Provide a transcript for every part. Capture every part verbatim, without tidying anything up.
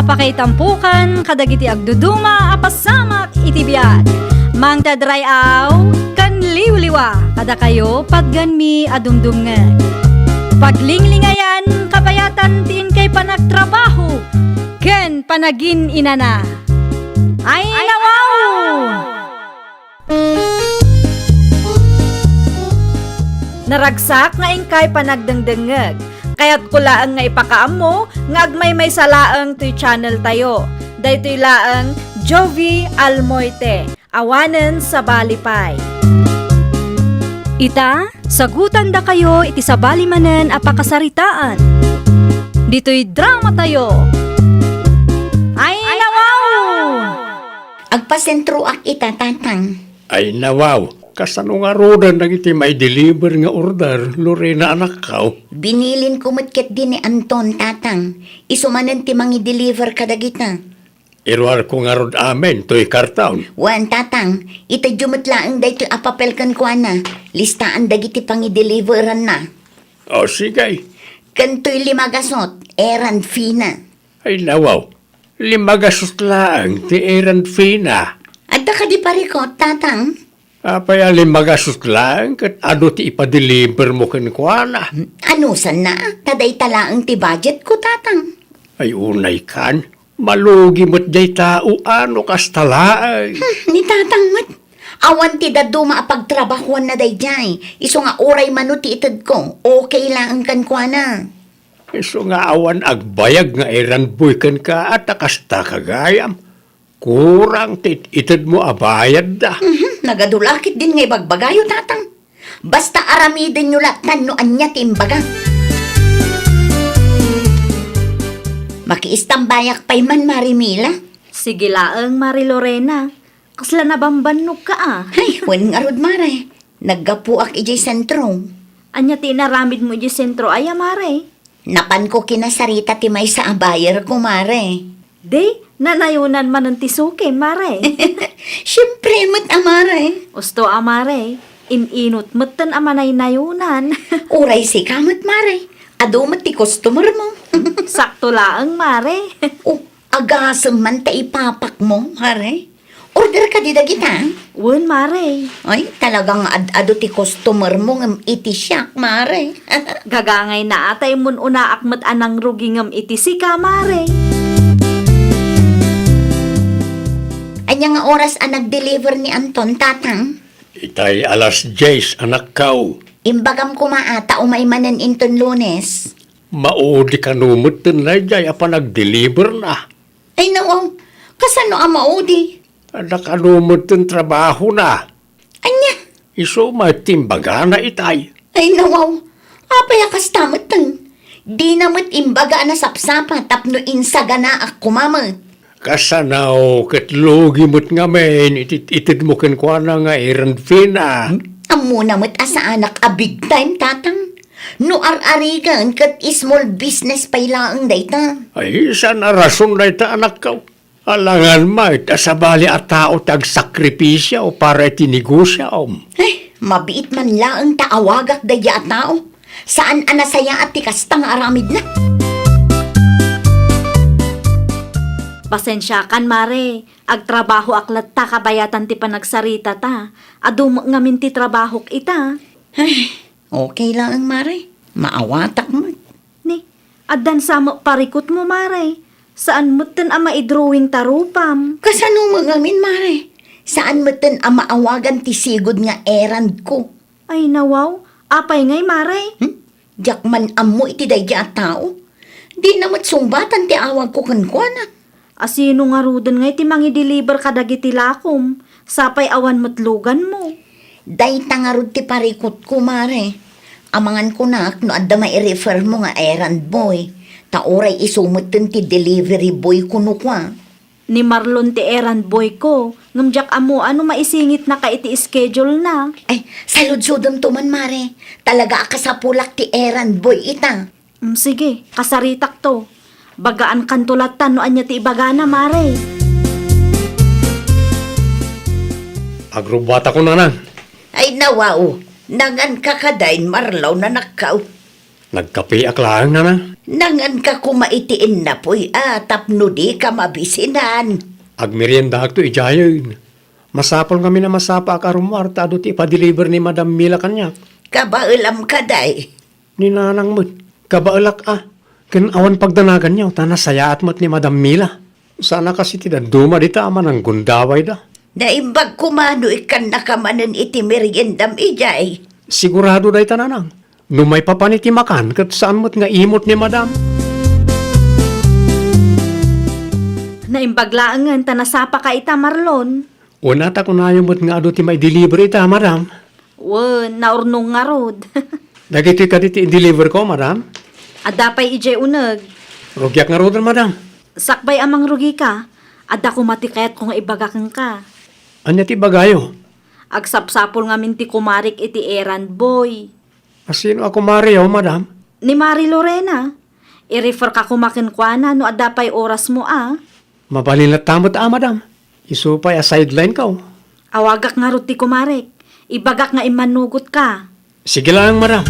Pakaitampokan kadagiti agduduma a pasamak iti biag. Mangted ray-aw ken liwliwa kadakayo patganmi a dumdumngeg. Paglinglingayan kabayatan ti inkay panagtrabaho ken panagin-inana. Ay, nawaw! Naragsak nga inkay panagdengdengngeg. Kayatko laeng nga ipakaammo nga agmaymaysa laeng toy channel tayo. Daytoy laeng Jovie Almoite, awanen sabali pay. Ita, sagutandakayo iti sabali manen a pakasaritaan. Ditoy drama tayo. Ay, nawaw! Agpasentroak ita, Tatang. Ay, nawaw. Kasano ngaruden dagiti mai-deliver nga order, Lorena, anakko? Binilinko met ketdi ni Anton, Tatang. Isu manen ti mangi-deliver kadagita. Iruarko ngarud amin toy karton. Wen, Tatang. Itedyo met laeng daytoy a papel kenkuana. Listaan dagiti pangi-deliveranna. O, sige. Ken toy lima gasut, errand fee na. Ay, nawaw. Lima gasut laeng ti errand fee na. Adda kadi parikut, Tatang? Apay a lima gasut laeng ket adu ti ipa-deliver mo kenkuana? Anusanna, ta dayta laeng ti budget ko, Tatang. Ay, unay kan. Malugi met dayta, o ano kasta laeng. Hmm, ni Tatang met. Awan ti dadduma a pagtrabahuanna daydiay. Isu nga uray mano ti itedko, okay laeng kenkuana. Isu nga awan agbayag nga errand boy kenka, a ta kasta ka gayam. Kurang ti it-, itedmo a bayadda. Mhm, nagadu la ketdin nga ibagbagayo, Tatang. Basta aramidenyo lattan no ania ti imbaga. Makiistambayak pay man, Mari Mila. Sige laeng, Mari Lorena. Kasla nabambannogka a. Ay, wen ngarud, Mare. Naggapuak idiay sentro. Ania ti inaramidmo idiay sentro aya, Mare? Napanko kinasarita ti maysa a buyer ko, Mare. Di, nanayonan manen ti sukim, Mare. Siempre met a, Mare. Usto a, Mare. In-inut metten a manaynayonan. Uray sika met, Mare. Adu met ti customer mo. Sakto laeng, Mare. Oh, agasem man ta ipapak mo, Mare. Order kadi dagita? Wen, Mare. Ay, talaga nga ad-adu ti customer mo ngem iti siak, Mare. Gagangayna a ta immun-unaak met a nangrugi ngem iti sika, Mare. Ania nga oras a nag-deliver ni Anton, Tatang? Itay alas dies, anakko. Imbagam koma a ta umay manen inton Lunes. Maudi kano metten daydiay a panagdeliverna. Ay, nawaw. Kasano a maudi? Adda kano metten trabahona. Ania? Isu met ti imbagana itay. Ay, nawaw. Apay a kasta metten? Dina met imbaga a nasapsapa tapno insaganaak koma met. Kasano ket lugi met ngamin iti itedmo kenkuana nga errand fee na? Ammona met a saanak a big time, Tatang. No ar-arigan ket small business pay laeng dayta. Ay, saan a rason dayta, anakko. Alangan met a sabali a tao ti agsakripisio para iti negosiom. Ay, mabiit man laeng ta awagak daydiay a tao. Saan a nasayaat ti kasta nga aramidna. Pasensiakan, Mare. Agtrabahoak latta kabayatan ti panagsaritata. Adu met ngamin ti trabahok ita. Ay, okay laeng, Mare. Maawatak met. Ni, addan sa met parikutmo, Mare. Saan metten a maidrawing ta rupam. Kasano met ngamin, Mare? Saan metten a maawagan ti sigud nga errand ko. Ay, nawaw. Apay ngay, Mare? Hmm? Diak man ammo iti daydiay a tao. Dina met sungbatan ti awagko kenkuana. Asino ngaruden ngay ti mangi-deliver kadagiti lakom? Sapay awan met luganmo. Dayta ngarud ti parikutko, Mare. Amangan kunak no adda mairefermo nga errand boy. Ta uray isu metten ti delivery boy ko no kua. Ni Marlon ti errand boy ko, ngem diak ammo a no maisingitnaka iti schedule na. Ay, saludsodemto man, Mare. Talaga a kasapulak ti errand boy ita. Mm, sige, kasaritakto. Bagaankanto latta no ania ti ibagana, Mare. Agrubbuatakon, Nanang. Ay, nawaw. Nangan ka kadi, Marlon, anakko. Nagkapeak laeng, Nanang. Nanganka koma iti innapuy a tapno dika mabisinan. Agmeriendaakto idiayen. Masapul ngamin a masapaak a rummuar ta adu ti ipadeliver ni Madam Mila kaniak. Kabaelam kadi? Ni Nanang met. Kabaelak a. Ken awan pagdanaganyo ta nasayaat met ni Madam Mila. Saan a kas iti dadduma dita a mananggundawayda. Naimbag koma no ikkannaka manen iti meriendam idiay. Sigurado dayta, Nanang. No maipapan iti makan, ket saan met nga imot ni Madam. Naimbag laengen ta nasapaka ita, Marlon. Wen a ta kunayo met nga adu ti maideliver ita, Madam. Wen, naurnong ngarud. Dagitoy kadi ti ideliverko, Madam? Adda pay idiay uneg. Rugiak ngaruden, Madam. Sakbay a mangrugika, adda koma ti kayatko nga ibaga kenka. Ania ti ibagayo? Agsapsapul ngamin ti kumarek iti errand boy. A sino a kumareyo, Madam? Ni Mari Lorena. I-refer ka koma kenkuana no adda pay orasmo a. Mabalin latta met a, Madam. Isu pay a sideline ka, oh. Awagak ngarud ti kumarek. Ibagak nga immanugot ka. Sige lang, Madam.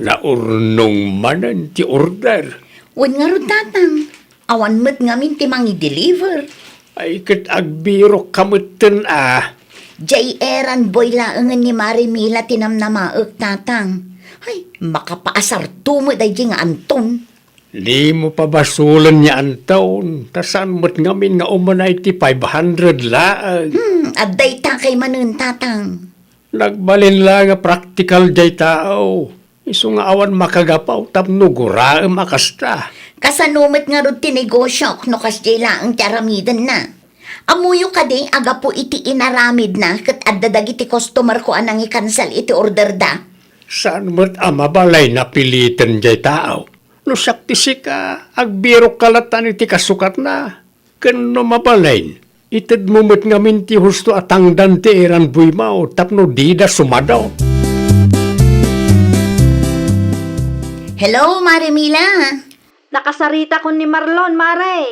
Naurnong manen ti order. Wen ngarud, Tatang. Awan met ngamin ti mangideliver. Ay, ket agbirok ka metten a. Jay errand boy laengen ni Mari Mila ti namnamaek, Tatang. Ay, makapaasarto met daydi nga Anton. Dimo pabasolen ni Anton, ta saan met ngamin nga umanay ti five hundred laeng. Hmm, adda ita kay manen, Tatang. Nagbalin la nga praktikal jay tao. Isu nga awan makagapaw tapno guraem a kasta. Kasano met ngarud ti negosiok no kasjay laeng ti aramidenna? Ammoyo kadi a gapu iti inaramidna ket adda dagiti customerko a nangikansel iti orderda? Saan met a mabalay napiliten jay tao? No siak ti sika, agbirokka latta iti kasukatna. Ken no mabalin, itedmo met ngamin ti husto a tangdan ti errand boymo tapno dida sumado. Hello, Mare Mila. Nakasaritakon ni Marlon, Mare.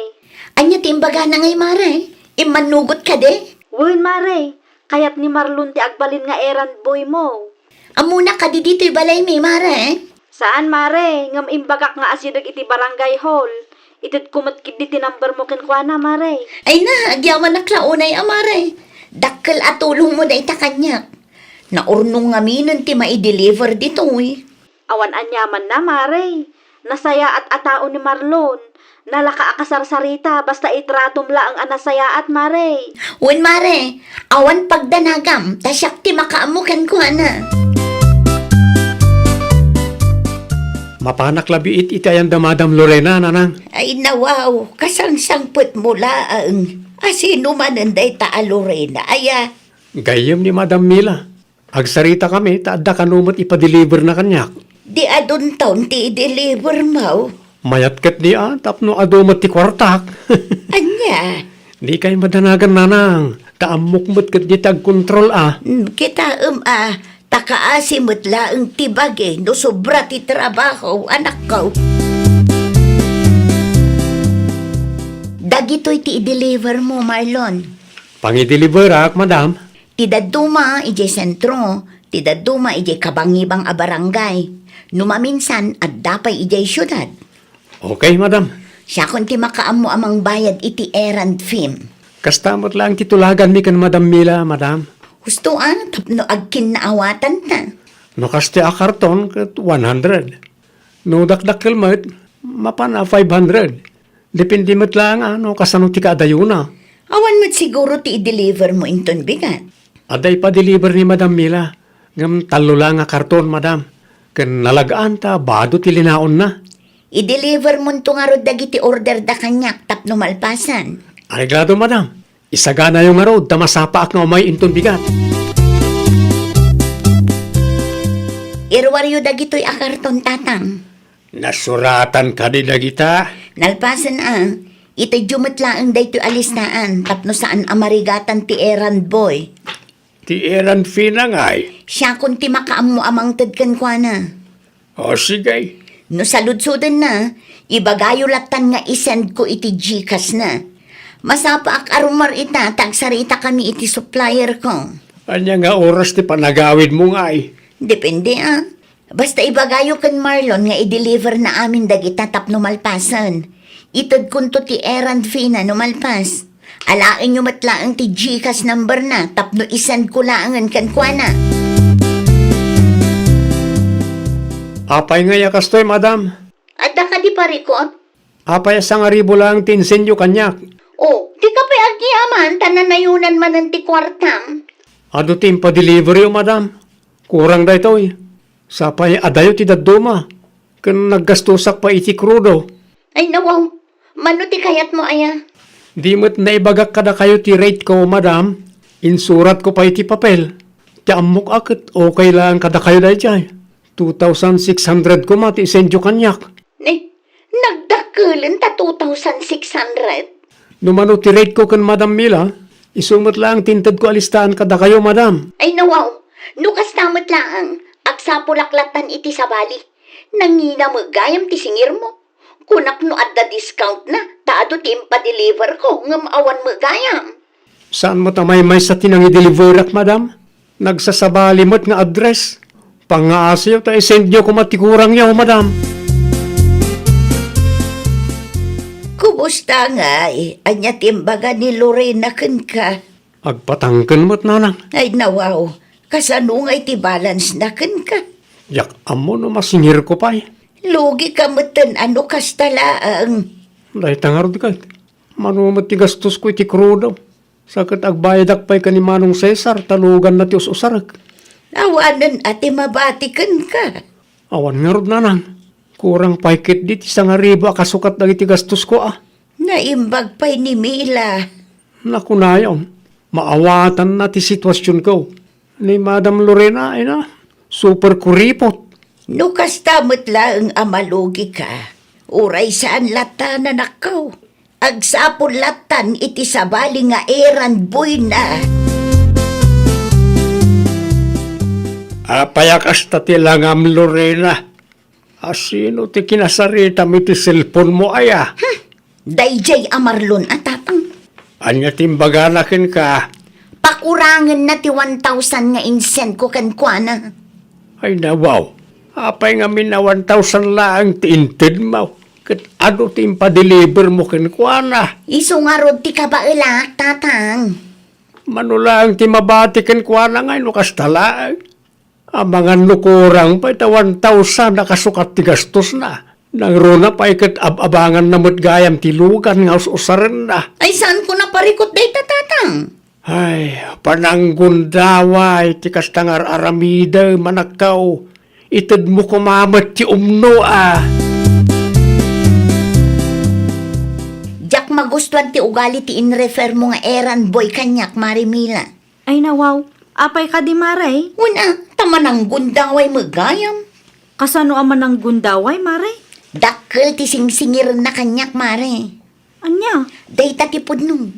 Ania ti imbagana ngay, Mare? Immanugot kadi? Wen, Mare. Kayat ni Marlon ti agbalin nga errand boymo. Ammona kadi ditoy balaymi, Mare? Saan, Mare, ngem imbagak nga asideg iti barangay hall. Itedko met ketdi ti numbermo kenkuana, Mare. Ay na, agyamanak la unay a, Mare. Dakkel a tulongmo dayta kaniak. Naurnong ngaminen ti maideliver ditoy. Awan aniamanna, Mare. Nasayaat a tao ni Marlon. Nalaka a kasarsarita, basta itratom laeng a nasayaat, Mare. Wen, Mare, awan pagdanagam, ta siak ti makaammo kenkuana. Mapanak la biit iti ayan da Madam Lorena, Nanang. Ay, nawaw, kasangsangpetmo laeng. A sino manen dayta a Lorena, aya? Gayyem ni Madam Mila. Agsaritakami ta adda kano met ipadeliverna kaniak. Di adunton ti idelivermo? Mayat ketdi a, tapno adu met ti kuartak. Ania? Dikay madanagan, Nanang, ta ammok met ketdi ti agkontrol a. Mm, kitaem a, ta kaasi met laeng ti bagi no sobra ti trabaho, anakko. Dagitoy ti idelivermo, Marlon. Pangideliverak, Madam. Ti dadduma idiay sentro, ti dadduma idiay kabangibang a barangay. No maminsan, adda pay idiay siudad. Okay, Madam. Siakon ti makaammo a mangbayad iti errand fee. Kasta met laeng ti tulaganmi ken Madam Mila, Madam. Husto a, tapno agkinnaawatanta. No kasta a karton, ket one hundred. No dakdakkel met, mapan a five hundred. Depende met laeng a no kasano ti kaadayona. Awan met siguro ti idelivermo inton bigat. Adda ipadeliver ni Madam Mila, ngem tallo la nga karton, Madam. Ken nalag-an ta bado ti linaonna. Idelivermonto ngarud dagiti orderda kaniak tapno malpasan. Areglado, Madam. Isaganayo ngarud ta masapaak nga umay inton bigat. Iruaryo dagitoy a karton, Tatang. Nasuratan kadi dagita? Nalpasen a, itedyo met laeng daytoy a listaan tapno saan a marigatan ti errand boy. Ti errand fee na ngay? Siakon ti makaammo a mangted kenkuana. O, sige. No saludsodenna, ibagayo lattan nga i-sendko iti Gcash na. Masapaak a rummuar ita ta agsaritakami iti supplierko. Ania nga oras ti panagawidmo ngay? Depende a. Basta ibagayo ken Marlon nga i-deliver na amin dagita tapno malpasen. Itedkonto ti errand fee na no malpas. Alaenyo met laeng ti GCash number na tapno i-send ko laengen kenkuana. Apay ngay a kastoy, madam? Adda kadi parikut? Apay a sangaribu laeng ti insenyo kaniak? O, dika pay agyamaen ta nanayonan manen ti kuartam. Adu ti impadeliveryo, madam. Kurang daytoy. Sapay adayo ti dadduma, ken naggastosak pay iti krudo. Ay, nawaw. Mano ti kayatmo, aya? Di met naibagak kadakayo ti rate ko, madam. Insuratko pay iti papel. Ti ammok a ket okay laeng kadakayo daydiay. Two thousand six hundred koma ti isendyo kaniak. Nay, nagdakkelenta two thousand six hundred? No mano ti rate ko ken Madam Mila, isu met laeng ti intedko a listaan kadakayo, madam. Ay, nawaw. No kasta met laeng, agsapulak lattan iti sabali. Nangina met gayam ti singirmo. Kunak no adda discount na, ta adu ti impadeliver ko, ngem awan met gayam. Saan met a maymaysa ti nangideliverak, madam? Nagsasabali met nga address. Pangngaasiyo ta isendyo koma ti kurangyo, madam. Kumusta ngay? Ania ti imbaga ni Lorena kenka? Agpatangken met, nanang. Ay, nawaw. Kasano ngay ti balance na kenka? Diak ammo no masingirko pay. Lugi ka metten a no kasta laeng. Dayta ngarud ket, mano met ti gastosko iti krudo. Sa ket agbayadak pay ken ni Manong Cesar, ta luganna ti us-usarek. Awanen a ti mabati kenka. Awan ngarud, nanang. Kurang pay ketdi ti sangaribu a kasukat dagiti gastosko, a. Naimbag pay ni Mila. Nakunayon, maawatanna ti situasionko. Ni Madam Lorena, ay na, super kuripot. No kasta met laeng a malugi ka, uray saan latta, nanakko. Agsapul lattan iti sabali nga errand boy na. Apay a kasta ti langam, Lorena? A, sino ti kinasaritam iti cellphone mo, aya? Hmm. Daydiay a Marlon a, tatang. Ania ti imbagana kenka? Pakurangenna ti one thousand nga insend ko kenkuana. Ay, nawaw. Apay ngamin a one thousand laeng ti intedmo? Ket adu ti impadeliver mo kenkuana? Isu ngarud ti kabaelak, tatang. Mano laeng ti mabati kenkuana ngay no kasta laeng? Amangan no kurang pay ta one thousand a kasukat ti gastosna. Nangruna pay ket ab-abanganna met gayam ti lugan nga us-usarenna. Ay, saanko naparikut dayta, tatang? Ay, pananggundaway ti kasta nga ar-aramidem, anakko. Itedmo koma met ti umno, a. Diak magustuan ti ugali ti inrefer mo nga errand boy kaniak, Mare Mila. Ay, nawaw. Apay kadi, Mare? Wen a, ta mananggundaway met gayam. Kasano a mananggundaway, Mare? Dakkel ti singsingirenna kaniak, Mare. Ania? Dayta ti pudno.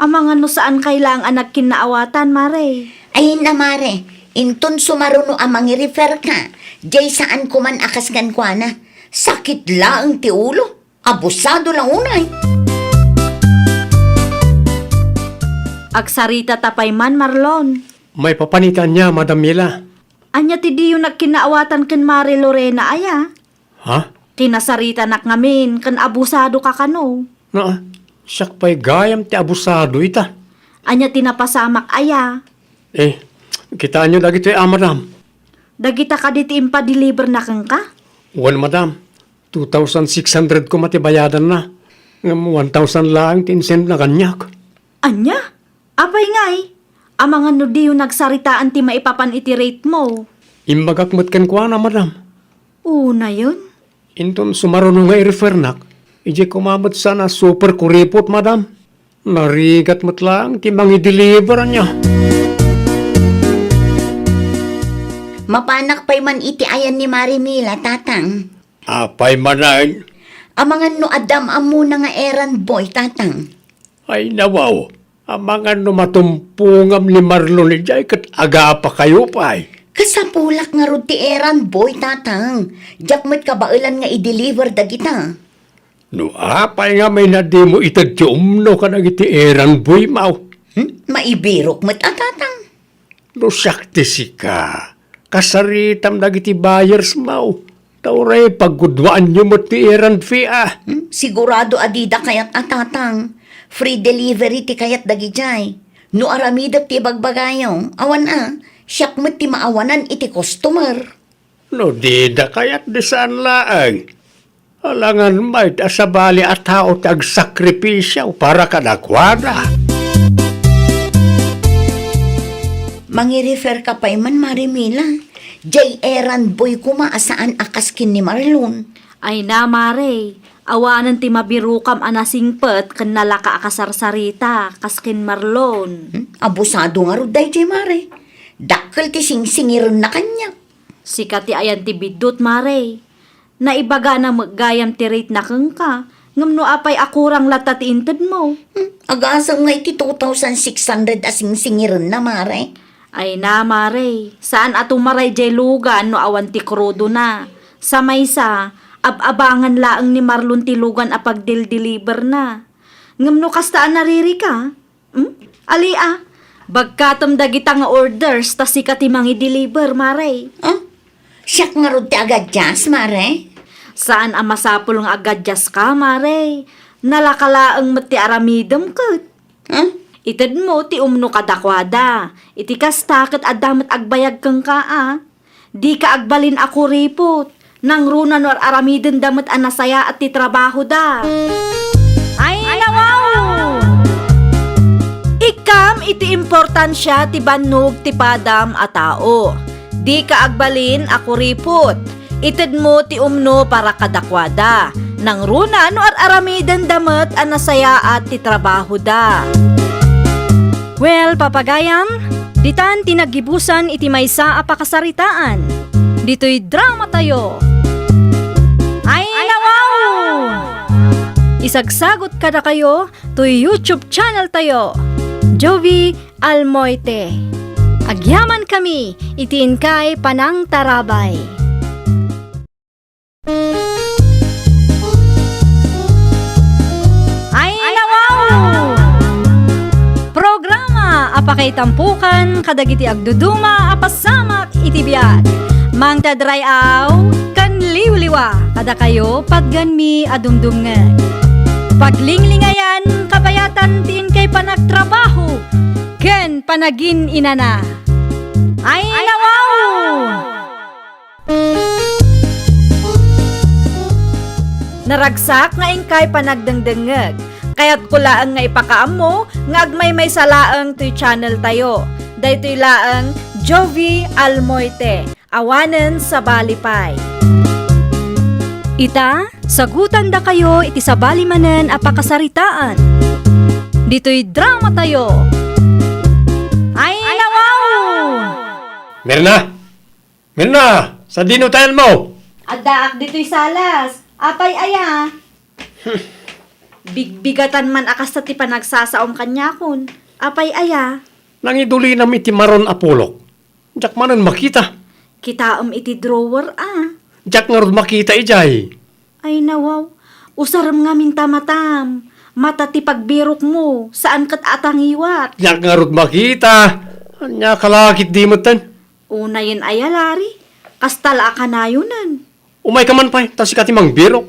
Amangan no saan kay laeng a nagkinnaawatan, Mare. Ay na, Mare. Inton sumaruno a mangirefer ka, diay saan koman a kas kenkuana. Sakit laeng ti ulo. Abusado la unay. Agsarita ta pay man, Marlon. Maipapan iti ania, Madam Mila? Ania ti diyo nagkinnaawatan ken Mare Lorena, aya? Ha? Kinasaritanak ngamin ken abusado ka kano. Naa, siak pay gayam ti abusado ita. Ania ti napasamak, aya? Eh, kitaenyo dagitoy a, madam. Dagita kadi ti impadeliverna kenka? Wen, madam. Two thousand six hundred koma ti bayadanna. Ngem one thousand laeng ti insendna kaniak. Ania? Apay ngay? Amangan no diyo nagsaritaan ti maipapan iti rate mo. Imbagak met kenkuana, madam. Unayon? Inton sumaruno nga irefernak, idiay koma met saan a super kuripot, madam. Narigat met laeng ti mangideliver, ania. Mapanak pay man iti ayan ni Mare Mila, tatang. Apay manen? Amangan no adda am-ammona nga errand boy, tatang. Ay, nawaw. Amangan no matumpongam ni Marlon idiay ket agapakayo pay. Kasapulak ngarud ti errand boy, tatang. Diak met kabaelan nga i-deliver dagita. No apay ngamin a dimo ited ti umno kadagiti errand boy mo? Hmm? Maibirok met a, tatang. No siak ti sika, Kasaritam dagiti buyers mo. Ta uray pagguduaanyo met ti errand fee, a. Hmm, sigurado a dida kayat a tatang. Free delivery ti kayat dagijay. No aramidek ti ibagbagayo, awan a, siak met ti maawanan iti customer. No dida kayat, di saan laeng. Alangan met a sabali a tao ti agsakripisio para kadakuada. Mangirefer ka pay man, Mare Mila. Jay errand boy koma a saan a kas ken ni Marlon. Ay na, Mare. Awanen ti mabirokam a nasingpet ken nalaka a kasarsarita kas ken Marlon. Hmm? Abusado ngarud dayjay, Mare. Dakkel ti singsingirenna kaniak. Sika ti ayan ti biddut, Mare. Naibagana met gayam ti rate na kenka, ngem no apay a kurang latta ti intedmo? Hmm, agasem nga iti two thousand six hundred a singsingirenna, Mare. Ay na, Mare, saan a tumaray jay lugan no awan ti krudona. Sa maysa, ab-abangan laeng ni Marlon ti lugan a pagdildiliberna. Ngem no kasta a naririka, hmm? Ali a, bagkatem dagita nga orders ta sika ti mangideliver, Mare. Ah? Siak ngarud ti agadias, Mare? Saan a masapul nga agadiaska, Mare. Nalaka laeng met ti aramidem ket. Ah? Itedmo ti umno kadakuada. Iti kasta ket adda met agbayag kenka, a. Dika agbalin a kuripot. Nangruna no ar-aramidenda met a nasayaat ti trabahoda. Ay, nawaw! Ikkam iti importansia ti bannog ti padam a tao. Dika agbalin a kuripot. Itedmo ti umno para kadakuada. Nangruna no ar-aramidenda met a nasayaat ti trabahoda. Well, papagayam, ditan ti naggibusan iti maysa a pakasaritaan. Ditoy dramatayo. Ay, nawaw! Isagsagot kadakayo toy YouTube channel tayo, Jovi Almoite. Agyaman kami iti inkay panangtarabay. Ay, nawaw! Programa a pakaitampukan kadagiti agduduma a pasamak iti biag. Mangted ray-aw ken liwliwa kadakayo patgenmi a dumdumngeg. Paglinglingayan, kabayatan ti inkay panagtrabaho ken panagin-inana. Ay, nawaw! Naragsak nga inkay panagdengdengngeg. Kayatko laeng nga ipakaammo nga agmaymaysa laeng toy channel tayo. Daytoy laeng Jovi Almoite. Awanen sabali pay. Ita, sagutandakayo iti sabali manen a pakasaritaan. Ditoy dramatayo. Ay, nawaw! Mirna! Mirna! Sadino tayan mo? Addaak ditoy salas. Apay aya? Bigbigatan man a kasta ti panagsasaom kaniakon. Apay aya? Nangidulinam iti maron a pulok. Diak manen makita. Kitaem iti drawer, a. Diak ngarud makita idiay. Ay, nawaw. Usarem ngamin ta matam. Mata ti pagbirokmo, saan ket a tangiwat. Diak ngarud makita. Ania ka la ketdi metten? Unayen aya, Larry. Kasta la a kanayonen. Umayka man pay, ta sika ti mangbirok.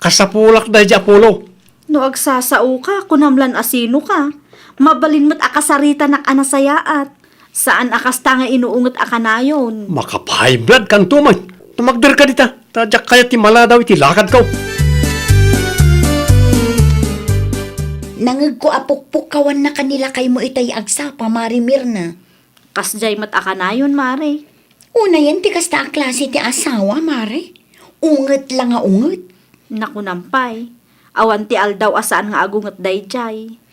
Kasapulak daydi a pulo. No agsasaoka, kunam lan a sinoka. Mabalin met a kasaritanak a nasayaat. Saan a kasta nga inuunget a kanayon. Makapa-high blood kanto man. Tumagderka dita, ta diak kayat ti maladaw iti lakadko. Nangegko a pukpukkawanna ken ni lakaymo itay agsapa, Mare Mirna. Kasdiay met a kanayon, Mare. Unayen ti kasta a klase ti asawa, Mare. Unget la nga unget. Nakunam pay, awan ti aldaw a saan nga agunget daydiay.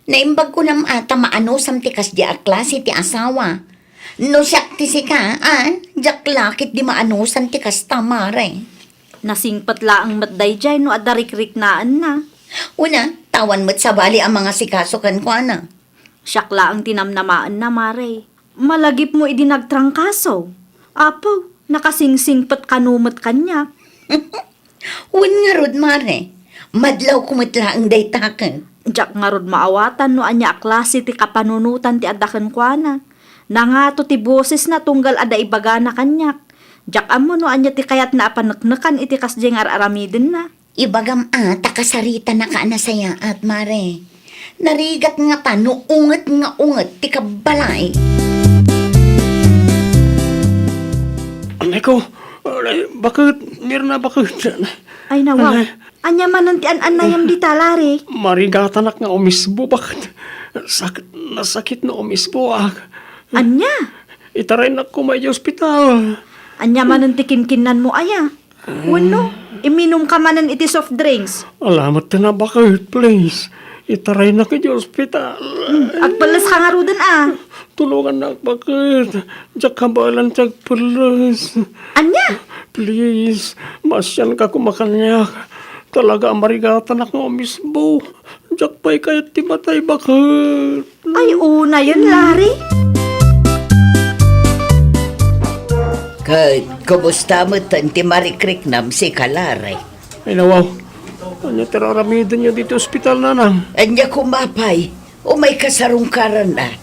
Naimbag kunam a ta maanusam ti kasdiay a klase ti asawa. No siak ti sika, a, diak la ketdi maanusan ti kasta, Mare. Nasingpet laeng met daydiay no adda rikriknaenna. Una, ta awan met sabali a mangasikaso kenkuana. Siak laeng ti namnamaenna, Mare. Malagipmo idi nagtrangkaso. Apo, nakasingsingpet kano met kaniak. Wen ngarud, Mare. Madlawko met laeng dayta ket. Diak ngarud maawatan no ania a klase ti kapanunotan ti adda kenkuana. Nangato ti bosesna tunggal adda ibagana kaniak. Diak ammo no ania ti kayatna a paneknekan iti kasdiay nga ar-aramidenna. Ibagam a ta kasaritanaka a nasayaat, Mare. Narigat ngata no unget nga unget ti kabbalay. Anay ko, anay, baket, Mirna, baket. Ay, nawaw. Anay. Ania manen ti an-annayam dita, Lare? Marigatanak nga umisbo, baket. Sak-, nasakit no umisboak. Ania? Itaraynak koma iti ospital. Ania manen ti kinkinnanmo aya? Wenno, iminumka manen iti soft drinks? Ala met ti nabaket, please. Itaraynak iti ospital. Hmm, agpelleska ngaruden a. Tulongannak, baket. Diak kabaelan ti agpelles. Ania? Please, maasianka koma kaniak. Talaga a marigatanak nga umisbo. Diak pay kayat ti matay, baket. Ay, unayen, Lare. Ket kumusta metten ti marikriknam sika, Lare? Ay, nawaw. Ania ti ar-aramidenyo ditoy ospital, Nanang? Ania koma pay? Umayka sarungkaran a.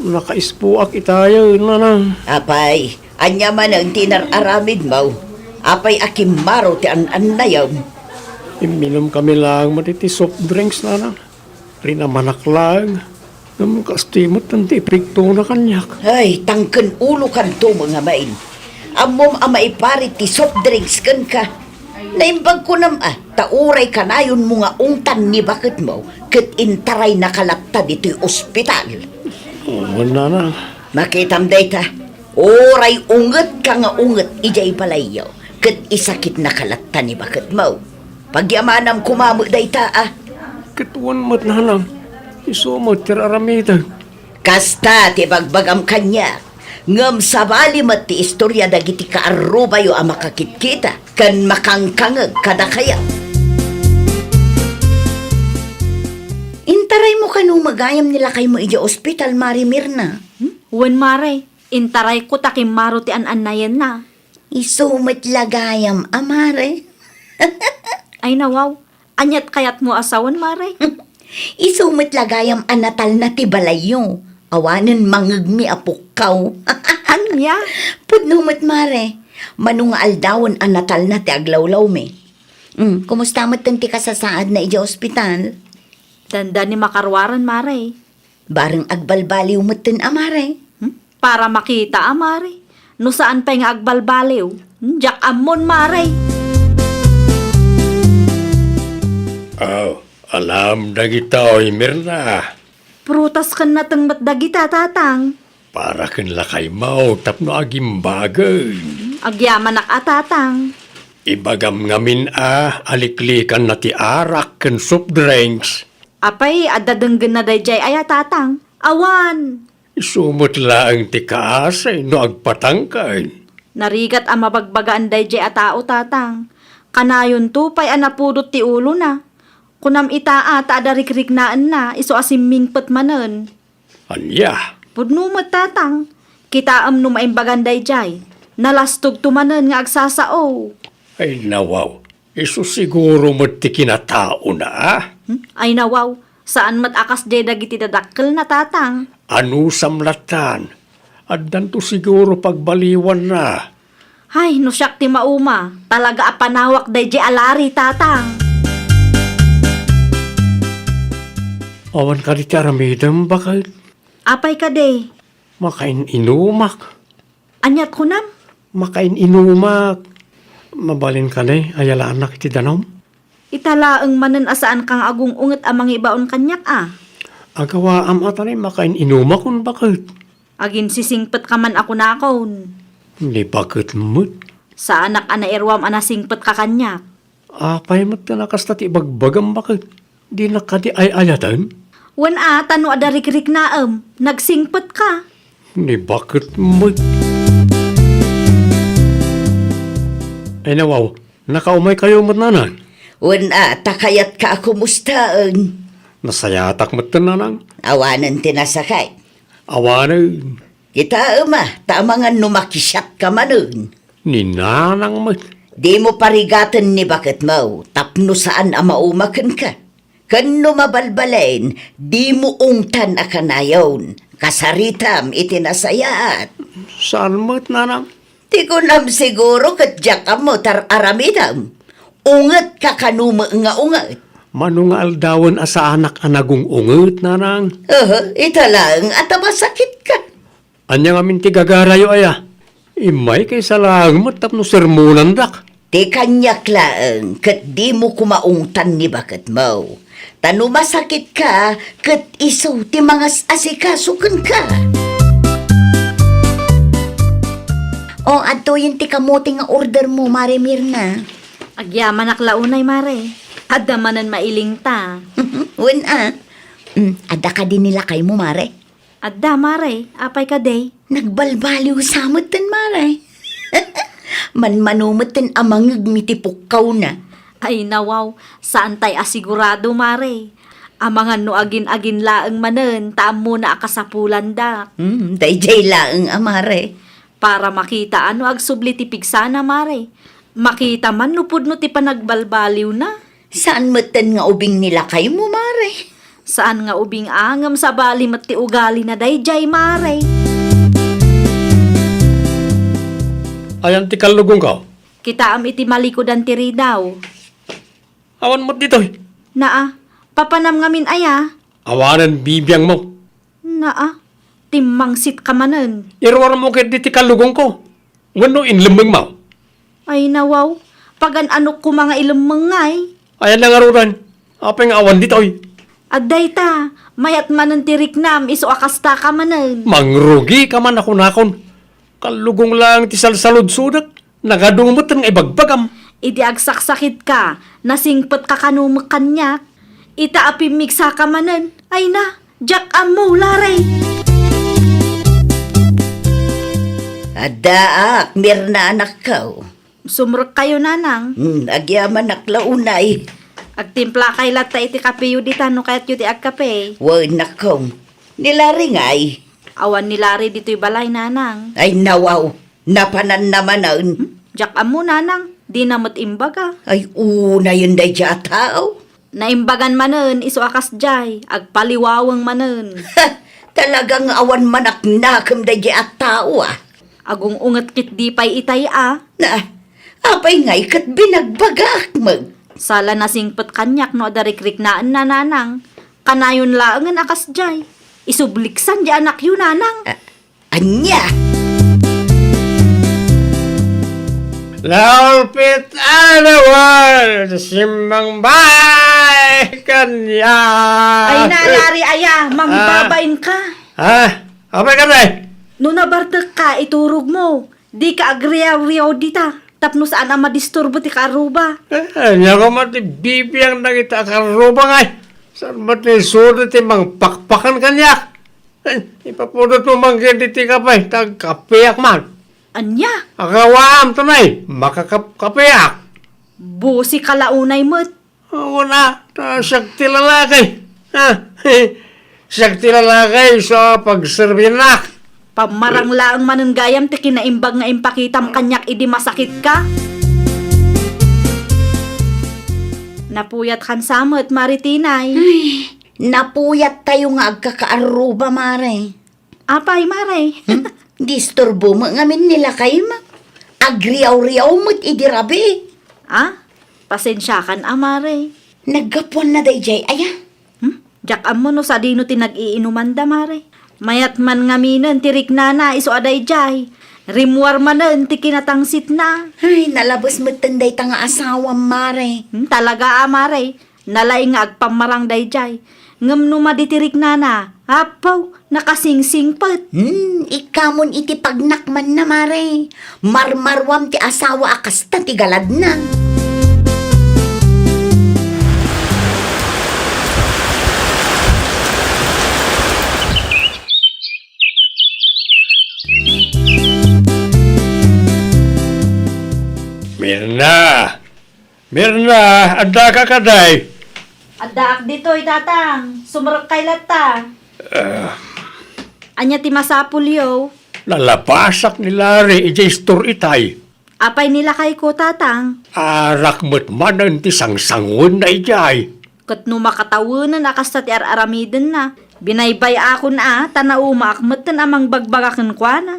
Nakaisboak itayen, Nanang. Apay, ania manen ti inar-aramidmo? Apay a kimmaro ti an-annayam? Imminumkami laeng met iti soft drinks, Nanang. Rinamanak laeng. Ngem kastoy met ti epektona kaniak. Ay, tangken ulokanto met ngamin. Ammom a maiparit ti soft drinks kenka. Naimbag kunam a, ta uray kanayonmo nga ungtan ni baketmo, ket intaraynaka latta ditoy ospital. Wen, Nanang. Makitam dayta, uray ungetka nga unget idiay balayyo, ket isakitnaka latta ni baketmo. Pagyamanam koma met dayta a. Ket wen met, Nanang, isu met ti ar-aramidek. Kasta ti bagbagam kaniak, ngem sabali met ti istoria dagiti kaarrubayo a makakitkita ken makangkangeg kadakayo. Intaraymo kano met gayam ni lakaymo idiay ospital, Mare Mirna? Hmm? Wen, Mare, intarayko ta kimmaro ti an-annayenna. Isu met la gayam a, Mare. Ay, nawaw. Aniat kayatmo a sawen, Mare? Isu met la gayam a natalna ti balayyo. Awanen mangngegmi a pukkaw. Ania? Pudno met, Mare. Mano nga aldawen a natalna ti aglawlawmi. Hmm, kumusta metten ti kasasaadna idiay ospital? Dandani makaruaren, Mare. Bareng agbalbaliw metten a, Mare. Hmm? Para makita a, Mare. No saan pay nga agbalbaliw, hmm, diak ammon, Mare. Aw, alam dagitoy, Mirna. Prutas ken nateng met dagita, Tatang. Para ken lakaymo tapno agimbagen. Agyamanak a, Tatang. Ibagam ngamin a aliklikanna ti arak ken soft drinks. Apay, adda denggenna daydiay aya, Tatang? Awan. Isu met laeng ti kaasi no agpatangken. Narigat a mabagbagaan daydiay a tao, Tatang. Kanayonto pay a napudot ti ulona. Kunam ita a ta adda rikriknaenna, isu a simmingpet manen. Ania? Pudno met, Tatang. Kitaem no maimbagan daydiay. Nalastogto manen nga agsasao. Ay, nawaw. Isu siguro met ti kinataona, a? Hmm? Ay, nawaw. Saan met a kasdiay dagiti dadakkelna, Tatang. Anusam lattan. Addanto siguro pagbaliwanna. Ay, no siak ti mauma, talaga a panawak daydiay a Lare, Tatang. Awan kadi ti aramidem, baket? Apay kadi? Makain-inumak. Aniat kunam? Makain-inumak. Mabalin kadi a yalaanak iti danum? Ita laeng manen a saanka nga agung-unget a mangibaon kaniak a. Agawaam a ta ni makain-inumakon, baket. Aginsisingpetka man a kunakon. Ni baket met. Saanak a nairuam a nasingpetka kaniak. Apay met ta nakasta ti ibagbagam, baket? Dinak kadi ay-ayaten? Wen a, ta no adda rikriknaem, nagsingpetka. Ni baket met. Ay, nawaw, nakaumaykayo met, Nanang? Wen a, ta kayatka a kumustaen. Nasayatak metten, Nanang. Awanen ti nasakit. Awanen. Kitaem a, ta amangan no makisiatka manen. Ni Nanang met. Dimo parigaten ni baketmo, tapno saan a mauma kenka. Ken no mabalbalen, dimo ungtan a kanayon. Kasaritam iti nasayaat. Saan met, nanang? Ti kunam siguro ket diak ammo ti ar-aramidem. Ungetka kano met nga unget. Mano nga aldawen a saanak a nagung-unget, nanang? Aha, ita laeng a ta masakitka. Ania ngamin ti gagarayo, aya? Immayka isalaeng met tapno sermonandak. Ti kaniak laeng ket dimo koma ungtan ni baketmo. Ta no masakitka, ket isu ti mangas-asikaso kenka. O, adtoyen ti kamote nga ordermo, Mare Mirna. Agyamanak la unay, Mare. Adda manen mailingta. Wen a. Mm, adda kadi ni lakaymo, Mare? Adda, Mare. Apay kadi? Nagbalbaliw sa metten, Mare. Manmano metten a mangegmi ti pukkawna. Ay, nawaw, saantay a sigurado, Mare. Amangan no agin-agin laeng manen, ta ammona a kasapulandak. Hmm, daydiay laeng a, Mare. Para makita no agsubli ti pigsana, Mare. Makita man no pudno ti panagbalbaliwna. Saan metten nga ubing ni lakaymo, Mare? Saan nga ubing a, ngem sabali met ti ugalina daydiay, Mare. Ayan ti kallugongko? Kitaem iti malikudan ti ridaw. Awan met ditoy. Naa, papanam ngamin aya? Awanen bibiangmo. Naa, timmangsitka manen. Iruarmo ketdi ti kallugongko. Wenno inlemmengmo? Ay, nawaw, pagan-anok koma nga ilemmeng ngay. Ayan na ngaruden. Apay nga awan ditoy? Adda ita, mayat manen ti riknam, isu a kastaka manen. Mangrugika man a kunakon. Kallugong laeng ti salsaludsodek. Nagadu met nga ibagbagam. Idi agsaksakitka, nasingpetka kano met kaniak. Ita a pimmigsaka manen. Ay na, diak ammo, Lare. Addaak, Mirna anakko. Sumrekkayo, nanang. Hmm, agyamanak la unay. Agtimplakay latta iti kapeyo dita no kayatyo ti agkape. Wen, nakong. Ni Lare ngay? Awan ni Lare ditoy balay, nanang. Ay, nawaw. Napananna manen. Hmm? Diak ammo, nanang. Dina met imbaga. Ay, unayen daydiay a tao. Naimbagan manen, isu a kasdiay. Agpaliwaweng manen. Talaga nga awan manaknakem daydiay a tao, a. Agung-unget ketdi pay itay a. Na, apay ngay ket binagbagaak met? Sala nasingpet kaniak no adda rikriknaenna, nanang. Kanayon laengen a kasdiay. Isubliksan di anakyo, nanang. A-, ania? Laulpit a nawan, simmang bay kaniak. Ay na, Lare, aya, mangbabain ka. Ah, apay ka, Nay? No nabartek ka, iturog mo. Di ka agriaw-riaw dita, tapno saan a madisturbo ti kaarruba. Eh, ania koma ti bibiang dagiti kaarruba ngay? Saan met ni sudi ti mangpakpakan kaniak? Eh, ipapudot mo man gayam diti kape, ta agkapeak man. Ania? Agawaam to, Nay, makakapkapeak. Busi ka la unay met. Awan a, ta siak ti lalaki. Ha? Siak ti lalaki, isu a pagserbinak. Pammarang laeng manen gayam ti kinaimbag nga impakitam kaniak idi masakitka. Napuyat kan sa met, Mare Tinay. Ay, napuyat tayo nga agkakaarruba, Mare. Apay, Mare? Hmm? Disturbo mo ngamin ni lakaymo. Agriaw-riaw met idi rabii. Ah? Pasensiakan a, Mare. Naggapuanna daydiay aya? Hmm? Diak ammo no sadino ti nag-iinumanda, Mare. Mayat man ngaminen ti riknana isu a daydiay. Rimmuar manen ti kinatangsitna. Ay, nalabes metten dayta nga asawam, Mare. Hmm, talaga a, Mare. Nalaing nga agpammarang daydiay. Ngem no madi ti riknana, apo, nakasingsingpet. Hmm, ikkamon iti pagnakmanna, Mare. Marmaruam ti asawa a kasta ti galadna. Mirna! Mirna, addaka kadi? Addaak ditoy, Tatang. Sumrekkay latta. Ah. Ania ti masapulyo? Nalabasak ni Larry idiay store itay. Apay ni lakayko, Tatang? Arak met manen ti sangsanguenna idiay. Ket no makatawenen a kasta ti ar-aramidenna, Binaybay-akon a, ta naumaak metten a mangbagbaga kenkuana.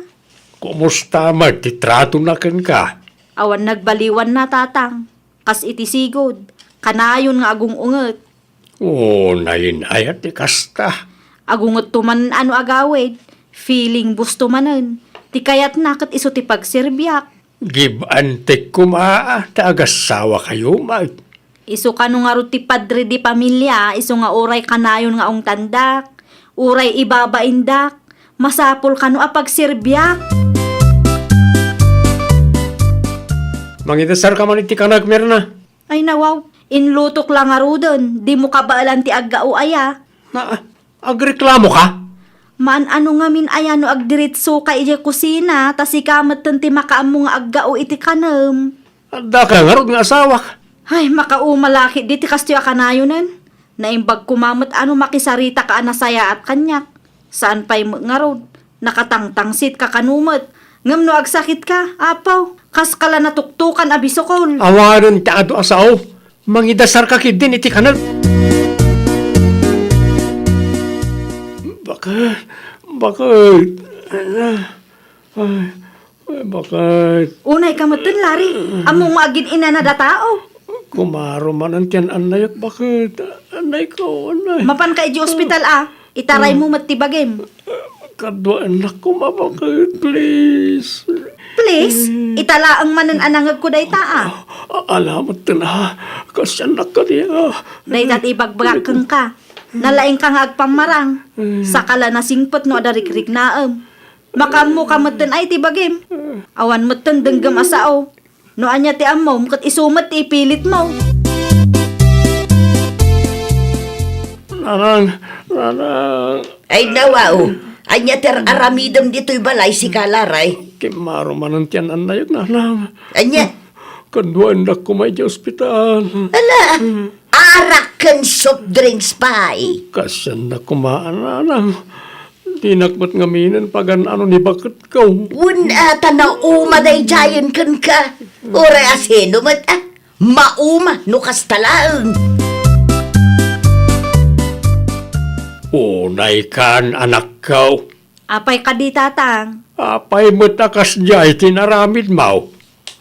Kumusta met ti tratona kenka? Awan nagbaliwanna, Tatang. Kas iti sigud, kanayon nga agung-unget. O, nain-ayat ti kasta. Agungetto manen a no agawid, feeling busto manen. Ti kayatna ket isu ti pagserbiak. Give and take koma, ta agasawakayo met. Isu kano ngarud ti padre de pamilia, isu nga uray kanayon nga ungtandak, uray ibabaindak, masapul kano a pagserbiak. Mangidasarka man iti kanak, Mirna. Ay, nawaw, inlutok la ngaruden, dimo kabaelan ti aggao aya. Na, agreklamoka? Maan-ano ngamin aya no agdiritsoka idiay kusina, ta sika metten ti makaammo nga aggao iti kanem. Addaka ngarud nga asawak. Ay, makauma la ketdi ti kastoy a kanayonen. Naimbag koma met a no makisaritaka a nasayaat kaniak. Saan pay met ngarud, nakatangtangsitka kano met. Ngem no agsakitka, apo, kaska la natuktokan a bisukol. Awanen ti adu a sao. Mangidasarka ketdin iti kanek. Bakit? Bakit? Ay, ay, bakit? Unayka metten, Larry. Ammom nga agin-inanad a tao. Kumaro manen ti an-annayek, bakit? Annayko, annay. Mapanka idiay ospital a. Itaraymo met ti bagim. Kaduaennak koma, bakit, please. Please? Ita laeng manen a nangegko dayta a. A-, ala metten a. Kasiannak kadi a. Dayta ti ibagbagak kenka. Nalaingka nga agpammarang. Saka la nasingpet no adda rikriknaem. Makaammoka metten ay ti bagim. Awan metten denggem a sao. No ania ti ammom, ket isu met ti ipilitmo. Nanang, nanang. Ay, nawaw. Ania ti ar-aramidem ditoy balay, sika, Laray? Kimmaro manen ti an-annayek, nanang. Ania? Kaduaennak koma idiay ospital. Ala, arak ken soft drinks pay. Kasiannak koma, nanang. Dinak met ngaminen pagan-ano ni baketko. Wen a, ta nauma daydiayen kenka. Uray a sino met a, mauma no kasta laeng. Unaykan, anakko. Apay kadi, Tatang? Apay met a kasdiay ti inaramidmo?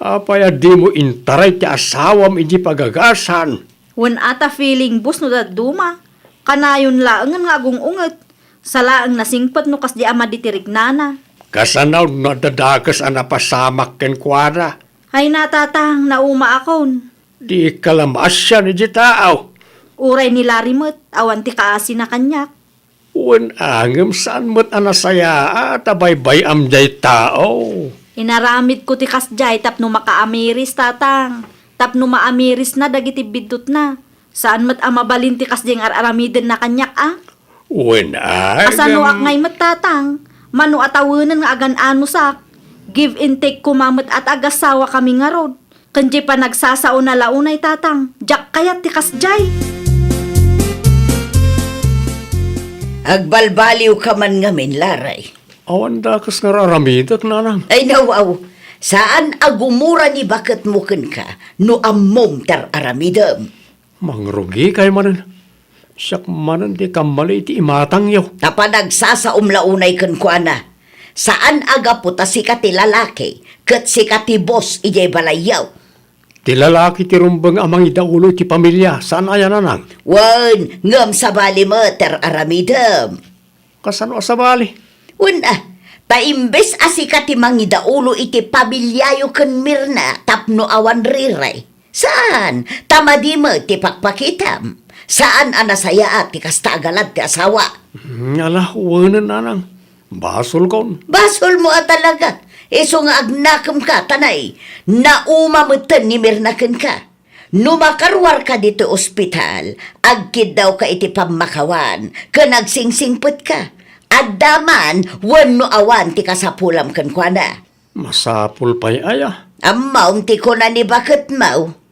Apay a dimo intaray ti asawam idiay pagagasan? Wen a, ta feeling bus no dadduma. Kanayon laengen nga agung-unget. Sa laeng nasingpet no kasdi a madi ti riknana. Kasano no adda dakes a napasamak kenkuana? Ay na, Tatang, naumaakon. Dika la maasian idiay tao. Uray ni Larry met, awan ti kaasina kaniak. Wen a, ngem saan met a nasayaat a baybay-am diay tao. Inaramidko ti kasdiay tapno makaamiris, Tatang. Tapno maamirisna dagiti biddutna. Saan met a mabalin ti kasdiay nga ar-aramidenna kaniak a. Wen a, Kasanoak ngay met, Tatang? Mano a tawenen nga agan-anosak? Give and take koma met a ta agasawakami ngarud. Ken diay panagsasao na la unay, Tatang. Diak kayat ti kasdiay. Agbalbaliwka man ngamin, Laray. Awan dakes nga ar-aramidek, nanang. Ay, nawaw. Saan a gumura ni baketmo kenka no ammom ti ar-aramidem. Mangrugikay manen. Siak manen ti kammali iti imatangyo. Ta panagsasaom la unay kenkuana. Saan a gapu ta sika ti lalaki, ket sika ti boss idiay balayyo. Ti lalaki ti rumbeng a mangidaulo iti pamilia, saan aya, nanang? Wen, ngem sabali met ti ar-aramidem. Kasano a sabali? Wen a, ta imbes a sika ti mangidaulo iti pamiliayo ken Mirna tapno awan riray, saan, ta madi met ti pakpakitam. Saan a nasayaat ti kasta a galad ti asawa. Hmm, ala, wenen, nanang. Basolkon. Basolmo a talaga. Isu nga agnakemka, ta nay, nauma metten ni Mirna kenka. No makaruarka ditoy ospital, agkiddawka iti pammakawan ken agsingsingpetka. Adda man wenno awan ti kasapulam kenkuana. Masapul pay aya? Ammom ti kuna ni baketmo.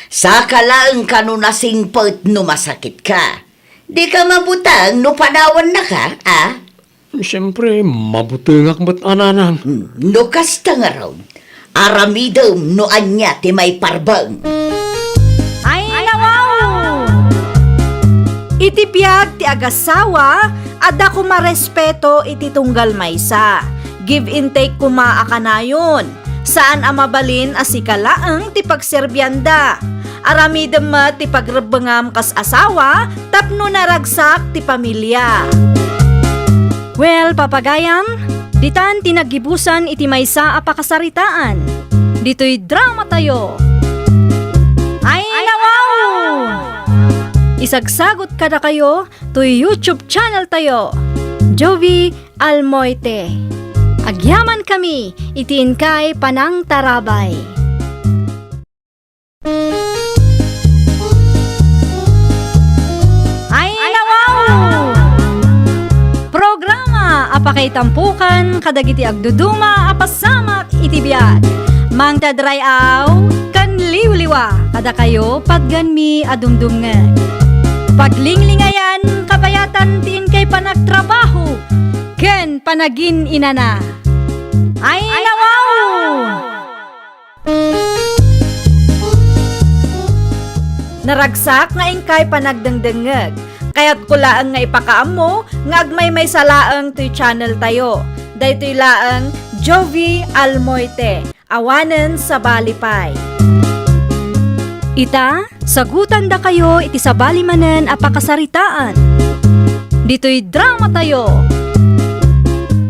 Saka laeng kano nasingpet no masakitka. Dika mabuteng no panawennaka, a? Siempre, mabutengak met a, nanang. Hmm, no kasta ngarud, aramidem no ania ti maiparbeng. Ay, nawaw! Ti biag ti agasawa, adda koma respeto iti tunggal maysa. Give and take koma a kanayon. Saan a mabalin a sika laeng ti pagserbianda. Aramidem met ti pagrebbengam kas asawa tapno naragsak ti pamilya. Well, papagayam, ditan ti naggibusan iti maysa a pakasaritaan. Ditoy dramatayo. Ay, nawaw! Isagsagot kadakayo toy YouTube channel tayo, Jovi Almoite. Agyamankami iti inkay panangtarabay. Ay, nawaw! Programa a pakaitampukan kadagiti agduduma a pasamak iti biag. Mangted ray-aw ken liwliwa kadakayo patganmi a dumdumngeg. Paglinglingayan, kabayatan ti inkay panagtrabaho ken panagin-inana. Ay, nawaw! Naragsak nga inkay panagdengdengngeg. Kayatko laeng nga ipakaammo nga agmaymaysa laeng toy channel tayo. Daytoy laeng Jovi Almoite, awanen sabali pay. Ita, sagutandakayo iti sabali manen a pakasaritaan. Ditoy dramatayo.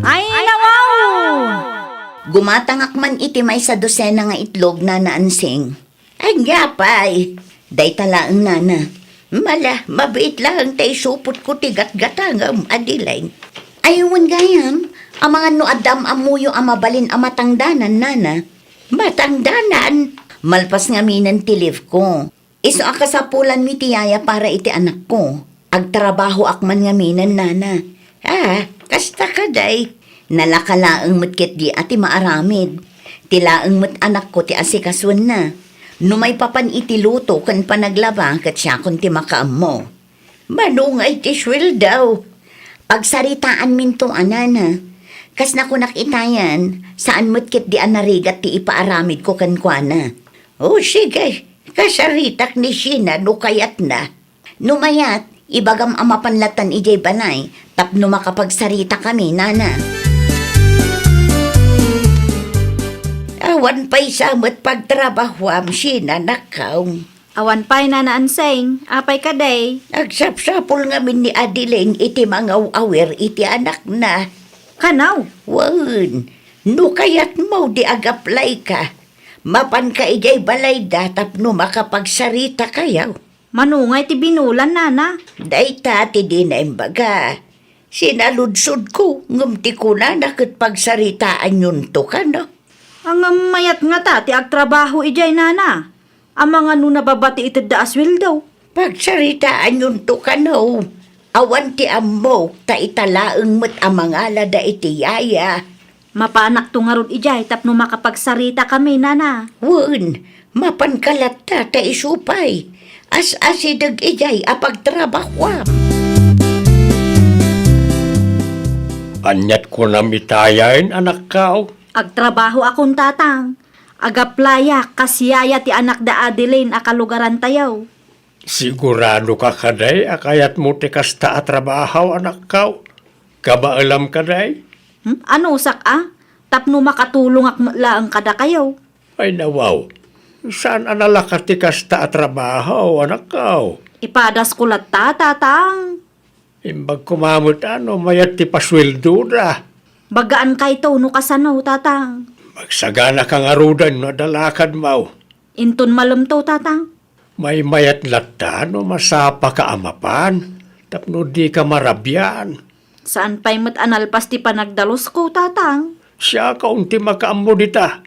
Ay, nawaw! Gumatangak man iti maysa dosena nga itlog, Nana Ansing. Ania pay? Dayta laeng, Nana. Mala, mabiit laeng ta isupotko ti gatgatangam, Adeline. Ay, wen gayam, amangan no adda am-ammoyo a mabalin a matangdanan, Nana. Matangdanan? Malpas ngamin ti leave ko. Isu a kasapulanmi ti yaya para iti anakko. Agtrabahoak man ngaminen, Nana. Ah, kasta kadi. Nalaka laeng met ketdi a ti maaramid. Ti laeng met anakko ti asikasuenna. No maipapan iti luto ken panaglaba, ket siakon ti makaammo. Mano ngay ti sueldo? Pagsaritaanminto a, Nana. Kas nakunak itayan, saan met ketdi a narigat ti ipaaramidko kenkuana. O, sige, kasaritak ni Sheena no kayatna. No mayat, ibagam a mapan latan idiay balay tapno makapagsaritakami, Nana. Awan pay sa met pagtrabahoam, Sheena, nakkaw. Awan pay, Nana Ansing. Apay kadi? Agsapsapul ngamin ni Adeline iti mangaw-awir iti anakna. Kanaw? Wen, no kayatmo di agaplayka, mapanka idiay balayda tapno makapagsarita kayo. Mano ngay ti binulan, Nana? Dayta ti dina imbaga. Sinaludsodko, ngem ti kunana ket pagsaritaanyonto kano. Ngem mayat ngata ti agtrabaho idiay, Nana. Amangan no nababa ti itedda a sueldo. Pagsaritaanyonto kano. Awan ti ammok, ta ita laeng met a mangalada iti yaya. Mapanakto ngarud idiay tapno makapagsaritakami, Nana. Wen, mapanka latta ta isu pay. As-asideg idiay a pagtrabahoam. Aniat kunam itayen, anakkaw? Agtrabahoakon, Tatang. Agaplayak kas yaya ti anak da Adeline a kalugarantayo. Siguradoka kadi a kayatmo ti kasta a trabaho, anakkaw? Kabaelam kadi? Hmm? Anusak a? Tapno makatulongak met laeng kadakayo. Ay, nawaw. Saan a nalaka ti kasta a trabaho, anakkaw? Ipadasko latta, Tatang. Imbag koma met a no mayat ti pasueldoda. Bagaan kayto no kasano, Tatang. Magsaganaka ngaruden no adda lakadmo. Inton malemto, Tatang. Maymayat latta no masapaka a mapan, tapno dika marabian. Saan pay met a nalpas ti panagdalusko, Tatang. Siakon ti makaammo dita.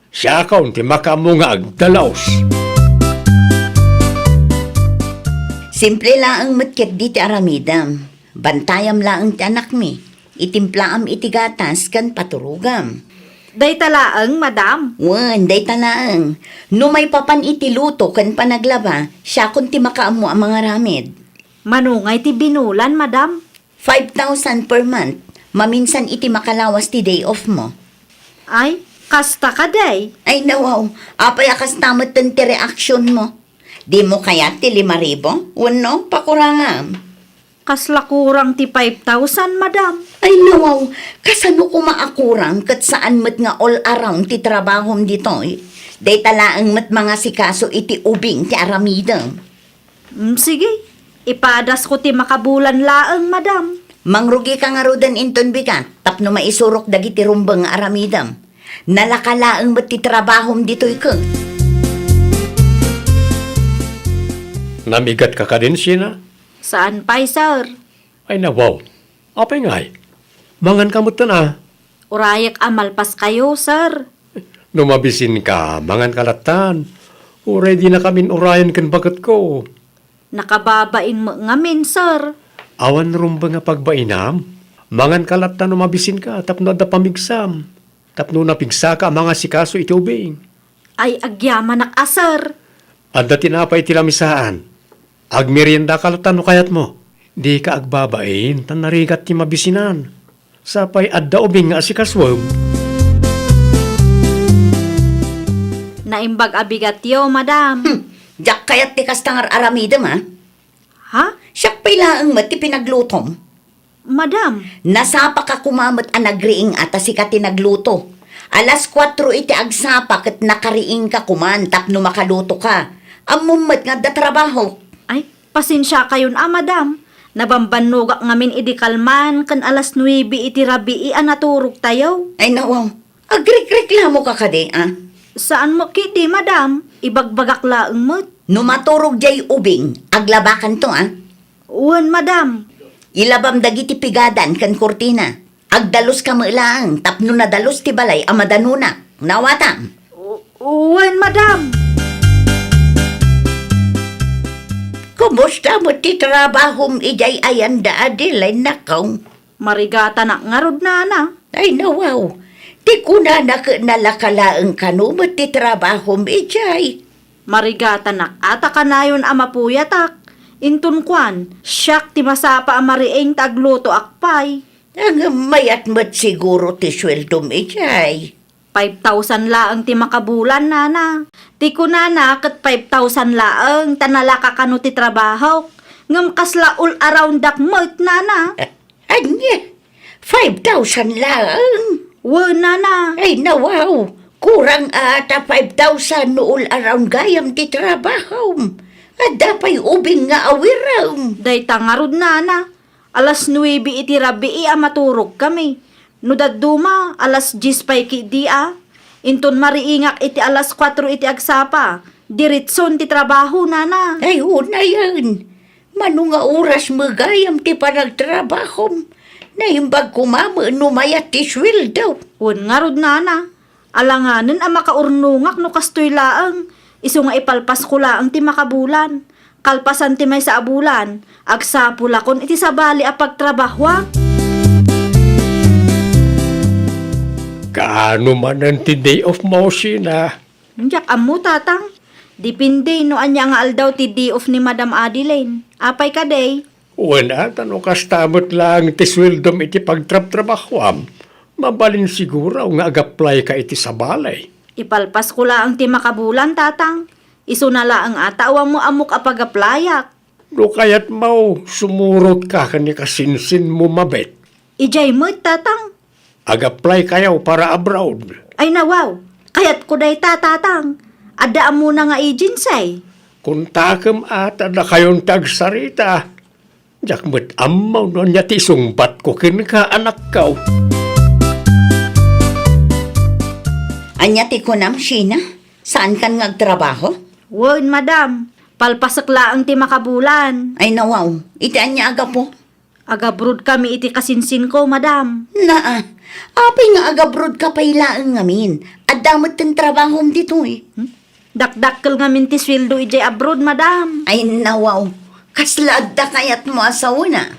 Siakon ti makaammo nga agdalus. Simple laeng met ketdi ti aramidam. Bantayam laeng ti anakmi. Itimplaam iti gatas ken paturogam. Dayta laeng, madam? Wen, dayta laeng. No maipapan iti luto ken panaglaba, siakon ti makaammo a mangaramid. Mano ngay ti binulan, madam? Five thousand per month. Maminsan iti makalawas ti day off mo. Ay, kasta kadi? Ay, nawaw. Apay a kasta metten ti reaksyon mo? Dimo kayat ti lima ribu? Wenno, pakurangam? Kasla kurang ti five thousand, madam. Ay, nawaw, kasano koma a kurang ket saan met nga all around ti trabahom ditoy? Dayta laeng met mangasikaso iti ubing ti aramidem. Mm, sige, ipadasko ti makabulan laeng, madam. Mangrugika ngaruden inton bigat tapno maisurok dagiti rumbeng nga aramidem. Nalaka laeng met ti trabahom ditoy ket. Namigatka kadin, Sheena? Saan pay, sir. Ay, nawaw. Apay ngay? Manganka metten a. Urayek a malpaskayo, sir. No mabisinka, manganka lattan. Uray dinakamin urayen ken baketko. Nakababain met ngamin, sir. Awan rumbeng a pagbainam? Manganka lattan no mabisinka tapno adda pamigsam. Tapno napigsaka a mangasikaso iti ubing. Ay, agyamanak a, sir. Adda tinapay iti lamisaan. Agmeriendaka lattan no kayatmo. Dika agbabain, ta narigat ti mabisinan. Sapay adda ubing nga asikasuem. Naimbag a bigatyo, madam. Hmm, diak kayat ti kasta nga ar-aramidem, a? Ha? Siak pay laeng met ti pinaglutom. Madam. Nasapaka koma met a nagriing a ta sika ti nagluto. Alas kuatro iti agsapa ket nakariingka koman tapno makalutoka. Ammom met nga adda trabaho. Ay, pasensiakayon a, madam. Nabambannogak ngamin idi kalman ken alas nuebe iti rabii a naturogtayo. Ay, nawaw. Agrikreklamoka kadi, a? Saan mo kidi, madam. Ibagbagak laeng met. No maturog diay ubing, aglabakanto, a? Wen, madam. Ilabam dagiti pigadan ken kurtina. Agdaluska met laeng tapno nadalus ti balay a madanonak. Nawatam? U-, wen, madam. Kumusta met ti trabahom idiay ayan da, Adeline, nakaw? Marigatanak ngarud, nana. Ay, nawaw. Ti kunana ket nalaka laeng kano met ti trabahom idiay. Marigatanak a ta kanayon a mapuyatak. Inton kuan, siak ti masapa a mariing ta aglutoak pay. Ngem mayat met siguro ti sueldom idiay. Five thousand laeng ti makabulan, nana. Ti kunana ket five thousand laeng ta nalaka kano ti trabahok. Ngem kasla all around dak met, nana. A-, ania? Five thousand laeng? Wen, nana. Ay, nawaw. Kurang a ta five thousand no all around gayam ti trabahom. Adda pay ubing nga awirem. Dayta ngarud, nana. Alas nuebe iti rabii a maturogkami. No dadduma, alas dies pay ketdi a. Inton mariingak iti alas kuatro iti agsapa, diretson ti trabaho, nana. Ay, unayen. Mano nga oras met gayam ti panagtrabahom? Naimbag koma met no mayat ti sueldo. Wen ngarud, nana. Alanganen a makaurnongak no kastoy laeng, isu nga ipalpasko laeng ti makabulan. Kalpasan ti maysa a bulan, agsapulakon iti sabali a pagtrabahoak. Kaano manen ti day off mo, Sheena? Diak ammo, Tatang. Depende no ania nga aldaw ti day off ni Madam Adeline. Apay kadi? Wen a, ta no kasta met laeng ti sueldom iti pagtrabtrabahoam, mabalin siguro nga agaplayka iti sabali. Ipalpasko laeng ti makabulan, Tatang. Isuna laeng a ta awan mo ammok a pagaplayak. No kayatmo, sumurotka ken ni kasinsinmo, mabet. Idiay met, Tatang. Agaplaykayo para abroad. Ay, nawaw. Kayatko dayta, Tatang. Adda ammona nga agency. Kontakem a ta dakayon ti agsarita. Diak met ammo no ania ti isungbatko kenka, anakko. Ania ti kunam, Sheena? Saankan nga agtrabaho? Wen, madam. Palpasek laeng ti makabulan. Ay, nawaw. Iti ania a gapu? Agabrodkami iti kasinsinko, madam. Naa, apay nga agabrodka pay laeng ngamin? Adda metten trabahom ditoy. Hmm? Dakdakkel ngamin ti sueldo idiay abroad, madam. Ay, nawaw. Kasla adda kayatmo a saona?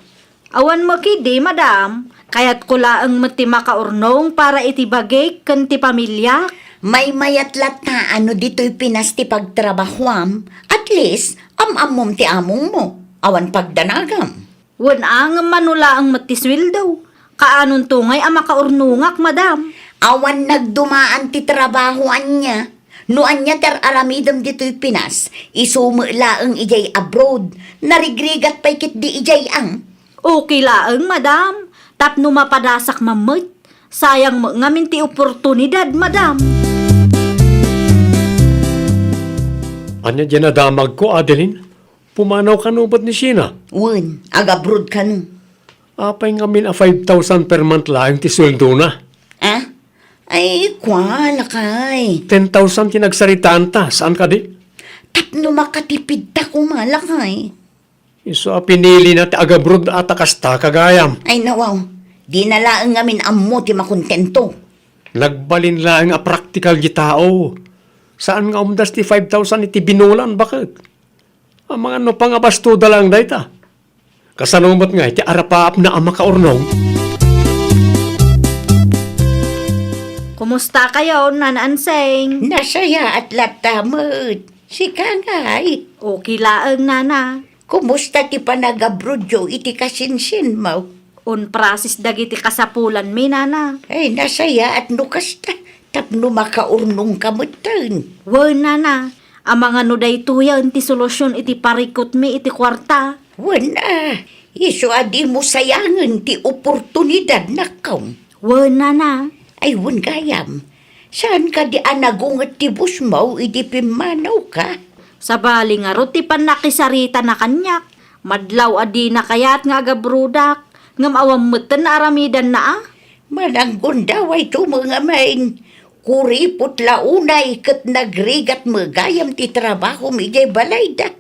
Awan mo kidi, madam. Kayatko laeng met ti makaurnong para iti bagik ken ti pamiliak. Maymayat latta a no ditoy Pinas ti pagtrabahoam, at least, am-ammom ti amongmo. Awan pagdanagam. Wen a, ngem mano laeng met ti sueldo? Kaanonto ngay a makaurnongak, madam? Awan nagdumaan ti trabaho ania. No ania ti ar-aramidem ditoy Pinas, isu met laeng idiay abroad. Narigrigat pay ketdi idiay ang. Okay laeng, madam. Tapno mapadasak man met. Sayang met ngamin ti oportunidad, madam. Ania diay nadamagko, Adeline? Pumanaw kano met ni Sheena? Wen, agabroad kano. Apay ngamin a five thousand per month laeng ti sueldona? Ah? Ay, kua, lakay. Ten thousand ti nagsaritaanta, saan kadi? Tapno makatipidta koma, lakay. Isu a pinilina ti agabroad a ta kasta, gagayam. Ay, nawaw. Dina laeng ngamin ammo ti makontento. Nagbalin laeng a praktikal diay tao. Saan nga umdas ti five thousand iti binulan, baket? Amangan no pangabastoda laeng dayta. Kasano met ngay ti arapaapna a makaurnong? Kumusta kayo, Nana Anseng? Nasayaat latta met. Sika ngay? Okay laeng, Nana. Kumusta ti panagabroadyo iti kasinsinmo? On process dagiti kasapulanmi, Nana. Ay, nasayaat no kasta, tapno makaurnongka metten. Wen, Nana. Amangan no daytoyen ti solusion iti parikutmi iti kuarta. Wen a, isu a dimo sayangen ti oportunidad, nakkaw. Wen, Nana. Ay, wen gayam. Saan kadi a nagunget ti bosmo idi pimmanawka? Sabali ngarud ti pannakisaritana kaniak. Madlaw a dina kayat nga agabroadak, ngem awan metten a aramidanna a. Mananggundaway tumengamin. Kuripot la unay ket nagrigat met gayam ti trabahom idiay balayda.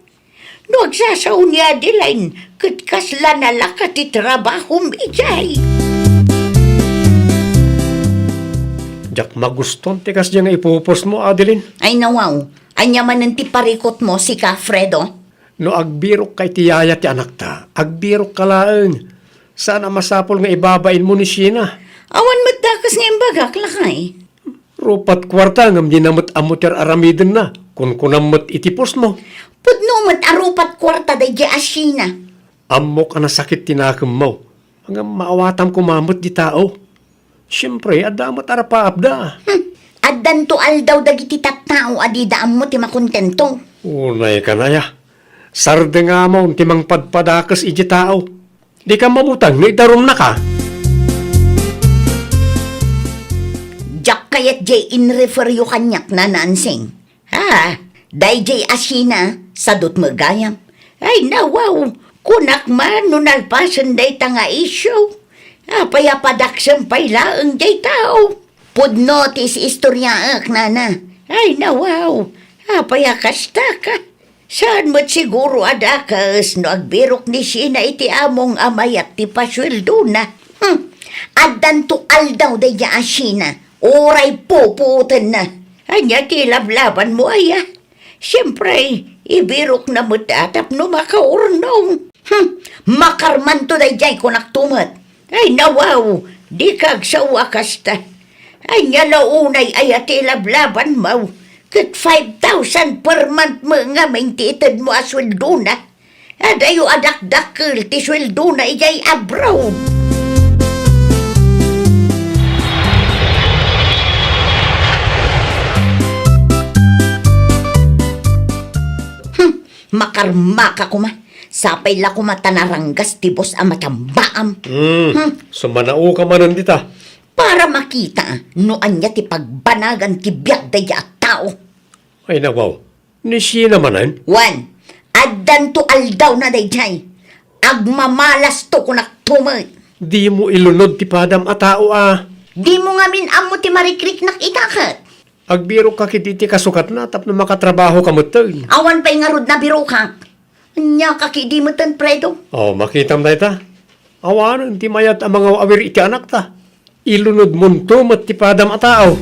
No agsasao ni Adeline, ket kasla nalaka ti trabahom idiay. Diak maguston ti kasdiay nga ipupusmo, Adeline. Ay, nawaw. Ania manen ti parikutmo, sika, Fredo? No agbirokka iti yaya ti anakta, agbirokka laeng. Saan a masapul nga ibabainmo ni Sheena. Awan met dakes nga imbagak, lakay. Rupat kuarta ngem dina met ammo ti ar-aramidenna. Kunkunam met iti pusmo. Pudno met a rupat kuarta daydiay a Sheena. Ammok a nasakit ti nakemmo. Ngem maawatam koma met ti tao. Siempre, adda met arapaapda. Hmm. Addanto aldaw dagiti tattao a dida ammo ti makontento. Unay kanaya. Sardengamon ti mangpadpadakes iti tao. Dika mabutang no idarumnaka. Diak kayat diay inreferyo kaniak, Nana Ansing. Ha? Daydiay a Sheena, sadut met gayam. Ay, nawaw, kunak man no nalpasen dayta nga isyu. Apay a padaksem pay laeng diay tao? Pudno ti is-istoriaek, nana. Ay, nawaw, apay a kastaka? Saan met siguro a dakes no agbirok ni Sheena iti among a mayat ti pasueldona. Hmm, addanto aldaw daydiay a Sheena, uray pupuotenna. Ania ti lablabanmo, aya? Siempre, ibirokna met a tapno makaurnong. Hmm, makarmanto daydiay, kunakto met. Ay, nawaw, dika agsao a kasta. Ania la unay aya ti lablabanmo? Ket five thousand per month met ngamin ti itedmo a sueldona. Adayo a dakdakkel ti sueldona idiay abroad. Hmm, makarmaka koma. Sapay la koma ta naranggas ti boss a matambaam. Hmm, hmm. Sumanaoka manen dita. Para makita no ania ti pagbanagan ti biag daydiay a tao. Ay, nawaw. Ni Sheena manen? Wen, addanto aldawna daydiay. Agmamalasto, kunakto met. Dimo ilunod ti padam a tao a. Dimo ngamin ammo ti marikriknak ita ket. Agbirokka ketdi iti kasukatna tapno makatrabahoka metten. Awan pay ngarud nabirokak. Ania ka ketdi metten, Fredo? Oh, makitam dayta. Awanen ti mayat a mangaw-awir iti anakta. Ilunodmonto met ti padam a tao.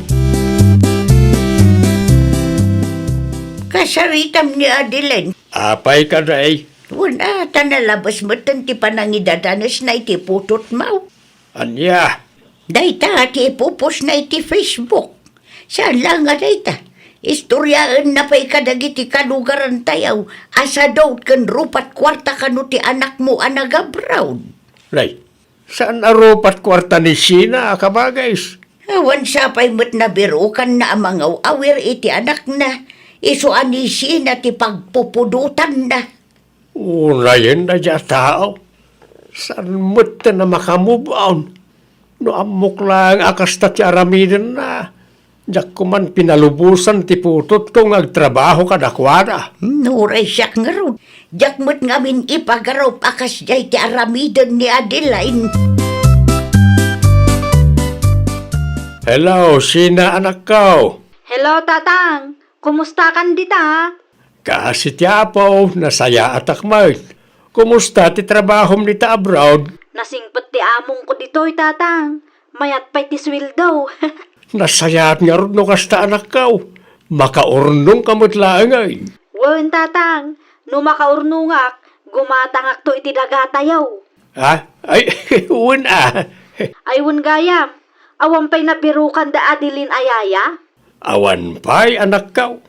Kasaritam ni Adeline. Apay kadi? Wen a, ta nalabes metten ti panangidadanesna iti putotmo. Ania? Dayta ti ipupusna iti Facebook. Saan la nga dayta, istoriaenna pay kadagiti kalugarantayo a sadut ken rupat kuarta kano ti anakmo a nag-abroad. Nay, saan a rupat kuarta ni Sheena a kabagis? Awan sapay met nabirokanna a mangaw-awir iti anakna, isu a ni Sheena ti pagpupudotanna. Unayen daydiay a tao. Saan met a maka-move on. No ammok laeng a kasta ti aramidenna, diak koman pinalubosan ti putotko nga agtrabaho kadakuada. Nuray siak ngarud, diak met ngamin ipagarup a kasdiay ti aramiden ni Adeline. Hello, Sheena, anakko. Hello, Tatang. Kumustakan dita? Kaasi ti Apo, nasayaatak met. Kumusta ti trabahom dita abroad? Nasingpet ti amongko ditoy, Tatang. Mayat pay ti sueldo. Nasayaat ngarud no kasta, anakko. Makaurnongka met laengen. Wen, Tatang. No makaurnongak, gumatangakto iti dagatayo. Ha? Ay, wen a. Ay, wen gayam. Awan pay nabirukan da Adeline a yaya? Awan pay, anakko.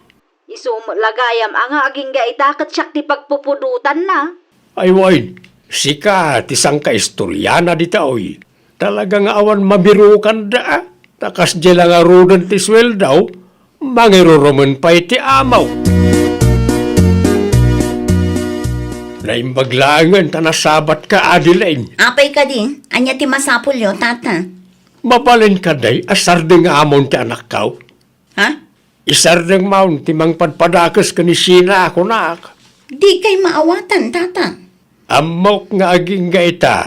Isu met la gayam a nga agingga ita ket siak ti pagpupudotanna. Ay wen, sika ti sangkaistoriana ditoy. Talaga nga awan mabirukanda, a? Ta kasdiay la ngaruden ti sueldo, mangirurumen pay ti amo. Naimbag laengen ta nasabatka, Adeline. Apay kadi, ania ti masapulyo, Tata? Mabalin kadi a sardeng amon ti anakko? Ha? Isardengmon ti mangpadpadakes ken ni Sheena, kunak. Dikay maawatan, Tata. Ammok nga agingga ita,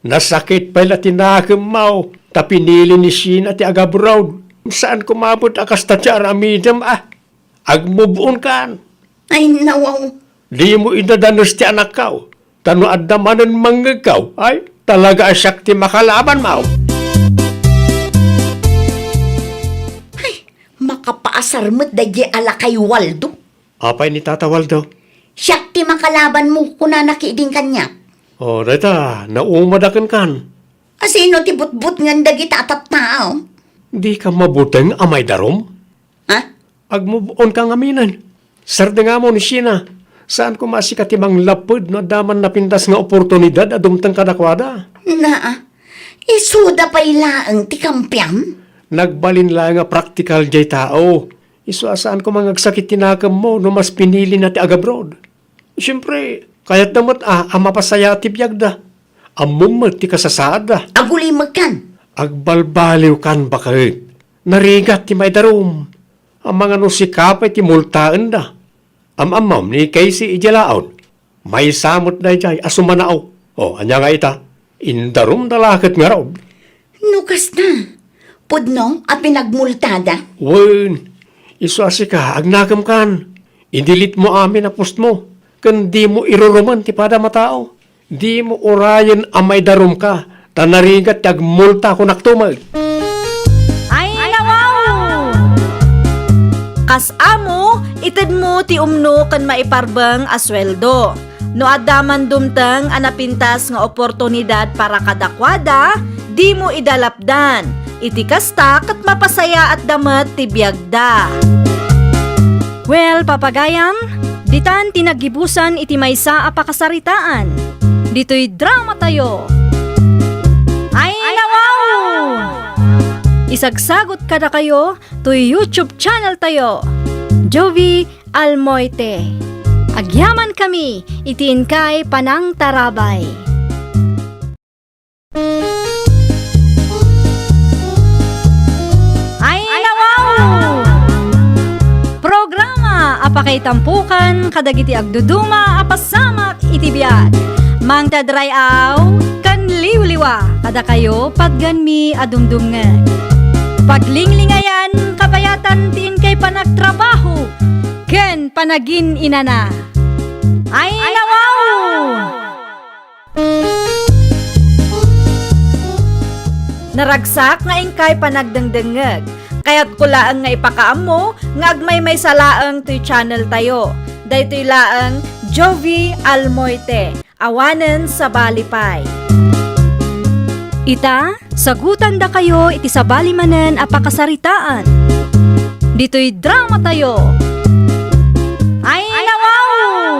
nasakit pay la ti nakemmo, ta pinili ni Sheena ti agabroad. Saan koma met a kasta ti aramidem, a. Agmove on kan. Ay, nawaw. Dimo idadanes ti anakko. Ta no adda manen mangngegko, ay, talaga a siak ti makalabanmo. Ay, makapaasar met daydiay a lakay Waldo. Apay ni Tata Waldo? Siak ti makalabanmo, kunana ketdin kaniak. O, dayta, naumadaken kan. Asino ti butbutngen dagita a tattao? Dika mabuteng a maidarum? Ha? Agmove on ka ngaminen. Sardengamo ni Sheena. Saan koma a sika ti manglapped no adda man napintas nga oportunidad a dumteng kadakuada. Naa, isuda pay laeng ti kampiam? Nagbalin laeng a praktikal diay tao. Isu a saan koma nga agsakit ti nakemmo no mas pinilina ti agabroad. Siempre, kayatda met a, a mapasayaat ti biagda. Ammom met ti kasasaadda. Agulimekkan. Agbalbaliwkan baket. Narigat ti maidarum. Amangan no sika pay ti multaenda. Am-ammom ni Casey idiay laon. Maysa met daydiay a sumanao. O, ania nga ita? Indarumda la ket ngarud. No kasta, pudno a pinagmultada? Wen, isu a sika, agnakemkan. I-delete mo amin a post mo, ken dimo irurumen ti padam a tao. Dimo urayen a maidarumka, ta narigat ti agmulta, kunakto met. Ay, nawaw! Kas amo, itedmo ti umno ken maiparbeng a sueldo. No adda man dumteng a napintas nga oportunidad para kadakuada, dimo idalapdan. Iti kasta, ket mapasayaatda met ti biagda. Well, papagayam, ditan ti naggibusan iti maysa a pakasaritaan. Ditoy dramatayo. Ay, nawaw! Isagsagot kadakayo toy YouTube channel tayo, Jovie Almoite. Agyamankami iti inkay panangtarabay. Ay, nawaw! Programa a pakaitampokan kadagiti agduduma a pasamak iti biag. Mangted ray-aw ken liwliwa kadakayo patgenmi a dumdumngeg. Paglinglingayan kabayatan ti inkay panagtrabaho ken panagin-inana. Ay, nawaw! Naragsak nga inkay panagdengdengngeg. Kayatko laeng nga ipakaammo nga agmaymaysa laeng toy channel tayo. Daytoy laeng Jovie Almoite. Awanen sabali pay. Ita, sagutandakayo iti sabali manen a pakasaritaan. Ditoy dramatayo. Ay, nawaw!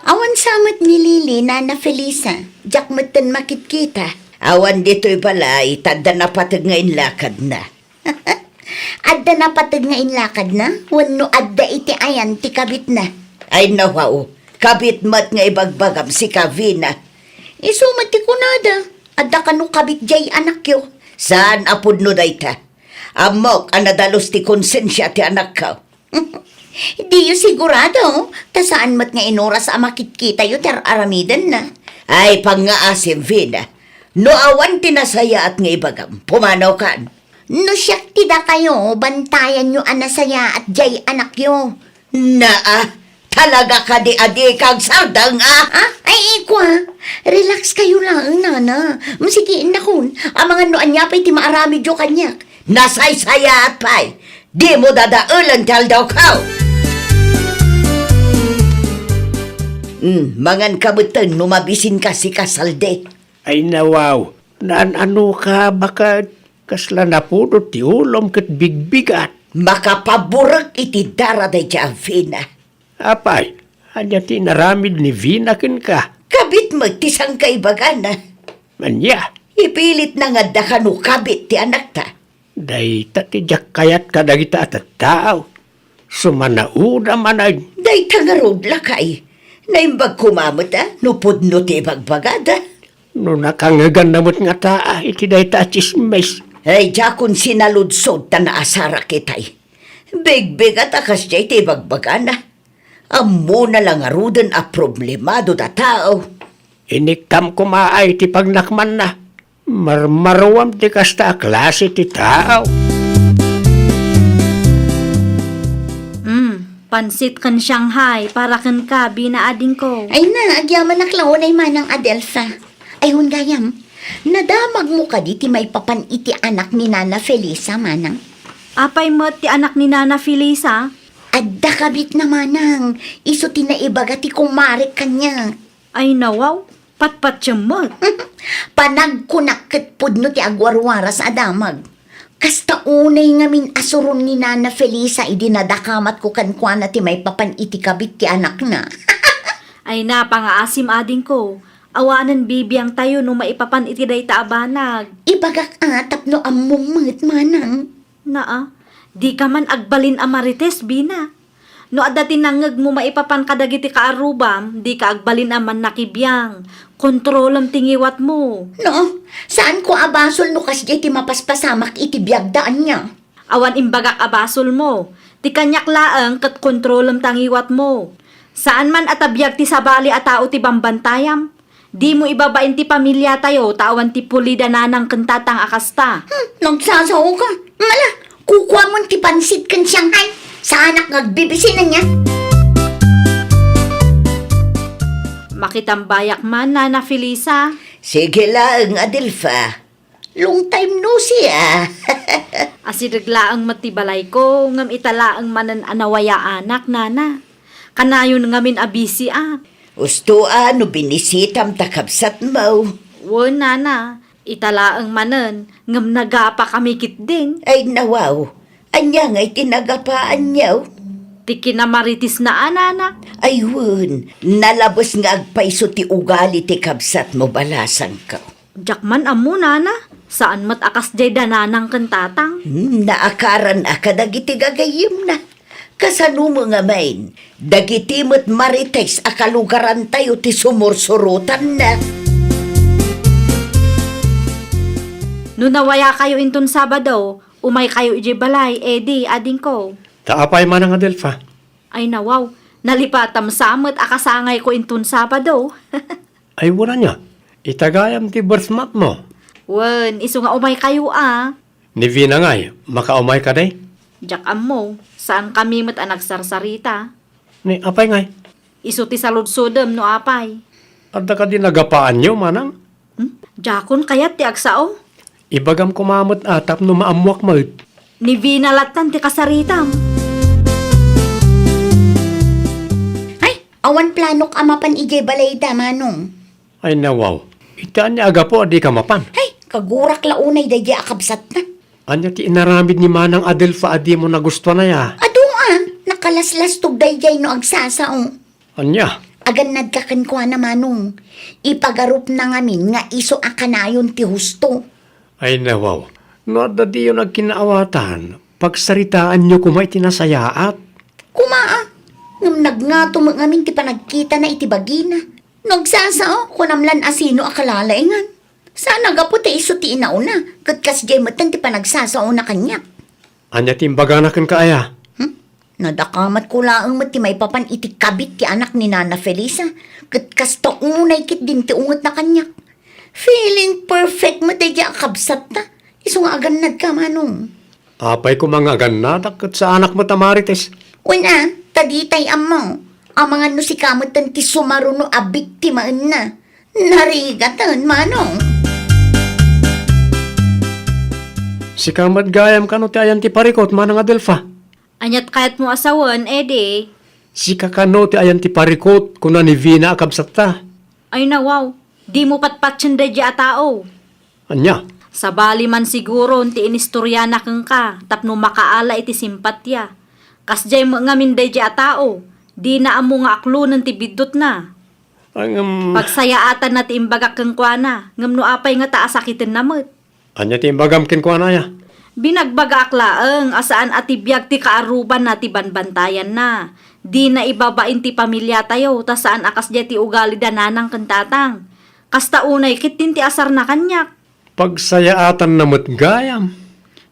Awan sa met ni Lily, Nana Felisa. Diak metten makitkita. Awan ditoy balay, ta adda napateg nga inlakadna. Adda napateg nga inlakadna? Wenno adda iti ayan ti kabitna? Ay, nawaw. Kabit met nga ibagbagam, sika, Vina. Isu met ti kunada, adda kano kabit diay anakyo. Saan a pudno dayta. Ammok a nadalus ti konsensia ti anakko. Diyo sigurado, ta saan met nga inuras a makitkitayo ti ar-aramidenna. Ay, pangngaasim, Vina. No awan ti nasayaat nga ibagam, pumanakan. No siak ti dakayo, bantayanyo a nasayaat diay anakyo. Naa, talaga kadi a dika agsardeng, a? Ah, ay, ikwa. Relax kayo laeng, nana. Mm, sige, innakon. Amangan no ania pay ti maaramidyo kaniak. Nasaysayaat pay. Dimo dadaelen ti aldawko. Mm, mangan ka metten no mabisinka, sika, Saldi. Ay, nawaw. Naan-ano ka, baket? Kasla napudot ti ulom ket bigbigat. Makapaburek iti dara daydiay a Vina. Apay, ania ti inaramid ni Vina kenka? Kabit met ti sangkaibagana. Ania? Ipilitna nga adda kano kabit ti anakta. Dayta ti diak kayat kadagita a tattao. Sumanauda manen. Dayta ngarud, lakay. Naimbag koma met a no pudno ti ibagbagada. No nakangeganna met ngata iti dayta a tsismis. Ay, diakon sinaludsod ta naasarak itay. Bigbigat a kasdiay ti ibagbagana. Ammona la ngaruden a problemado ta tao. Iniktam koma ay ti pagnakmanna. Marmaruam ti kasta a klase ti tao. Mm, pansit ken Shanghai para kenka, Vina, adingko. Ay na, agyamanak la unay, Manang Adelfa. Ay, wen gayam, nadamagmo kadi ti maipapan iti anak ni Nana Felisa, Manang? Apay met ti anak ni Nana Felisa? Adda kabitna, Manang. Isu ti naibaga ti kumarek kaniak. Ay, nawaw, patpatiem met. Panagkunak ket pudno ti agwarwaras a damag. Kasta unay ngamin a suron ni Nana Felisa idi nadakamatko kenkuana ti maipapan iti kabit ti anakna. Ay, napangaasim, adingko. Awanen bibiangtayo no maipapan iti dayta a banag. Ibagak a tapno ammom met, Manang. Naa, dika man agbalin a marites, Vina. No adda ti nangngegmo maipapan kadagiti kaarrubam, dika agbalin a mannakibiang. Kontrolem ti ngiwatmo. No, saanko a basol no kasdiay ti mapaspasamak iti biagda, ania? Awan imbagak a basolmo. Ti kaniak laeng ket kontrolem ta ngiwatmo. Saan man a ta biag ti sabali a tao ti bambantayam. Dimo ibabain ti pamiliatayo ta awan ti pulida nanang ken tatang a kasta. Hmm, nagsasao ka. Mala, kukuamon ti pansit ken Shanghai. Saanak nga agbibisi ania. Makitambayak man, Nana Felisa. Sige laeng, Adelfa. Long time no see, ah. Asideg laeng met ti balayko, ngem ita laeng manen a nawayaanak, Nana. Kanayon ngamin a bisiak. Usto a no binisitam ta kabsatmo. Wen, Nana, ita laeng manen, ngem nagapakami ketdin. Ay, nawaw. Ania ngay ti nagapaanyo? Ti kinamaritisna a, Nana. Ay, wen, nalabes nga agpayso ti ugali ti kabsatmo, balasangko. Diak man ammo, Nana. Saan met a kasdiay da nanang ken tatang. Hmm, naakaran a kadagiti gagayyemna. Kasano met ngamin, dagiti met marites a kalugarantayo ti sumursurotanna. No nawayakayo inton Sabado, umaykayo idiay balay, Eddie, adingko. Ta apay, Manang Adelfa? Ay, nawaw, nalipatam sa met a kasangayko inton Sabado. Ay, wen ania, ita gayam ti birthmonthmo. Wen, isu nga umaykayo a. Ni Vina ngay, makaumay kadi? Diak ammo, saankami met a nagsarsarita. Ni apay ngay? Isu ti saludsodem no apay. Adda kadi nagapaanyo, Manang? Hmm? Diakon kayat ti agsao. Ibagam koma met a tapno maammoak met. Ni Vina lattan ti kasaritam. Ay, awan planok a mapan idiay balayda, Manong. Ay, nawaw. Ita ania a gapu a dika mapan? Ay, kagurak la unay daydiay a kabsatna. Ania ti inaramid ni Manang Adelfa a dimo nagustuan aya? Adu a, nakalaslastog daydiay no agsasao. Ania? Agannadka kenkuana, Manong. Ipagarupna ngamin nga isu a kanayon ti husto. Ay, nawaw. No adda diyo nagkinaawatan, pagsaritaanyo koma iti nasayaat. Koma a, ngem nagngato met ngamin ti panagkitana iti bagina. No agsasao, kunam lan a sino a kalalaingan. Saan a gapu ta isu ti inauna, ket kasdiay metten ti panagsasaona kaniak. Ania ti imbagana kenka, aya? Hmm? Nadakamatko laeng met ti maipapan iti kabit ti anak ni Nana Felisa, ket kasta unay ketdin ti ungetna kaniak. Feeling perfect met daydiay a kabsatta. Isu nga agannadka, Manong. Apay koma nga agannadak ket saanak met a marites? Wen a, ta ditay ammo. Amangan no sika metten ti sumaruno a biktimaenna. Narigaten, Manong. Sika met gayam kano ti ayan ti parikut, Manang Adelfa? Aniat kayatmo a sawen, Eddie? Sika kano ti ayan ti parikut, kuna ni Vina a kabsatta. Ay nawaw, dimo patpatien daydiay a tao. Ania? Sabali man siguron ti inistoriana kenka tapno makaala iti simpatya. Kasdiay met ngamin daydiay a tao, dina ammo nga aklonen ti biddutna. Ay, ngem pagsayaatanna ti imbagak kenkuana, ngem no apay ngata a sakitenna met? Ania ti imbagam kenkuana, aya? Binagbagaak laeng a saan a ti biag ti kaarubanna ti banbantayanna. Dina ibabain ti pamiliatayo, ta saan a kasdiay ti ugali da nanang ken tatang. Kasta unay ketdin ti asarna kaniak. Pagsayaatanna met gayam.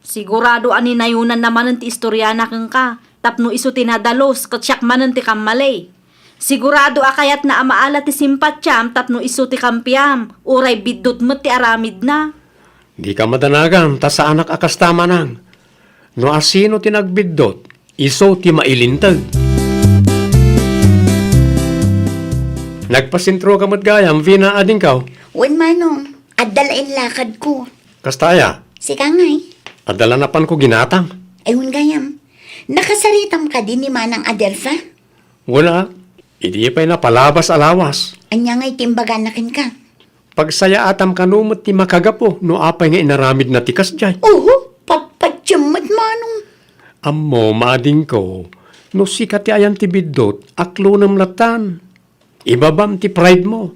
Sigurado a ninayonanna manen ti istoriana kenka, tapno isu ti nadalus ket siak manen ti kammali. Sigurado a kayatna a maala ti simpatiam tapno isu ti kampiam, uray biddut met ti aramidna. Dika madanagan, ta saanak a kasta, Manang. No asino ti nagbiddut, isu ti mailinteg. Nagpasentroka met gayam, Vina, adingkaw? Wen, Manong, adda laeng lakadko. Kasta aya? Sika ngay? Adda la napanko ginatang. Ay, wen gayam. Nakasaritam kadi ni Manang Adelfa? Wen a, idi pay napalabas a lawas. Ania ngay ti imbagana kenka? Pagsayaatam kano met ti makagapu no apay nga inaramidna ti kasdiay. Oho, patpatiem met, Manong. Ammom, adingko, no sika ti ayan ti biddut, aklonem lattan. Ibabam ti pride mo.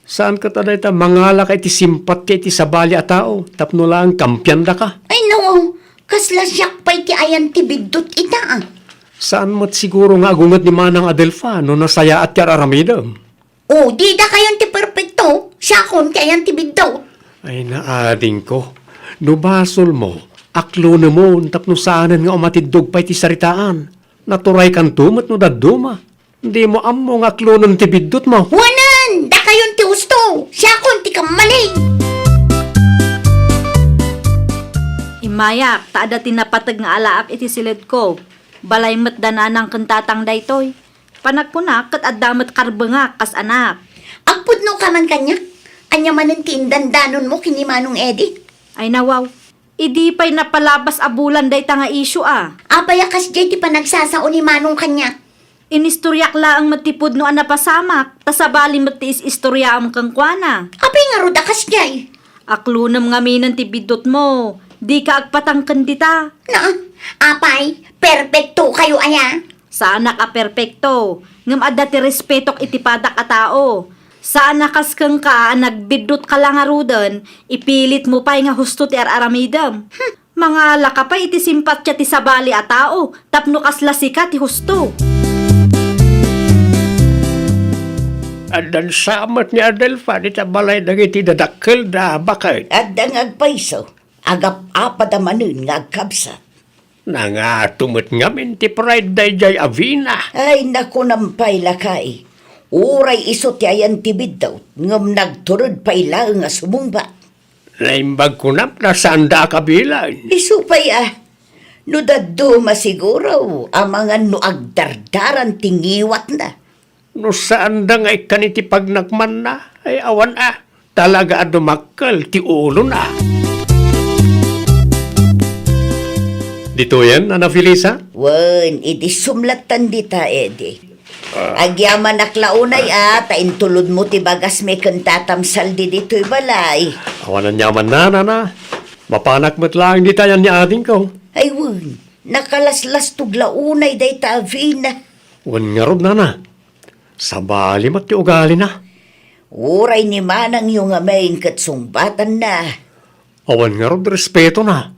Saan ket a dayta mangalaka iti simpatya iti sabali a tao tapno laeng kampiandaka. Ay, no, kasla siak pay ti ayan ti biddut ita, a. Saan met siguro nga agunget ni Manang Adelfa no nasayaat ti ar-aramidem. O, dida kayon ti perpekto, siakon ti ayan ti biddut. Ay, naadingko. No basolmo, aklonemon tapno saanen nga umatiddog pay ti saritaan. Naturay kanto met no dadduma. Dimo ammo nga aklonen ti biddutmo. Wanen, dakayon ti husto, siakon ti kammali. Immayak, ta adda ti napateg nga alaak iti siledko. Balay met da nanang ken tatang daytoy. Panagkunak ket adda met karbengak kas anak. Agpudnoka man kaniak? Ania manen ti indandanonmo ken ni Manong Eddie? Ay nawaw. Idi pay napalabas a bulan dayta nga isyu a. Apay a kasdiay ti panagsasao ni Manong kaniak? Inistoriak laeng met ti pudno a napasamak, ta sabali met ti is-istoriaam kenkuana. Apay ngarud a kasdiay? Aklonem ngaminen ti biddutmo. Dika agpatang ken dita. Na, apay, perpektokayo aya? Saanak a perpekto, ngem adda ti respetok iti padak a tao. Saan a kas kenka a nagbiddutka la ngaruden, ipilitmo pay nga husto ti ar-aramidem. Hmm, mangalaka pay iti simpatya ti sabali a tao tapno kasla sika ti husto. Addan sa met ni Adelfa dita balay dagiti dadakkelda, baket. Adda nga agpayso, agap-apada manen nga agkabsat. Nangato met ngamin ti pride daydiay a Vina. Ay, nakunam pay, lakay. Uray isu ti ayan ti biddut, ngem nagtured pay laeng a sumungbat. Naimbag kunam ta saanda a kabilan. Isu pay a, no dadduma siguro, amangan no agdardaran ti ngiwatna. No saanda nga ikkan iti pagnakmanna, ay awan a, talaga a dumakkel ti ulona. Ditoyen, Nana Felisa? Wen, idi sumlattan dita, Eddie. Ah. Agyamanak la unay a, ta intulodmo ti bagasmi ken tatam Saldi ditoy balay. Awan aniamanna, Nana. Mapanak met laeng dita yan ni adingko. Ay wen, nakalaslastog la unay dayta a Vina. Wen ngarud, Nana. Sabali met ti ugalina. Uray ni manangyo ngamin ket sungbatanna. Awan ngarud respetona.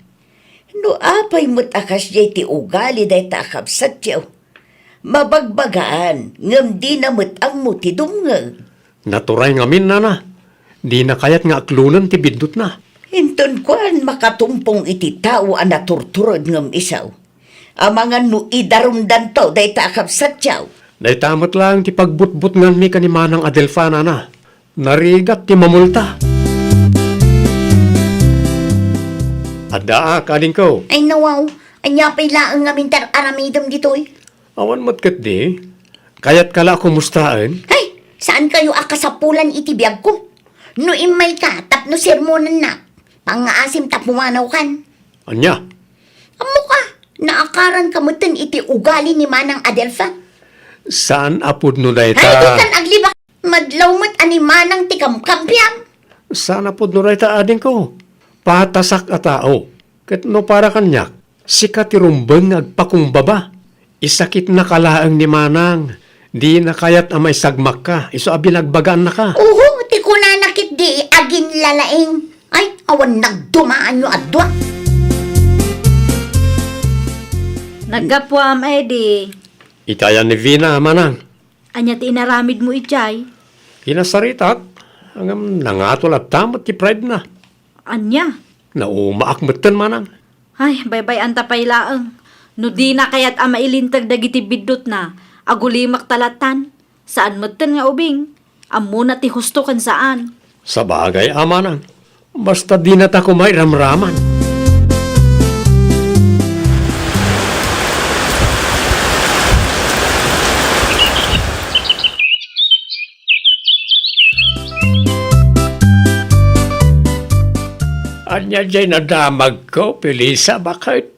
No apay met a kasdiay ti ugali dayta a kabsatyo, mabagbagaan ngem dina met ammo ti dumngeg. Naturay ngamin, nana. Dina kayat nga aklonen ti biddutna. Inton kuan, makatumpong iti tao a naturtured ngem isu. Amangan no idarumdanto dayta a kabsatyo. Dayta met laeng ti pagbutbutnganmi ken ni Manang Adelfa, nana. Narigat ti mamulta. Addaak, adingko. Ay, nawaw. Ania pay laeng ngamin ti ar-aramidem ditoy? Awan met ketdi. Kayatka la a kumustaen? Ay, saankayo a kasapulan iti biagko. No immayka tapno sermonennak, pangngaasim ta pumanawkan. Ania? Ammoka, naakaranka metten iti ugali ni Manang Adelfa. Saan a pudno dayta. Ay, dikan aglibak. Madlaw met a ni Manang ti kamkampiam. Saan a pudno dayta, adingko. Patasak a tao. Ket no para kaniak, sika ti rumbeng nga agpakumbaba. Isakitnaka laeng ni Manang. Dina kayat a maisagmakka, isu a binagbagaannaka. Uho, ti kunana ketdi, aginlalaing. Ay, awan nagdumaanyo a dua. Naggapuam, Eddie. Itayan ni Vina, Manang. Ania ti inaramidmo idiay? Kinasaritak, ngem nangato latta met ti pride na. Ania? Naumaak metten, Manang. Ay, baybay-anta pay laeng. No dina kayat a mailinteg dagiti biddutna, agulimakta lattan. Saan metten nga ubing. Ammona ti husto ken saan. Sabagay a, Manang. Basta dinata koma iramraman. Ania diay nadamagko, Felisa, baket?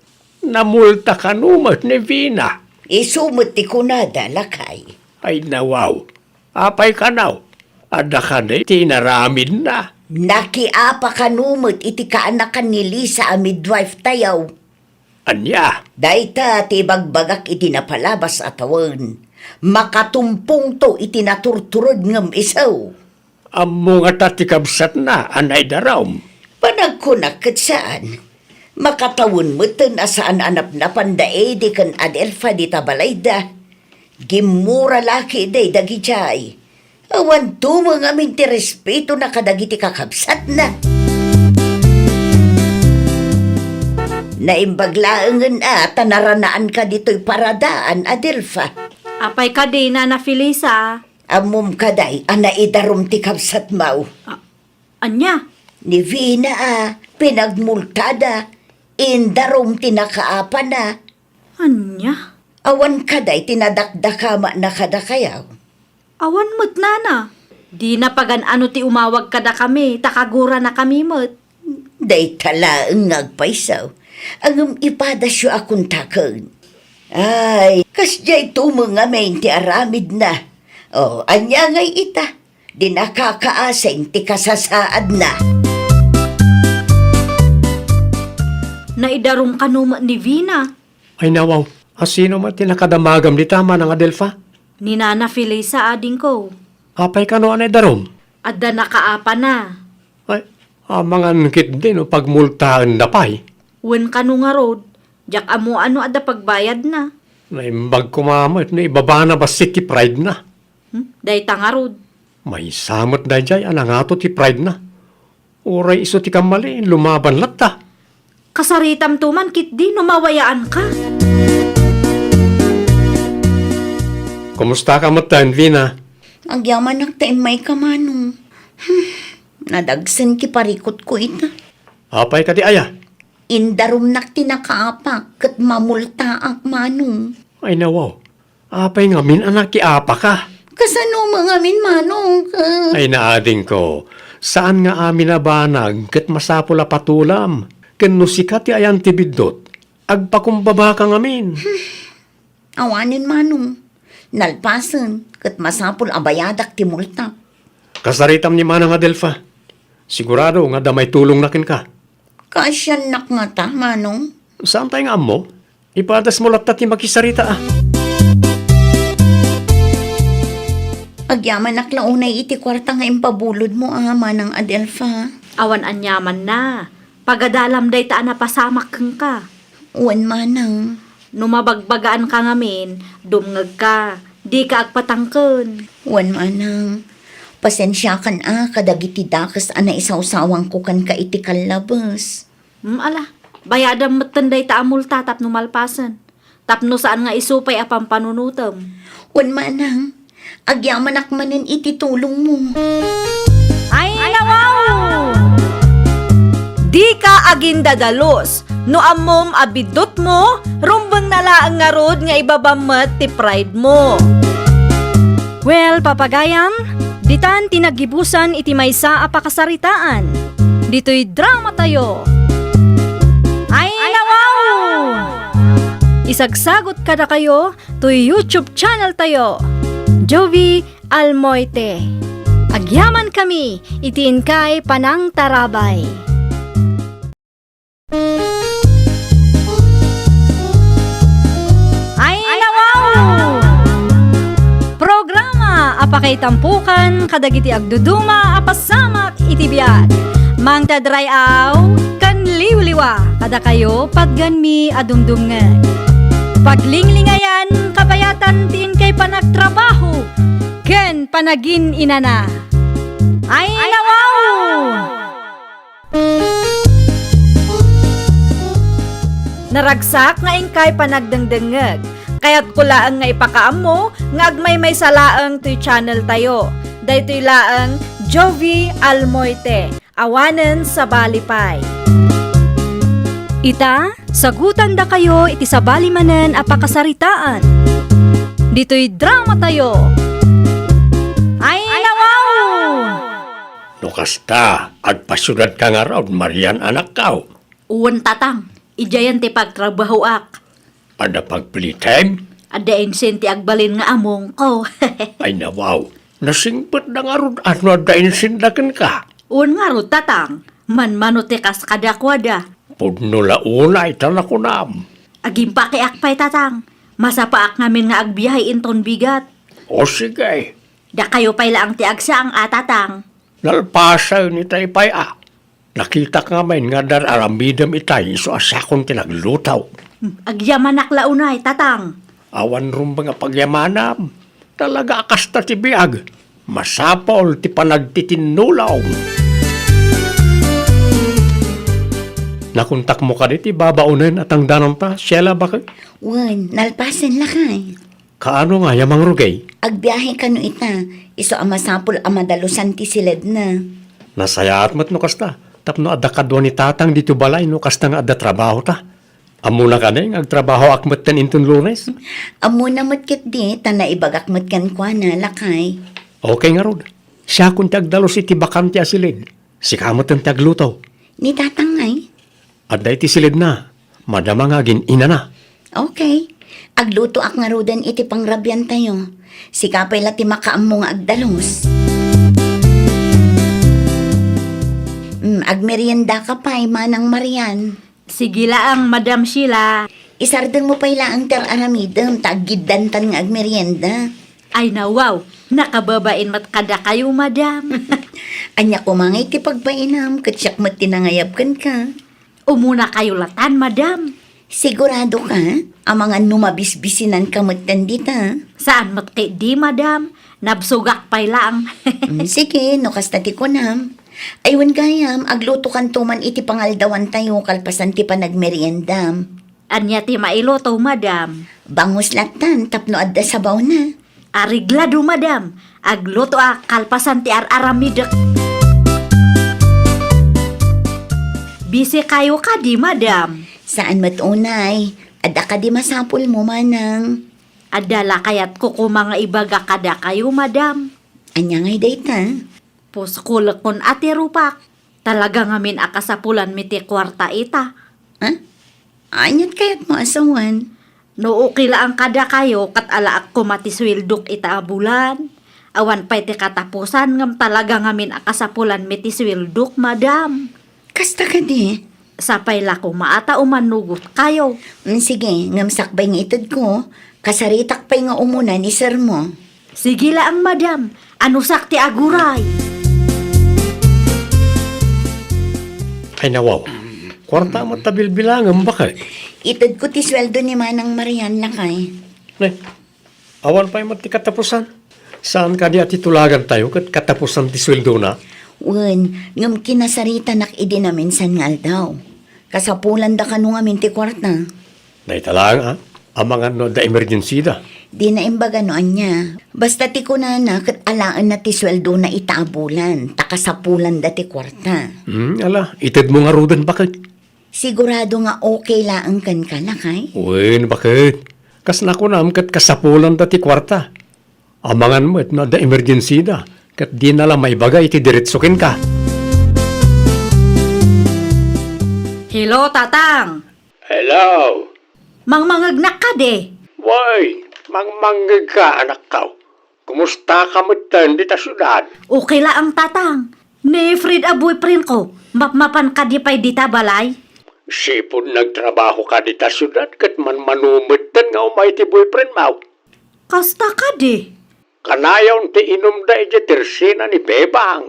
Namulta kano met ni Vina? Isu met ti kunada, lakay. Ay, nawaw. Apay kano? Adda kadi ti inaramidna? Nakiapa kano met iti kaanakan ni Lisa a midwife tayo. Ania? Dayta ti ibagbagak iti napalabas a tawen. Makatumpongto iti naturtured ngem isu. Ammo ngata ti kabsatna a naidarum? Panagkunak ket saan. Makatawen metten a saan a napnapan da Eddie ken Adelfa dita balayda. Gimmura la ketdi dagidiay. Awan tumeng amin ti respetona kadagiti kakabsatna. Naimbag laengen a ta naranaanka ditoy paradaan, Adelfa. Apay kadi, Nana Felisa? Ammom kadi a naidarum ti kabsatmo? A-, ania? Ni Vina a pinagmultada, indarum ti nakaapana. Ania? Awan kadi ti nadakdakama na kadakayo? Awan met, Nana. Dina pagan-ano ti umawag kadakami, ta kaguranakami met. Dayta laeng nga agpayso. Ngem ipadasyo a kontaken. Ay, kasdiay tumeng amin ti aramidna. O, ania ngay ita? Di nakakaasing ti kasasaadna. Naidarum kano met ni Vina? Ay, nawaw, a sino met ti nakadamagam dita, Manang Adelfa? Ni Nana Felisa, adingko. Apay kano a naidarum? Adda nakaapana. Ay, amangan ketdi no pagmultaenna pay. Wen kano ngarud, diak ammo no adda pagbayadna. Naimbag koma met no ibabana bassit ti pride na. Hmm? Dayta ngarud. Maysa met daydiay a nangato ti pride na. Uray isu ti kammali, lumaban latta. Kasaritamto man ketdi no mawayaanka. Kumustaka metten, Vina? Agyamanak ta immayka, Manong. Hmm, nadagsen ti parikutko ita. Apay kadi aya? Indarumnak ti nakaapak ket mamultaak, Manong. Ay, nawaw. Apay ngamin a nakiapaka? Kasano met ngamin, Manong? Ka- Ay, naadingko, saan nga amin a banag ket masapul a patulam. Ken no sika ti ayan ti biddut, agpakumbabaka ngamin. Awanen, Manong. Nalpasen, ket masapul a bayadak ti multa. Kasaritam ni Manang Adelfa. Sigurado nga adda maitulongna kenka. Kaasiannak ngata, Manong? Saan pay nga ammo? Ipadasmo latta ti makisarita a. Agyamanak la unay iti kuarta nga impabulodmo a, Manang Adelfa. Awan aniamanna. Pagadalam dayta a napasamak kenka. Wen, Manang. No mabagbagaanka ngamin, dumngegka. Dika agpatangken. Wen, Manang. Pasensiakan a kadagiti dakes a naisawsawangko kenka iti kallabes. Hmm, ala, bayadam metten dayta a multa tapno malpasen. Tapno saan nga isu pay a pampanunotem. Wen manang, agyamanak manen iti tulongmo. Ay, nawaw! Dika agindadalus. No ammom a biddutmo, rumbengna laeng ngarud nga ibabam met ti pride mo. Well, papagayam, ditan ti naggibusan iti maysa a pakasaritaan. Ditoy drama tayo. Ay, nawaw! Isagsagot kadakayo toy YouTube channel tayo, Jovie Almoite. Agyaman kami iti inkay panangtarabay. Ay, nawaw! Programa a pakaitampukan kadagiti agduduma a pasamak iti biag. Mangted ray-aw ken liwliwa kadakayo patganmi a dumdumngeg. Paglinglingayan, kabayatan ti inkay panagtrabaho ken panagin-inana. Ay, nawaw! Naragsak nga inkay panagdengdengngeg. Kayatko laeng nga ipakaammo nga agmaymaysa laeng toy channel tayo. Daytoy laeng Jovie Almoite, awanen sabali pay. Ita, sagutandakayo iti sabali manen a pakasaritaan. Ditoy drama tayo. Ay, nawaw! No kasta, agpasiudadka ngarud, Marian, anakko. Wen, tatang, idiayen ti pagtrabahoak. Adda pagpilitem? Adda insin ti agbalin nga amongko. Ay, nawaw. Nasingpetda ngarud a no adda insinda kenka. Wen ngarud, tatang. Manmano ti kas kadakuada. Pudno la unay ta nakunam. Agimpakiak pay, tatang. Masapaak ngamin nga agbiahe inton bigat. O, sige. Dakayo pay laeng ti agsang a, tatang. Nalpasen itay pay a. Nakitak ngamin nga adda aramidem itay isu a siakon ti nagluto. Hmm, agyamanak la unay, tatang. Awan rumbeng a pagyamanam. Talaga a kasta ti biag. Masapul ti panagtitinnulong. Nakontakmo kadi ti babaonen a tangdananta, Sheila, baket? Wen, nalpasen lakay. Kaano nga ya mangrugay? Agbiahe kano ita, isu a masapul a madalusan ti siledna. Nasayaat met no kasta, tapno adda kadua ni tatang ditoy balay no kasta nga adda trabahota. Ammona kadi nga agtrabahoak metten inton Lunes? Ammona met ketdi, ta naibagak met kenkuana, lakay. Okay ngarud. Siakon ti agdalus iti bakante a siled. Sika metten ti agluto. Ni tatang ngay? Adda iti siledna. Madama nga agin-inana. Okay. Aglutoak ngaruden iti pangrabiantayo. Sika pay la ti makaammo nga agdalus. Mm, agmeriendaka pay, Manang Marian. Sige laeng, Madam Sheila. Isardengmo pay laeng ti ar-aramidem, ta aggiddantan nga agmerienda. Ay, nawaw, nakababain met kadakayo, madam. Ania koma ngay ti pagbainam, ket siak met ti nangayab kenka. Umunakayo latan, madam. Siguradoka, amangan no mabisbisinanka metten dita? Saan met ketdi, madam. Nabsogak pay laeng. Mm, sige, no kasta ti kunam. Ay, wen gayam, aglutokanto man iti pangaldawantayo kalpasan ti panagmeriendam. Ania ti mailuto, madam? Bangus lattan tapno adda sabawna. Areglado, madam. Aglutoak kalpasan ti ar-aramidek. Busy kayo kadi, madam? Saan met unay. Adda kadi masapulmo, manang? Adda la kayatko koma nga ibaga kadakayo, madam. Ania ngay dayta? Puskolekon a ti rupak. Talaga ngamin a kasapulanmi ti kuarta ita. Ha? Aniat kayatmo a sawen? No okay laeng kadakayo, ket alaak koma ti sueldok ita a bulan. Awan pay ti katapusan, ngem talaga ngamin a kasapulanmi ti sueldok, madam. Kasta kadi? Sapay la koma a ta umanugot kayo. Mm, sige, ngem sakbay nga itedko, kasaritak pay nga umuna ni sermo. Sige laeng, madam. Anusak ti aguray. Ay, nawaw. Kuarta met ta bilbilangem, baket? Itedko ti sueldo ni Manang Marian, lakay. Ne, awan pay met ti katapusan. Saan kadi a ti tulagantayo ket katapusan ti sueldona? Wen, ngem kinasaritanak idi naminsan nga aldaw. Kasapulanda kano ngamin ti kuarta. Dayta laeng, a. Amangan no adda emergensida. Dina imbaga no ania. Basta ti kunana ket alaenna ti sueldona ita a bulan, ta kasapulanda ti kuarta. Hmm, ala, itedmo ngaruden, baket. Sigurado nga okay laeng kenka, lakay? Wen, baket. Kas nakunam ket kasapulanda ti kuarta. Amangan met no adda emergensida, ket dina la maibaga iti diretso kenka. Hello, Tatang! Hello! Mangmangegnak kadi? Wen, mangmangegka, anakko. Kumustaka metten dita siudad? Okay laeng, Tatang. Ni Fred a boyfriendko, mapmapan kadi pay dita balay? Sipud nagtrabahoka dita siudad ket manmano metten nga umay ti boyfriendmo. Kasta kadi? Kanayon ti inumda idiay tersena ni Bebang.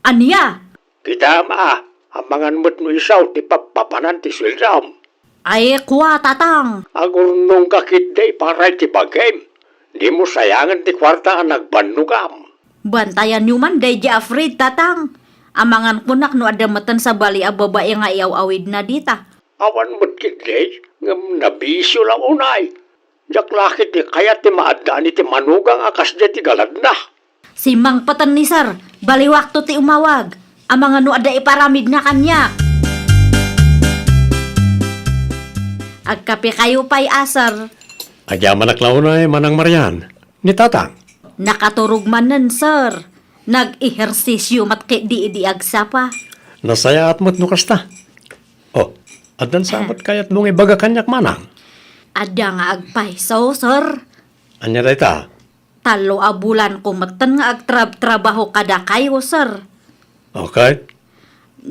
Ania? Kitam a, amangan met no isu ti pappapanan ti sueldom. Ay, kua, Tatang. Agurnongka ketdi para iti bagim. Dimo sayangen ti kuarta a nagbannogam. Bantayanyo man daydiay a Fred, Tatang. Amangan kunak no adda metten sabali a babai nga iaw-awidna dita. Awan met ketdi, ngem nabisio la unay. Diak la ketdi kayat ti maaddaan iti manugang a kasdiay ti galadna. Simmangpeten ni Sir, baliwakto ti umawag. Amangan no adda iparamidna kaniak. Agkapekayo pay a, Sir. Agyamanak la unay, Manang Marian. Ni Tatang? Nakaturog manen, Sir. Nag-ehersisyo met ketdi idi agsapa. Nasayaat met no kasta. Oh, addan sa met kayatmo nga ibaga kaniak, Manang? Adda nga agpayso, Sir. Ania dayta? Tallo a bulanko metten nga agtrabtrabaho kadakayo, Sir. Okay.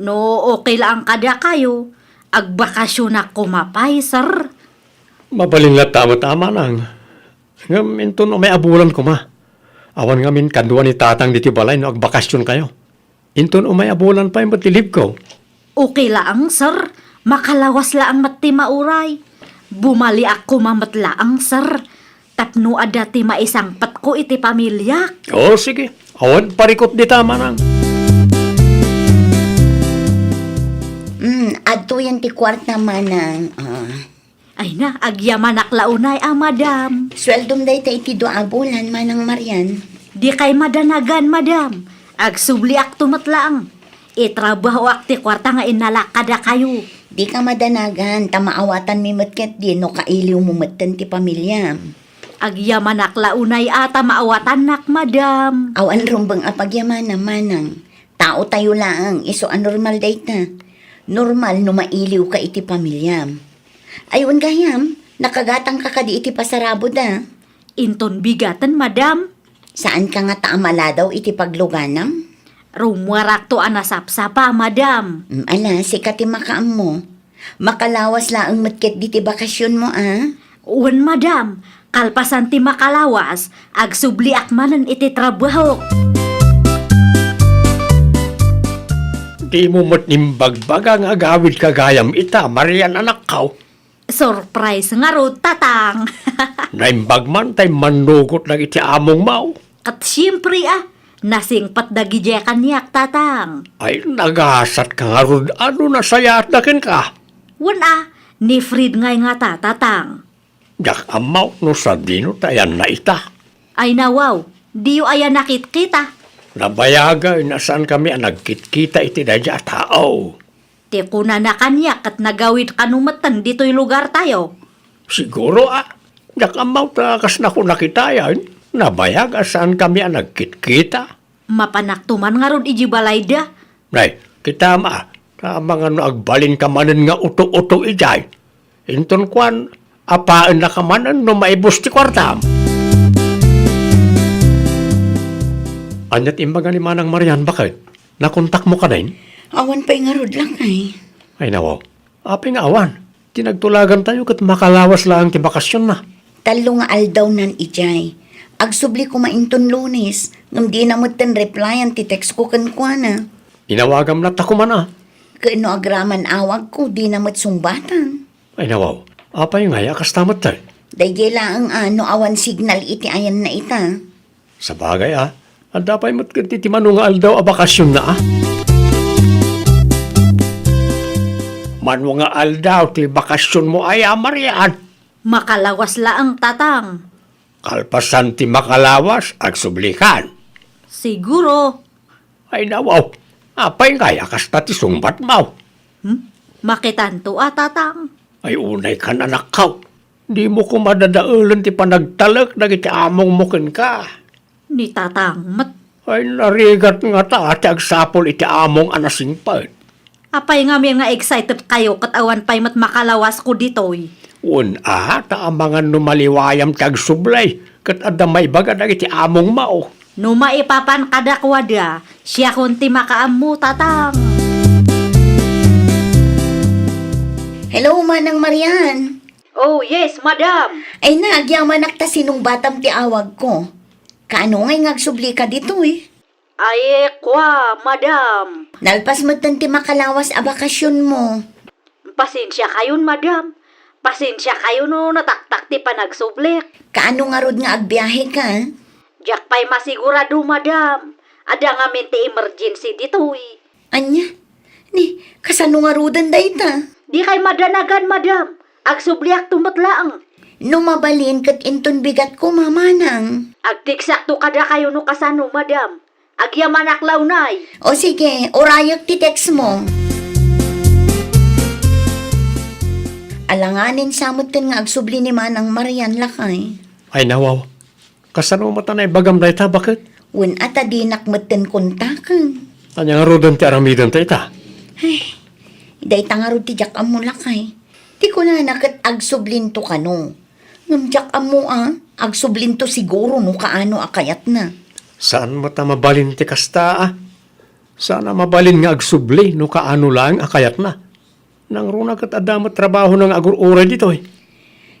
No okay laeng kadakayo, agbakasionak koma pay, Sir. Mabalin latta met, Manang. Ngem inton umay a bulan koma, awan ngamin kadua ni Tatang ditoy balay no agbakasionkayo. Inton umay a bulan pay met ti leave-ko. Okay laeng, Sir. Makalawas laeng met ti mauray. Bumaliak koma met laeng, Sir. Tapno adda ti maisangpetko iti pamiliak. O, sige. Awan parikut dita, Manang. Mm, adtoyen ti kuarta, Manang. Ah. Ay na, agyamanak la unay a, Madam. Sueldom dayta iti dua a bulan, Manang Marian. Dikay madanagan, Madam. Agsubliakto met laeng. Itrabahoak ti kuarta nga innalak kadakayo. Dika madanagan, ta maawatanmi met ketdi no kailiwmo metten ti pamiliam. Agyamanak la unay a ta maawatannak, Madam. Awan rumbeng a pagyamana, Manang. Taotayo laeng, isu a normal dayta. Normal no mailiwka iti pamiliam. Ay, wen gayam, nakagatangka kadi iti pasarabod a? Inton bigaten, Madam. Saanka ngata a maladaw iti pagluganam? Rummuarakto a nasapsapa, Madam. Mm, ala, sika ti makaammo. Makalawas laeng met ketdi ti bakasionmo a? Wen, Madam. Kalpasan ti makalawas, agsubliak manen iti trabahok. Dimo met imbagbaga nga agawidka gayam ita, Marian, anakko. Surprise ngarud, Tatang. Naimbag man tay mannugot dagiti amongmo. Ket siempre a, nasingpet dagidiay kaniak, Tatang. Ay, nagasatka ngarud a no nasayaatda kenka. Wen a, ni Fred ngay ngata, Tatang. Diak ammo no sadino ti ayanna ita. Ay nawaw, diyo aya nakitkita? Nabayagen a saankami a nagkitkita iti daydiay a tao. Ti kunana kaniak ket nagawid kano metten ditoy lugartayo. Siguro a, diak ammo ta kasna ko nakitayan, nabayag a saankami a nagkitkita. Mapanakto man ngarud idiay balayda. Nay, kitam a, ta amangan no agbalinka manen nga uto-uto idiay. Inton kuan, apaennaka manen no maibus ti kuartam. Ania ti imbaga ni Manang Marian, baket? Nakontakmo kadin? Awan pay ngarud, lakay. Ay, nawaw. Apay nga awan? Ti nagtulagantayo ket makalawas laeng ti bakasionna. Tallo nga aldawnan idiay. Agsubli koma inton Lunes, ngem dina metten replyan ti textko kenkuana. Inawagam latta koma a. Ken no agraman awagko, dina met sungbatan. Ay, nawaw. Apay ngay a kasta metten? Daydiay laeng a no awan signal iti ayanna ita. Sabagay, a. Adda pay met ketdi ti mano nga aldaw a bakasionna, a. Mano nga aldaw ti bakasionmo aya, Marian? Makalawas laeng, Tatang. Kalpasan ti makalawas, agsublikan. Siguro. Ay, nawaw. Apay ngay a kasta ti sungbatmo? Hmm? Makitanto a, Tatang. Ay, unaykan, anakko. Dimo koma dadaelen ti panagtalek dagiti amongmo kenka. Ni Tatang met. Ay, narigat ngata ti agsapul iti among a nasingpet. Apay ngamin nga excited kayo ket awan pay met makalawasko ditoy? Wen a, ta amangan no maliwayam ti agsubli, ket adda maibaga dagiti amongmo. No maipapan kadakuada, siakon ti makaammo, Tatang. Hello, Manang Marian. Oh, yes, madam. Ay, nagyamanak ta sinungbatam ti awagko. Kaano ngay nga agsublika ditoy? Ay, kua, madam. Nalpas metten ti makalawas a bakasionmo. Pasensiakayon, madam. Pasensiakayo no nataktak ti panagsublik. Kaano ngarud nga agbiaheka? Diak pay masigurado, madam. Adda ngamin ti emergency ditoy. Ania? Ni, kasano ngaruden dayta? Dikay madanagan, madam. Agsubliakto met laeng. No mabalin ket inton bigatko, Manang. Agteksakto kadakayo no kasano, madam. Agyamanak la unay. O sige, urayek ti textmo. Alanganin sa metten nga agsubli ni Manang Marian, lakay. Ay, nawaw. Kasano met a naibagam dayta, baket? Wen a ta dinak metten kontaken. Ania ngaruden ti aramiden ta ita? Ay, dayta ngarud ti diak ammo, lakay. Ti kunana ket agsublinto kano. Ngem diak ammo a, agsublinto siguro no kaano a kayatna. Saan met a mabalin ti kasta, a? Saan a mabalin nga agsubli no kaano laeng a kayatna. Nangruna ket adda met trabahona nga agur-uray ditoy.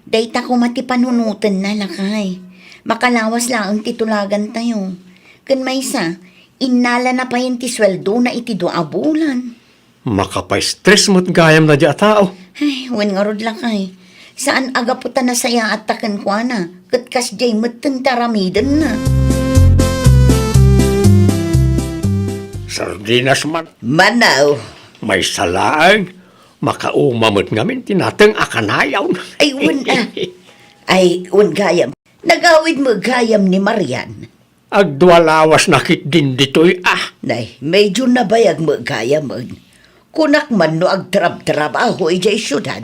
Dayta koma ti panunotenna, lakay. Makalawas laeng ti tulagantayo. Ken maysa, innalana payen ti sueldona iti dua a bulan. Makapaistres met gayam daydiay a tao. Ay, wen ngarud, lakay. Saan a gapu ta nasayaatta kenkuana, ket kasdiay metten ti aramidenna. Sardinas man. Manaw. Maysa laeng, makauma met ngamin ti nateng a kanayon. Ay, wen, a. Ay, wen gayam. Nagawid met gayam ni Marian. Agdua lawas na ketdin ditoy, a. Nay, medyo nabayag met gayamen. Kunak man no agtrabtrabaho idiay siudad.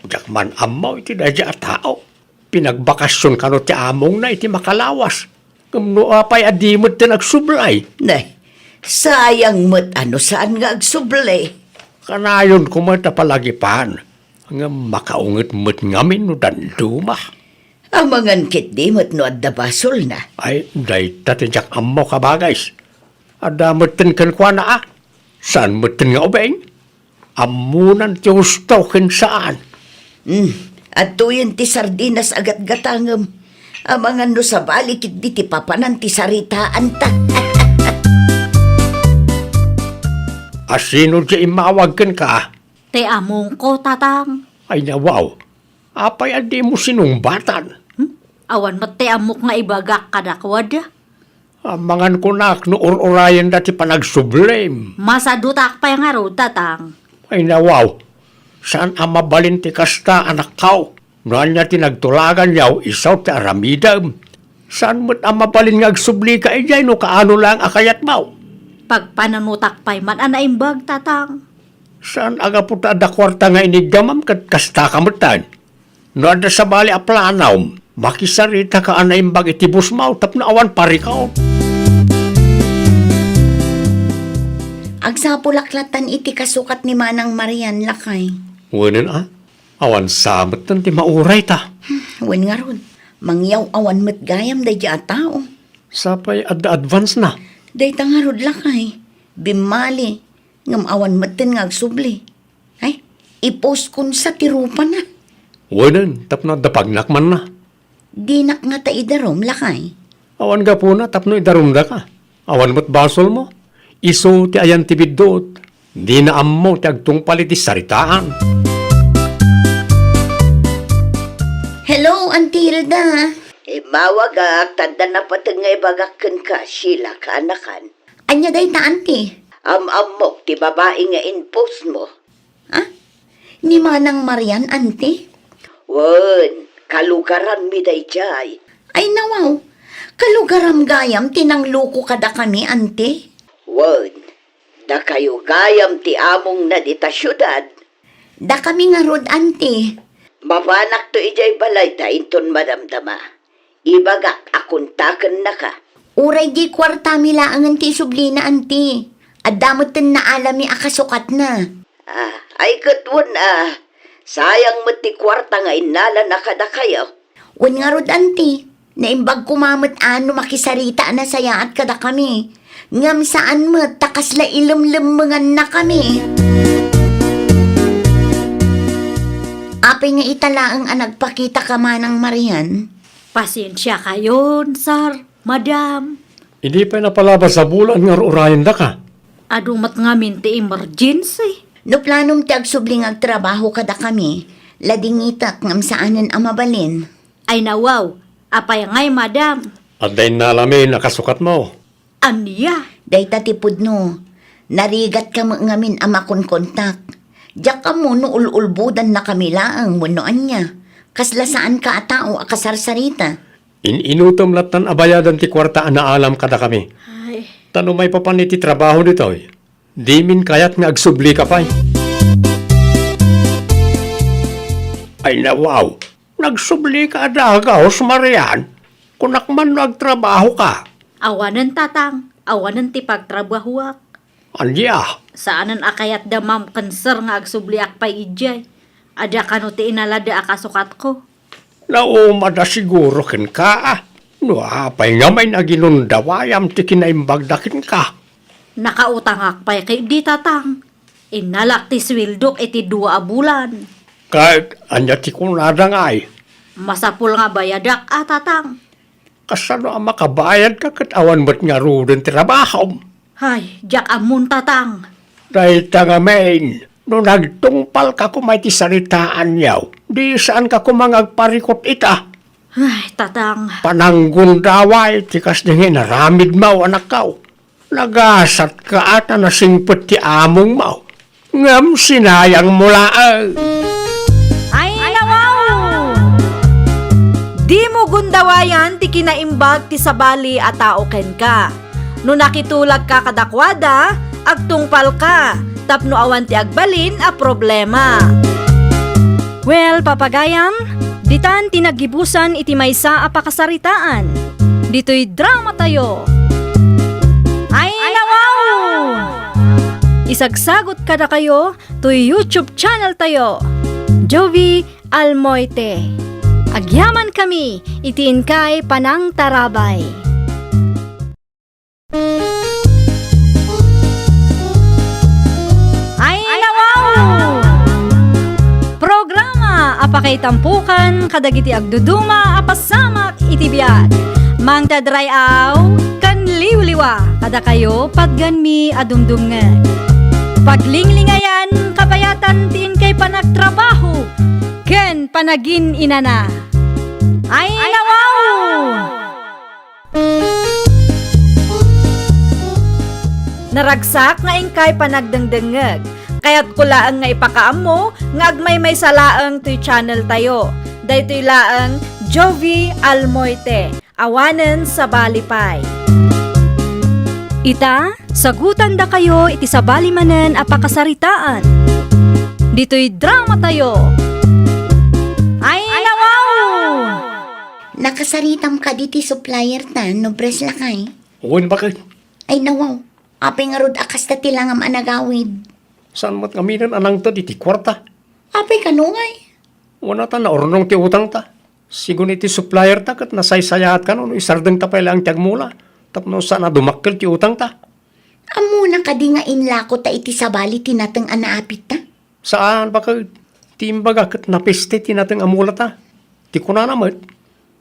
Diak man ammo iti daydiay a tao. Pinagbakasion kano ti amongna iti makalawas. Ngem no apay a di metten agsublay? Nay, sayang met a no saan nga agsubli. Kanayon koma ta palagipan. Ngem makaunget met ngamin no danduma. Amangan ketdi met no adda basolna. Ay, dayta ti diak ammo, kabagis. Adda metten kenkuana, a. Saan metten nga ubing? Ammonan ti husto ken saan. Hmm, adtoyen ti sardinas a gatgatangem. Amangan no sabali ketdi ti papanan ti saritaanta. A sino ti immawag kenka? Ti amongko, Tatang. Ay, nawaw. Apay a dimo sinungbatan? Hmm? Awan met ti ammok nga ibagak kadakuada. Amangan kunak no ur-urayenda ti panagsublim. Masadutak pay ngarud, Tatang. Ay, nawaw. Saan a mabalin ti kasta, anakko? No ania ti nagtulaganyo, isu ti aramidem. Saan met a mabalin nga agsublika idiay no kaano laeng a kayatmo? Pagpananutak pay man a naimbag, Tatang. Saan a gapu ta adda kuarta nga iniggamam ket kastaka metten? No adda sabali a planom, makisaritaka a naimbag iti busmo tapno awan parikut. Agsapulak latan iti kasukat ni Manang Marian, lakay. Wenen a, awan sa metten ti mauray ta. Wen ngarud, mangyaw-awan met gayam daydiay a tao. Sapay adda advance na. Dayta ngarud, lakay. Bimmali, ngem awan metten nga agsubli. Ay, ipuskonsa ti rupana. Wenen, tapno adda pagnak manna. Dinak ngata idarum, lakay. Awan gapuna tapno idarumdaka. Awan met basolmo. Isu ti ayan ti biddut. Dina ammo ti agtungpal iti saritaan. Hello, Auntie Hilda. Immawagak, ta adda napateg nga ibagak kenka, Sheila, kaanakan. Ania dayta, anti? Am-ammok ti babai nga in-postmo. Ha? Ni Manang Marian, anti? Wen, kalugaranmi daydiay. Ay, nawaw. Kalugaram gayam ti nangloko kadakami, anti? Wen, dakayo gayam ti amongna dita siudad. Dakami ngarud, anti. Mapanakto idiay balay ta inton madamdama. Ibagak a kontakennaka. Uray di kuartami laengen ti isublina, anti. Adda metten naalami a kasukatna. Ah, ay ket wen, ah, sayang met ti kuarta nga innalana kadakayo. Wen ngarud, anti. Naimbag koma met a no makisarita a nasayaat kadakami. Ngem saan met ta kasla ilemlemmengannakami. Apay nga ita laeng a nagpakitaka, Manang Marian? Pasensiakayon, sir, madam. Idi pay napalabas a bulan nga ur-urayendaka? Adu met ngamin ti emergency. No planom ti agsubli nga agtrabaho kadakami, ladingitak ngem saanen a mabalin. Ay nawaw, apay ngay, madam? Adda innalamin a kasukatmo. Ania? Dayta ti pudno. Narigatka met ngamin a makonkontak. Diak ammo no ul-ulbodannakami laeng wenno ania. Kasla saanka a tao a kasarsarita. In-inutom lattan a bayadan ti kuarta a naalam kadakami. Ay. Ta no maipapan iti trabaho ditoy, dimin kayat nga agsublika pay. Ay, nawaw, nagsublika a dagus, Marian. Kunak man no agtrabahoka. Awanen, tatang, awanen ti pagtrabahoak. Ania? Saanen a kayatda, ma'am, ken sir nga agsubliak pay idiay. Adda kano ti inalada a kasukatko. Naumada siguro kenka, a. No apay ngamin a ginundawayam ti kinaimbagda kenka? Nakautangak pay ketdi, tatang. Innalak ti sueldok iti dua a bulan. Ket ania ti kunada ngay? Masapul nga bayadak a, tatang. Kasano a makabayadka ket awan met ngaruden ti trabahom? Ay, diak ammon, tatang. Dayta ngamin, no nagtungpalka koma iti saritaanyo, di saanka koma nga agparikut ita. Ay, tatang. Pananggundaway ti kasdi nga inaramidmo, anakko. Nagasatka a ta nasingpet ti amongmo, ngem sinayangmo laeng. Ay, nawaw! Dimo gundawayan ti kinaimbag ti sabali a tao kenka. No nakitulagka kadakuada, agtungpalka tapno awan ti agbalin a problema. Well, papagayam, ditan ti naggibusan iti maysa a pakasaritaan. Ditoy dramatayo. Ay, nawaw! Isagsagot kadakayo toy YouTube channel tayo, Jovi Almoite. Agyamankami iti inkay panangtarabay. Ay, nawaw! Programa a pakaitampokan kadagiti agduduma a pasamak iti biag. Mangted ray-aw ken liwliwa kadakayo, patganmi a dumdumngeg. Paglinglingayan, kabayatan ti inkay panagtrabaho ken panagin-inana. Ay, nawaw! Naragsak nga inkay panagdengdengngeg. Kayatko laeng nga ipakaammo nga agmaymaysa laeng toy channel tayo. Daytoy laeng Jovi Almoite, awanen sabali pay. Ita, sagutandakayo iti sabali manen a pakasaritaan. Ditoy dramatayo. Ay, nawaw! Nakasaritam kadi ti supplier ta no bres lakay? Wen, baket. Ay, nawaw. Apay ngarud a kasta ti langam a nagawid? Saan met ngaminen a nangted iti kuarta? Apay kano ngay? Wen a ta naurnong ti utangta. Sigun iti supplier ta ket nasaysayaat kano no isardengta pay laeng ti agmula tapno saan a dumakkel ti utangta. Ammona kadi nga inlako ta iti sabali ti nateng a naapitta? Saan, baket. Ti imbaga ket napiste ti nateng a mulata. Ti kunana met,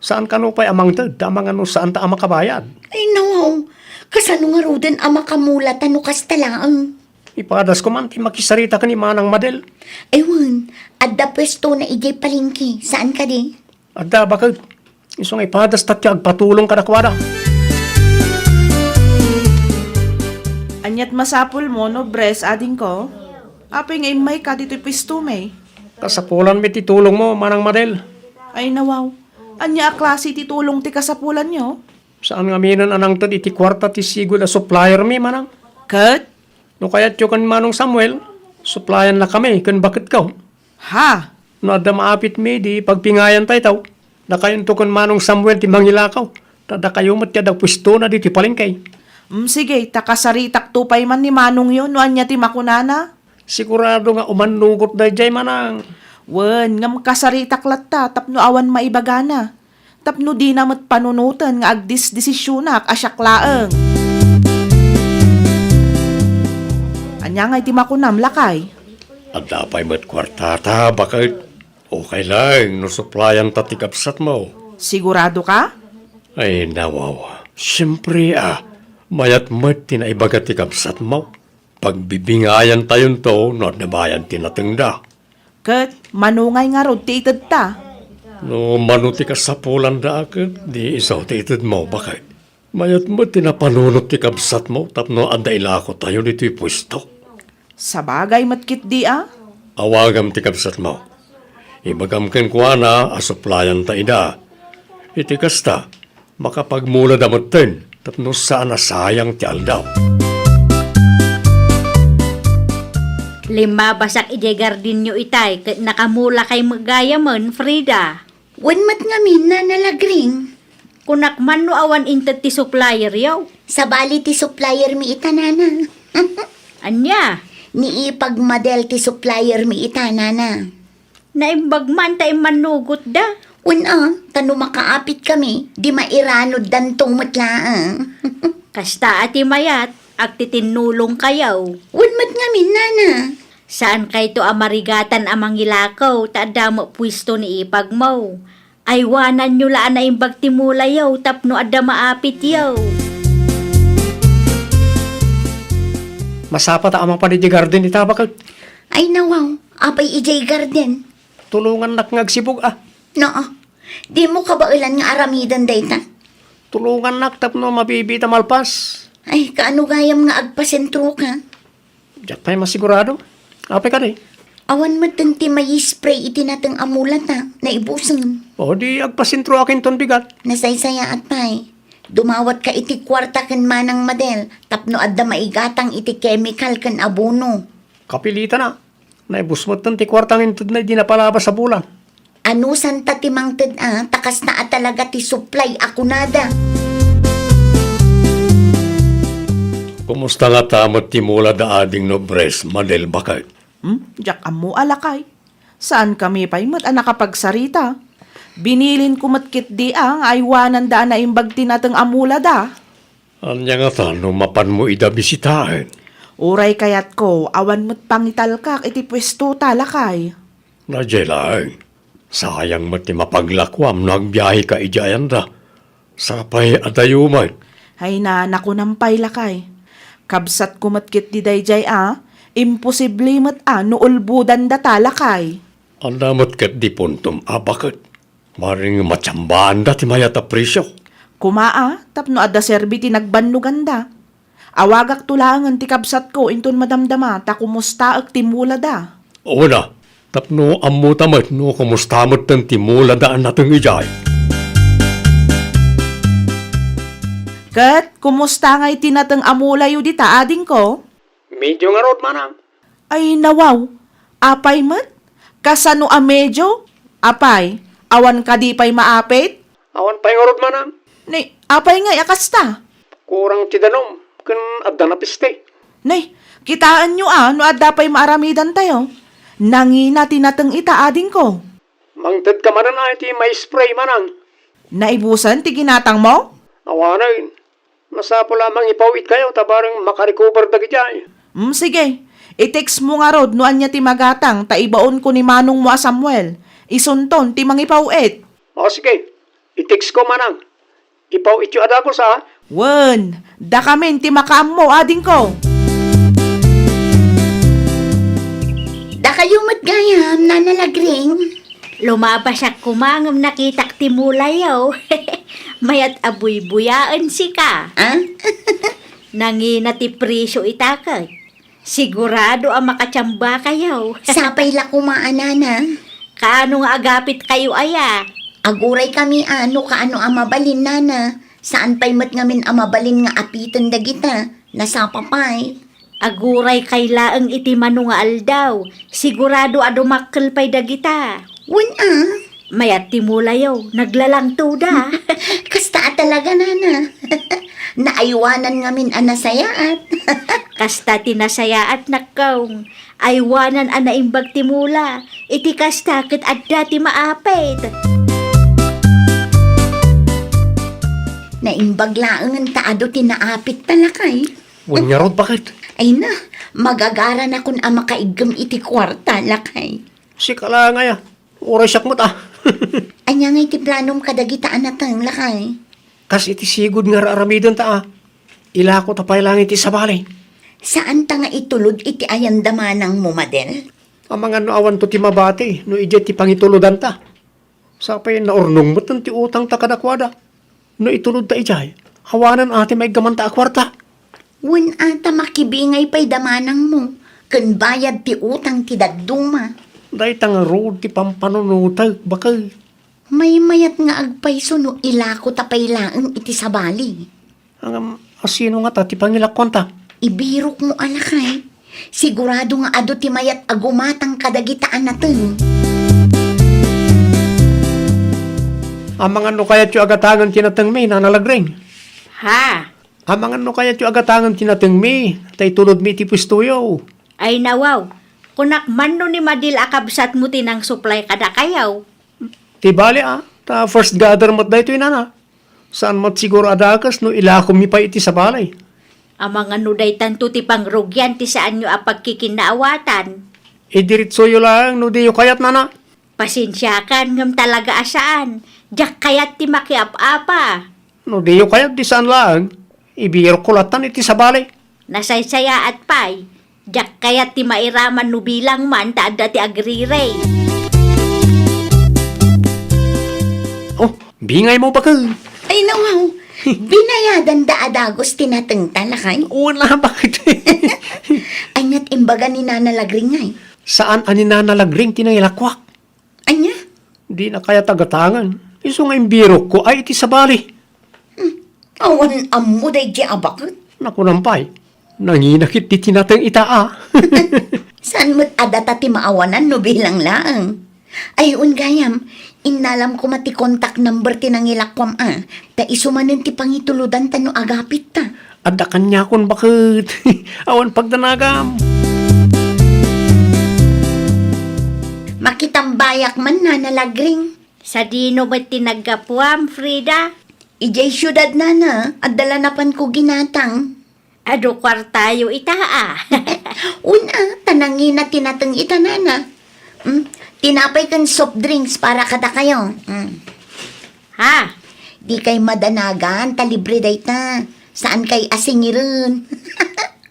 saan kano pay a mangted ta amangan no saanta a makabayad. Ay, nawaw. Kasano ngaruden a makamulata no kasta laeng? Ipadasko man ti makisarita ken ni Manang Madel. Ay, wen, adda puestona idiay palengke. Saan kadi? Adda, baket. Isu nga ipadas tatyo agpatulong kadakuada. Aniat masapulmo no Bres, adingko? Apay nga immayka ditoy puestomi? Kasapulanmi ti tulongmo, Manang Madel. Ay, nawaw. Ania a klase ti tulong ti kasapulanyo? Saan ngamin a nangted iti kuarta ti sigud a suppliermi, Manang. Ket? No kayatyo ken Manong Samuel, suppliennakami ken baketko. Ha? No adda maapitmi, di pagbingayan tayo. Dakayonto ken Manong Samuel ti mangilakaw. Ta dakayo met ti adda puestona ditoy palengke. Mm, sige, ta kasaritakto pay man ni Manongyo no ania ti makunana. Sigurado nga umannugot daydiay, Manang. Wen, ngem kasaritak latta tapno awan maibagana. Tapno dina met panunoten nga agdisdesisionak a siak laeng. Ania ngay ti makunam, lakay? Adda pay met kuartata, baket? Okay laeng no supplienta ti kabsatmo. Sigurado ka? Ay, nawaw. Siempre, a. Mayat met ti naibaga ti kabsatmo. Pagbibingayantayonto no adda bayad ti natengda. Ket mano ngay ngarud ti itedta? No mano ti kasapulanda, ket di isu ti itedmo, baket? Mayat met ti napanunot ti kabsatmo tapno adda ilakotayo ditoy puesto. Sabagay met ketdi a. Awagam ti kabsatmo. Ibagam kenkuana a supplienta ida. Iti kasta, makapagmulada metten tapno saan a sayang ti aldaw. Limmabasak idiay gardenyo itay ket nakamulakay met gayamen, Frida. Wen met ngamin, Nana Lagring. Kunak man no awan inted ti supplieryo. Sabali ti suppliermi ita, Nana. Ania? Ni Ipag Madel ti suppliermi ita, Nana. Naimbag man ta immannugotda. Wen a, ta no makaapitkami, di mairanuddanto met laeng. Kasta a ti mayat, agtitinnulongkayo. Wen met ngamin, Nana. Saankayto a marigatan a mangilakaw ta adda met puesto ni ipagmo. Aywananyo la a naimbag ti mulayo tapno adda maapityo. Masapa ta a mapan idiay garden ita, baket? Ay, nawaw. Apay idiay garden? Tulongannak nga agsibug a. Naa. Dimo kabaelan nga aramiden dayta? Tulongannak tapno mabibiit a malpas. Ay, kaano gayam nga agpasentroka? Diak pay masigurado. Apay kadi? Awan metten ti maispray iti nateng a mulata, naibusen. O, di agpasentroak inton bigat. Nasaysayaat pay. Dumawatka iti kuarta ken Manang Madel tapno adda maigatang iti kemikal ken abono. Kapilitan a. Naibus metten ti kuarta nga intedna idi napalabas a bulan. Anusanta ti mangted a, ta kasta a talaga ti supply a kunada. Kumusta ngata met ti mulada, ading no Bres, Madel, baket? Hmm? Diak ammo a, lakay. Saankami pay met a nakapagsarita. Binilinko met ketdi a nga aywananda a naimbag ti nateng a mulada. Ania ngata no mapanmo ida bisitaen? Uray kayatko, awan met pangitalkak iti puestota, lakay. Daydiay laeng. Sayang met ti mapaglakuam no agbiaheka idiay anda. Sapay a dayo met. Ay na, nakunam pay, lakay. Kabsatko met ketdi daydiay a, imposible met a no ulbodandata, lakay. Anda met ketdi puntom a, baket? Bareng matiambaanda ti mayat a presio. Koma a, tapno adda serbi ti nagbannoganda. Awagakto laengen ti kabsatko inton madamdama ta kumustaek ti mulada. Wen a, tapno ammota met no kumusta metten ti mulada a nateng idiay. Ket kumusta ngay ti nateng a mulayo dita, adingko? Medio ngarud, manang. Ay, nawaw. Apay met? Kasano a medio? Apay, awan kadi pay maapit? Awan pay ngarud, manang. Ni, apay ngay a kasta? Kurang ti danum, ken adda napiste. Ni, kitaenyo a no adda pay maaramidantayo. Nangina ti nateng ita, adingko. Mangtedka manen a iti ma-spray, manang. Naibusen ti ginatangmo? Awanen. Masapul a mangipawitkayo ta bareng makarecover dagidiay. Mm, sige. I-text mo ngarud no ania ti magatang ta ibaonko ni manongmo a Samuel. Isunton ti mangipaw-it. O, sige. I-text ko, manang. Ipaw-ityo a dagus, a? Wen, dakamin ti makaammo, adingko. Dakayo met gayam, Nana Lagring. Lumabasak koma ngem nakitak ti mulayo. Mayat a buybuyaen sika. Ah? Nangina ti presyo ita ket. Sigurado a makatiambakayo. Sapay la koma a, nana. Kaano nga agapitkayo aya? Aguray kami a no kaano a mabalin, nana. Saan pay met ngamin a mabalin nga apiten dagita. Nasapa pay. Aguray kay laeng iti mano nga aldaw. Sigurado a dumakkel pay dagita. Wen a. Mayat ti mulayo, naglalangtoda. Kasta a talaga, nana. Naaywanan ngamin a nasayaat. Kasta ti nasayaat, nakkaw. Aywanan a naimbag ti mula. Iti kasta ket adda ti maapit. Naimbag laengen ta adu ti naapit ta, lakay. Wen ngarud, baket? Ay na, magagaranakon a makaiggem iti kuarta, lakay. Sika la ngay a. Uray siak met a. Ania ngay ti planom kadagita a nateng, lakay? Kas iti sigud nga ar-aramidenta a. Ilako ta pay laeng iti sabali. Saan ta nga itulod iti ayan da manangmo, Madel? Amangan no awanto ti mabati no idiay ti pangitulodanta. Sapay naurnong metten ti utangta kadakuada. No itulodta idiay, awanen a ti maiggamanta a kuarta. Wen a ta makibingay pay da manangmo ken bayad ti utang ti dadduma. Dayta ngarud ti pampanunotek, baket. Maymayat nga agpayso no ilako ta pay laeng iti sabali. Ngem, asino ngata ti pangilakuanta? Ibirokmo a, lakay. Sigurado nga adu ti mayat a gumatang kadagita a nateng. Amangan no kayatyo a gatangen ti natengmi, Nana Lagring? Ha? Amangan no kayatyo a gatangen ti natengmi, ta itulodmi iti puestoyo. Ay nawaw, kunak man no ni Madil a kabsatmo ti nangsuplay kadakayo. Ti bali a, ta first gather met daytoy, nana. Saan met siguro a dakes no ilakommi pay iti sabali. Amangan no daytanto ti pangrugian ti saanyo a pagkikinnaawatan. Idiretsoyo laeng no diyo kayat, nana. Pasensiakan ngem talaga a saan. Diak kayat ti makiap-apa. No diyo kayat, di saan laeng. Ibirokko lattan iti sabali. Nasaysayaat pay. Diak kayat ti mairaman no bilang man ta adda ti agrirey. Oh, bingaymo, baket. Ay, nawaw. Binayadan da a dagus ti natengta, lakay? Wala, baket. Aniat imbaga ni Nana Lagring ngay? Saan a ni Nana Lagring ti nangilakuak. Ania? Dina kayat a gatangen. Isu nga imbirokko ay iti sabali. Hmm. Awan ammo daydi a baket. Nakunam pay. Nangina ketdi ti nateng ita a. Saan met a data ti maawanan no bilang laeng? Ay, wen gayam, innalam koma ti contact number ti nangilakuam a. Ta isu manen ti pangitulodanta no agapitta. Adda kaniakon, baket. Awan pagdanagam. Makitambayak man, Nana Lagring. Sadino met ti naggapuam, Frida? Idiay siudad, nana, adda la napanko ginatang. Adu kuartayo ita a. Wen a, ta nangina ti nateng ita, nana. Hmm, tinapay ken soft drinks para kadakayo. Hmm. Ha? Dikay madanagan, ta libre dayta. Saankay a singiren.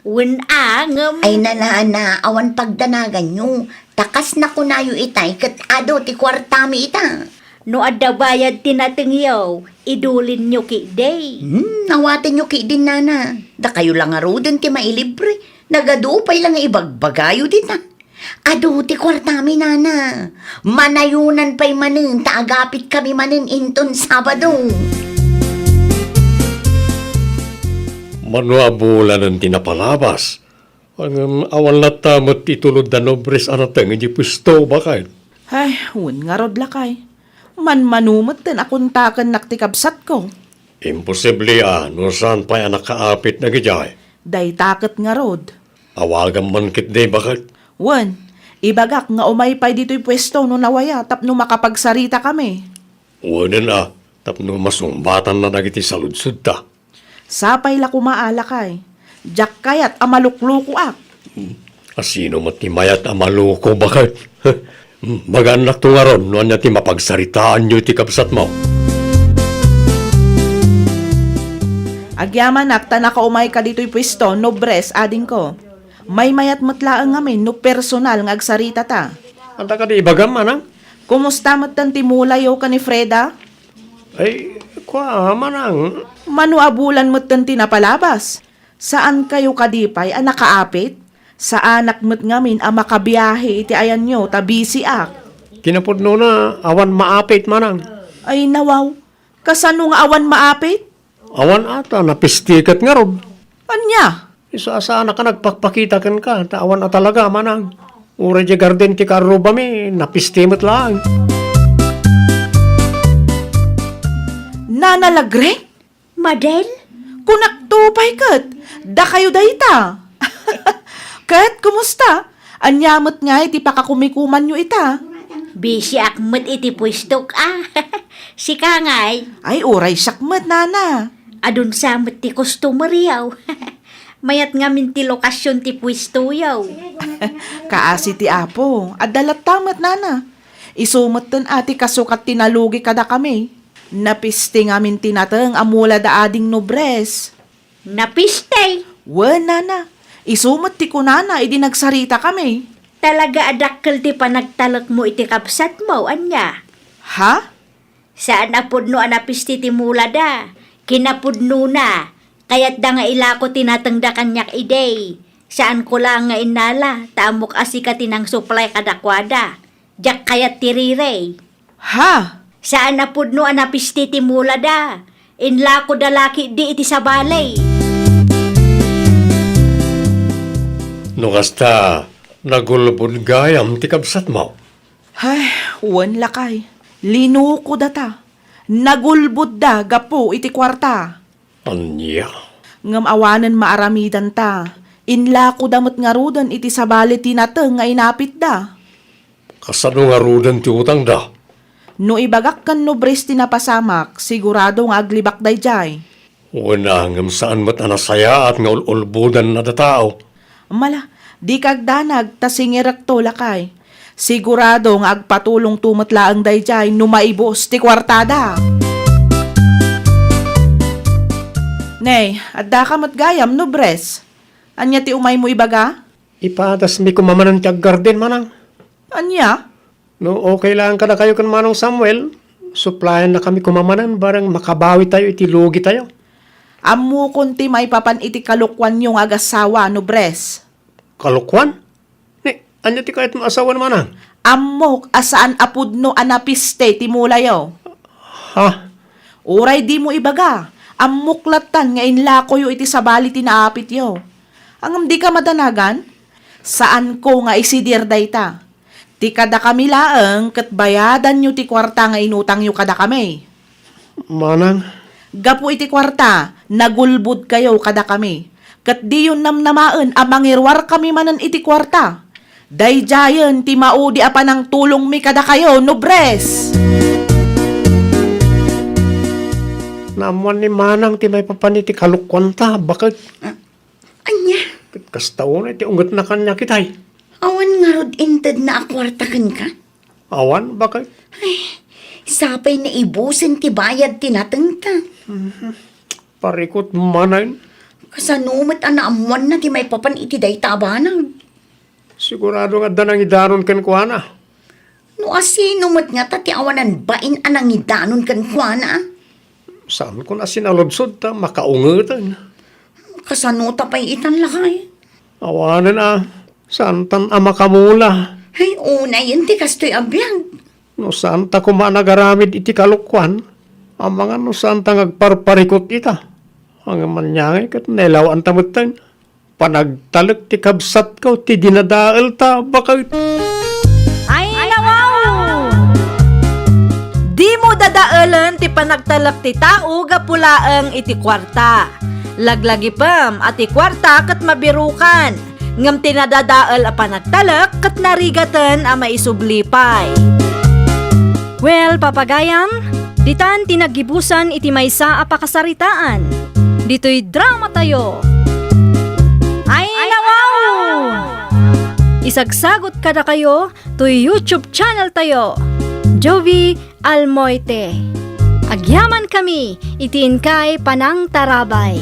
Wen a, ngem. Ay, nanana, awan pagdanaganyo. Ta kas nakunayo itay, ket adu ti kuartami ita. No adda bayad ti natengyo, idulinyo ketdi. Hmm, awatenyo ketdin, nana. Dakayo la ngaruden ti mailibre. Nagadu pay la nga ibagbagayo dita. Adu ti kuartami, nana. Manayonan pay manen ta agapitkami manen inton Sabado. Mano a bulanen ti napalabas? Ngem awan latta met itulod da nobres a nateng idiay puesto, baket. Ay, wen ngarud, lakay. Manmano metten a kontakennak ti kabsatko. Imposible a no saan pay a nakaapit dagidiay. Dayta ket ngarud. Awagam man ketdi, baket. Wen, ibagak nga umay pay ditoy puesto no nawaya tapno makapagsaritakami. Wenen a, tapno masungbatanna dagiti saludsodta. Sapay la koma a, lakay. Diak kayat a maluklokoak. Hmm. Asino met ti mayat a maloko, baket? Hmm, bagaannakto ngarud no ania ti mapagsaritaanyo iti kabsatmo. Agyamanak ta nakaumayka ditoy puesto, nobres, adingko. Maymayat met laeng ngamin no personal nga agsaritata. Adda kadi ibagam, manang? Kumusta metten ti mulayo ken ni Freda? Ay, kua, manang. Mano a bulan metten ti napalabas? Saankayo kadi pay a nakaapit? Saanak met ngamin a makabiahe iti ayanyo ta bisiak. Kinapudnona, awan maapit, manang. Ay, nawaw. Kasano nga awan maapit? Awan ata, napisti ket ngarud. Ania? Isu a saanak a nagpakpakita kenka, ta awan a talaga, manang. Uray diay garden ti karrubami, napisti met laeng. Nana Lagre? Madel? Kunakto pay ket, dakayo dayta. Ket, kumusta? Ania met ngay ti pakakumikumanyo ita? Bisiak met iti puestok, a. Sika ngay? Ay, uray siak met, nana. Adun sa met ti customer-yo. Mayat ngamin ti lokasion ti puestoyo. Kaasi ti Apo, adda latta met, nana. Isu metten a ti kasukat ti nalugi kadakami. Napisti ngamin ti nateng a mula da ading Nubres. Napisti? Wen, nana. Isu met ti kunana idi nagsaritakami. Talaga a dakkel ti panagtalekmo iti kabsatmo, ania? Ha? Saan a pudno a napisti ti mulada. Kinapudnona, kayatda nga ilako ti natengda kaniak idi. Saanko laeng nga innala, ta ammok a sika ti nangsuplay kadakuada. Diak kayat ti riri. Ha? Saan a pudno a napisti ti mulada. Inlakoda la ketdi iti sabali. No kasta, nagulbod gayam ti kabsatmo? Ay, wen, lakay. Linukodata. Nagulbodda gapu iti kuarta. Ania? Ngem awanen maaramidanta. Inlakoda met ngaruden iti sabali ti nateng nga inapitda. Kasano ngaruden ti utangda? No ibagak ken Nubres ti napasamak, sigurado nga aglibak daydiay. Wen a, ngem saan met a nasayaat nga ul-ulbodanna da tao. Mala, dika agdanag ta singirekto, lakay. Sigurado nga agpatulongto met laeng daydiay no maibus ti kuartada. Nay, addaka met gayam, Nubres. Ania ti umaymo ibaga? Ipadasmi koma manen ti aggarden, manang. Ania? No okay laeng kadakayo ken Manong Samuel, suppliennakami koma manen bareng makabawitayo iti lugitayo. Ammokon ti maipapan iti kalokuanyo nga agassawa, Nubres. Kalokuan? Ni, ania ti kayatmo a sawen, manang? Ammok a saan a pudno a napisti ti mulayo. Ha? Uray dimo ibaga, ammok lattan nga inlakoyo iti sabali ti naapityo. Ngem dika madanagan? Saanko nga isidir dayta. Ti kadakami laeng ket bayadanyo ti kuarta nga inutangyo kadakami. Manang. Gapu iti kuarta, nagulbodkayo kadakami. Ket diyo namnamaen a mangiruarkami manen iti kuarta. Daydiayen ti maudi a panangtulongmi kadakayo, Nubres! Naammoan ni Manang ti maipapan iti kalokuanta, baket. Ania? Ket kasta unay ti ungetna kaniak itay. Awan ngarud intedna a kuarta kenka? Awan, baket. Ay, sapay naibusen ti bayad ti natengta. Mhm. Parikut manen. Kasano met a naammoanna ti maipapan iti dayta a banag? Sigurado nga adda nangidanon kenkuana. No asino met ngata ti awanan bain a nangidanon kenkuana? Saankon a sinaludsod ta makaungeten. Kasano ta pay itan, lakay? Awanen a, saantan a makamula. Ay, unayen ti kastoy a biag. No saanta koma a nagaramid iti kalokuan, amangan no saanta nga agparparikut ita. Ngem ania ngay ket nailawanta metten. Panagtalek ti kabsatko ti dinadaelta, baket. Ay, nawaw! Dimo dadaelen ti panagtalek ti tao gapu laeng iti kuarta. Laglagipem a ti kuarta ket mabirukan, ngem ti nadadael a panagtalek ket narigaten a maisubli pay. Well, papagayam, ditan ti naggibusan iti maysa a pakasaritaan. Ditoy dramatayo. Ay, nawaw! Isagsagot kadakayo toy YouTube channel tayo, Jovi Almoite. Agyamankami iti inkay panangtarabay.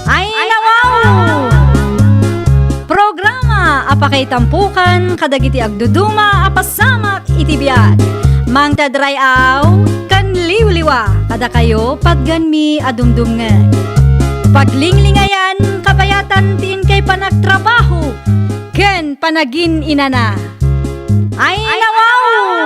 Ay, nawaw! Ay tampukan kadagiti agduduma a pasamak iti biag. Mangted ray-aw ken liwliwa kadakayo patganmi a dumdumngeg. Paglinglingayan kabayatan ti inkay panagtrabaho ken panagin-inana. Ay, nawaw!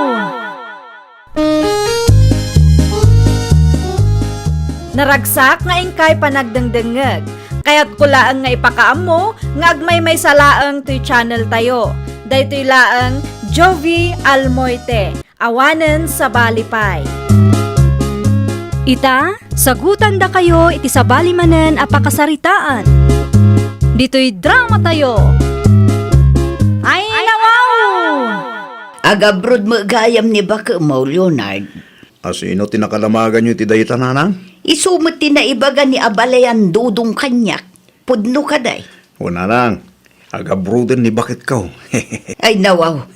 Naragsak nga inkay panagdengdengngeg. Kayatko laeng nga ipakaammo nga agmaymaysa laeng toy channel tayo. Daytoy laeng Jovie Almoite, awanen sabali pay. Ita, sagutandakayo iti sabali manen a pakasaritaan. Ditoy drama tayo. Ay, nawaw! Agabroad met gayam ni baketmo, Leonard. A sino ti nakadamaganyo iti dayta, nanang? Isu met ti naibaga ni abalayan Dodong kaniak. Pudno kadi. O, nanang, agabrooden ni baketko. Ay, nawaw.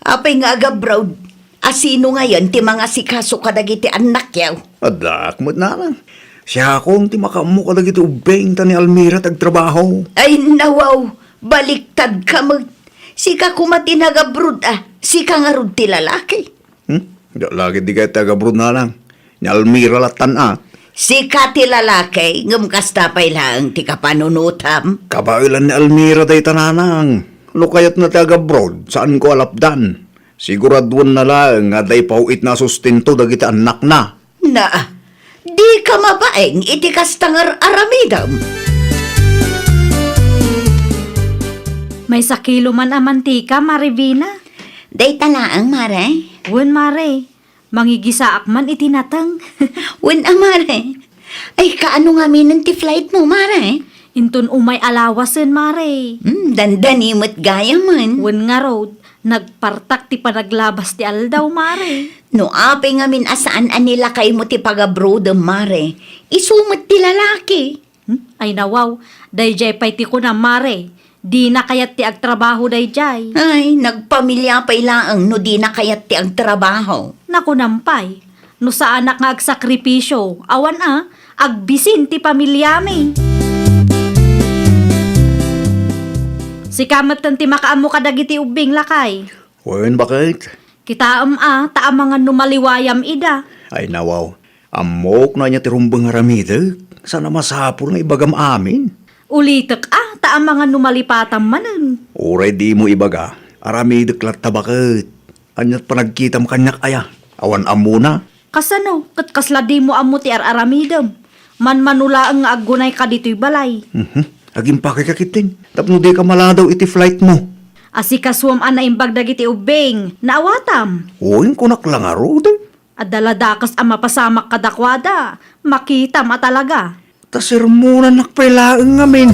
Apay nga agabroad? A sino ngayen ti mangasikaso kadagiti annakyo? Addaak met, nanang. Siakon ti makaammo kadagiti ubbing ta ni Almira ti agtrabaho. Ay, nawaw. Baliktadka met. Sika koma ti nagabroad, a. Sika ngarud ti lalaki. Hmm? Diak la ketdi kayat ti agabroad, nanang. Ni Almira lattan, a. Sika ti lalaki, ngem kasta pay laeng ti kapanunotam. Kabaelan ni Almira dayta, nanang. No kayatna ti agabroad, saanko a lapdan. Siguraduenna laeng nga adda ipaw-itna a sustento dagiti annakna. Na, dika mabain iti kasta nga ar-aramidem. Maysa kilo man a mantika, Mare Vina. Dayta laeng, Mare. Wen, Mare. Mangigisaak man iti nateng. Wen a, Mare. Ay, kaano ngaminen ti flightmo, Mare? Inton umay a lawasen, Mare. Hmm, dandani met gayamen. Wen ngarud, nagpartak ti panaglabas ti aldaw, Mare. No apay ngamin a saan a ni lakaymo ti pagabroadem, Mare, isu met ti lalaki. Hmm? Ay, nawaw, daydiay pay ti kunam, Mare. Dina kayat ti agtrabaho daydiay. Ay, nagpamilia pay laeng no dina kayat ti agtrabaho. Nakunam pay, no saanak nga agsakripisio, awan a, agbisin ti pamiliami. Sika metten ti makaammo kadagiti ubbing, lakay. Wen, baket? Kitaem a, ta amangan no maliwayam ida. Ay, nawaw. Ammok no ania ti rumbeng nga aramidek. Saan a masapul nga ibagam amin. Ulitek a, ta amangan no malipatam manen. Uray dimo ibaga, aramidek latta, baket. Aniat panagkitam kaniak aya? Awan ammona. Kasano? Ket kasla dimo ammo ti ar-aramidem? Manmano laeng nga aggunayka ditoy balay. Mhm. Agimpakeyka ketdin tapno dika maladaw iti flightmo. Asikasuem a naimbag dagiti ubbing, naawatam. Wen, kunak la ngarud. Adda la dakes a mapasamak kadakuada, makitam a talaga. Ta sermonannak pay laeng ngamin.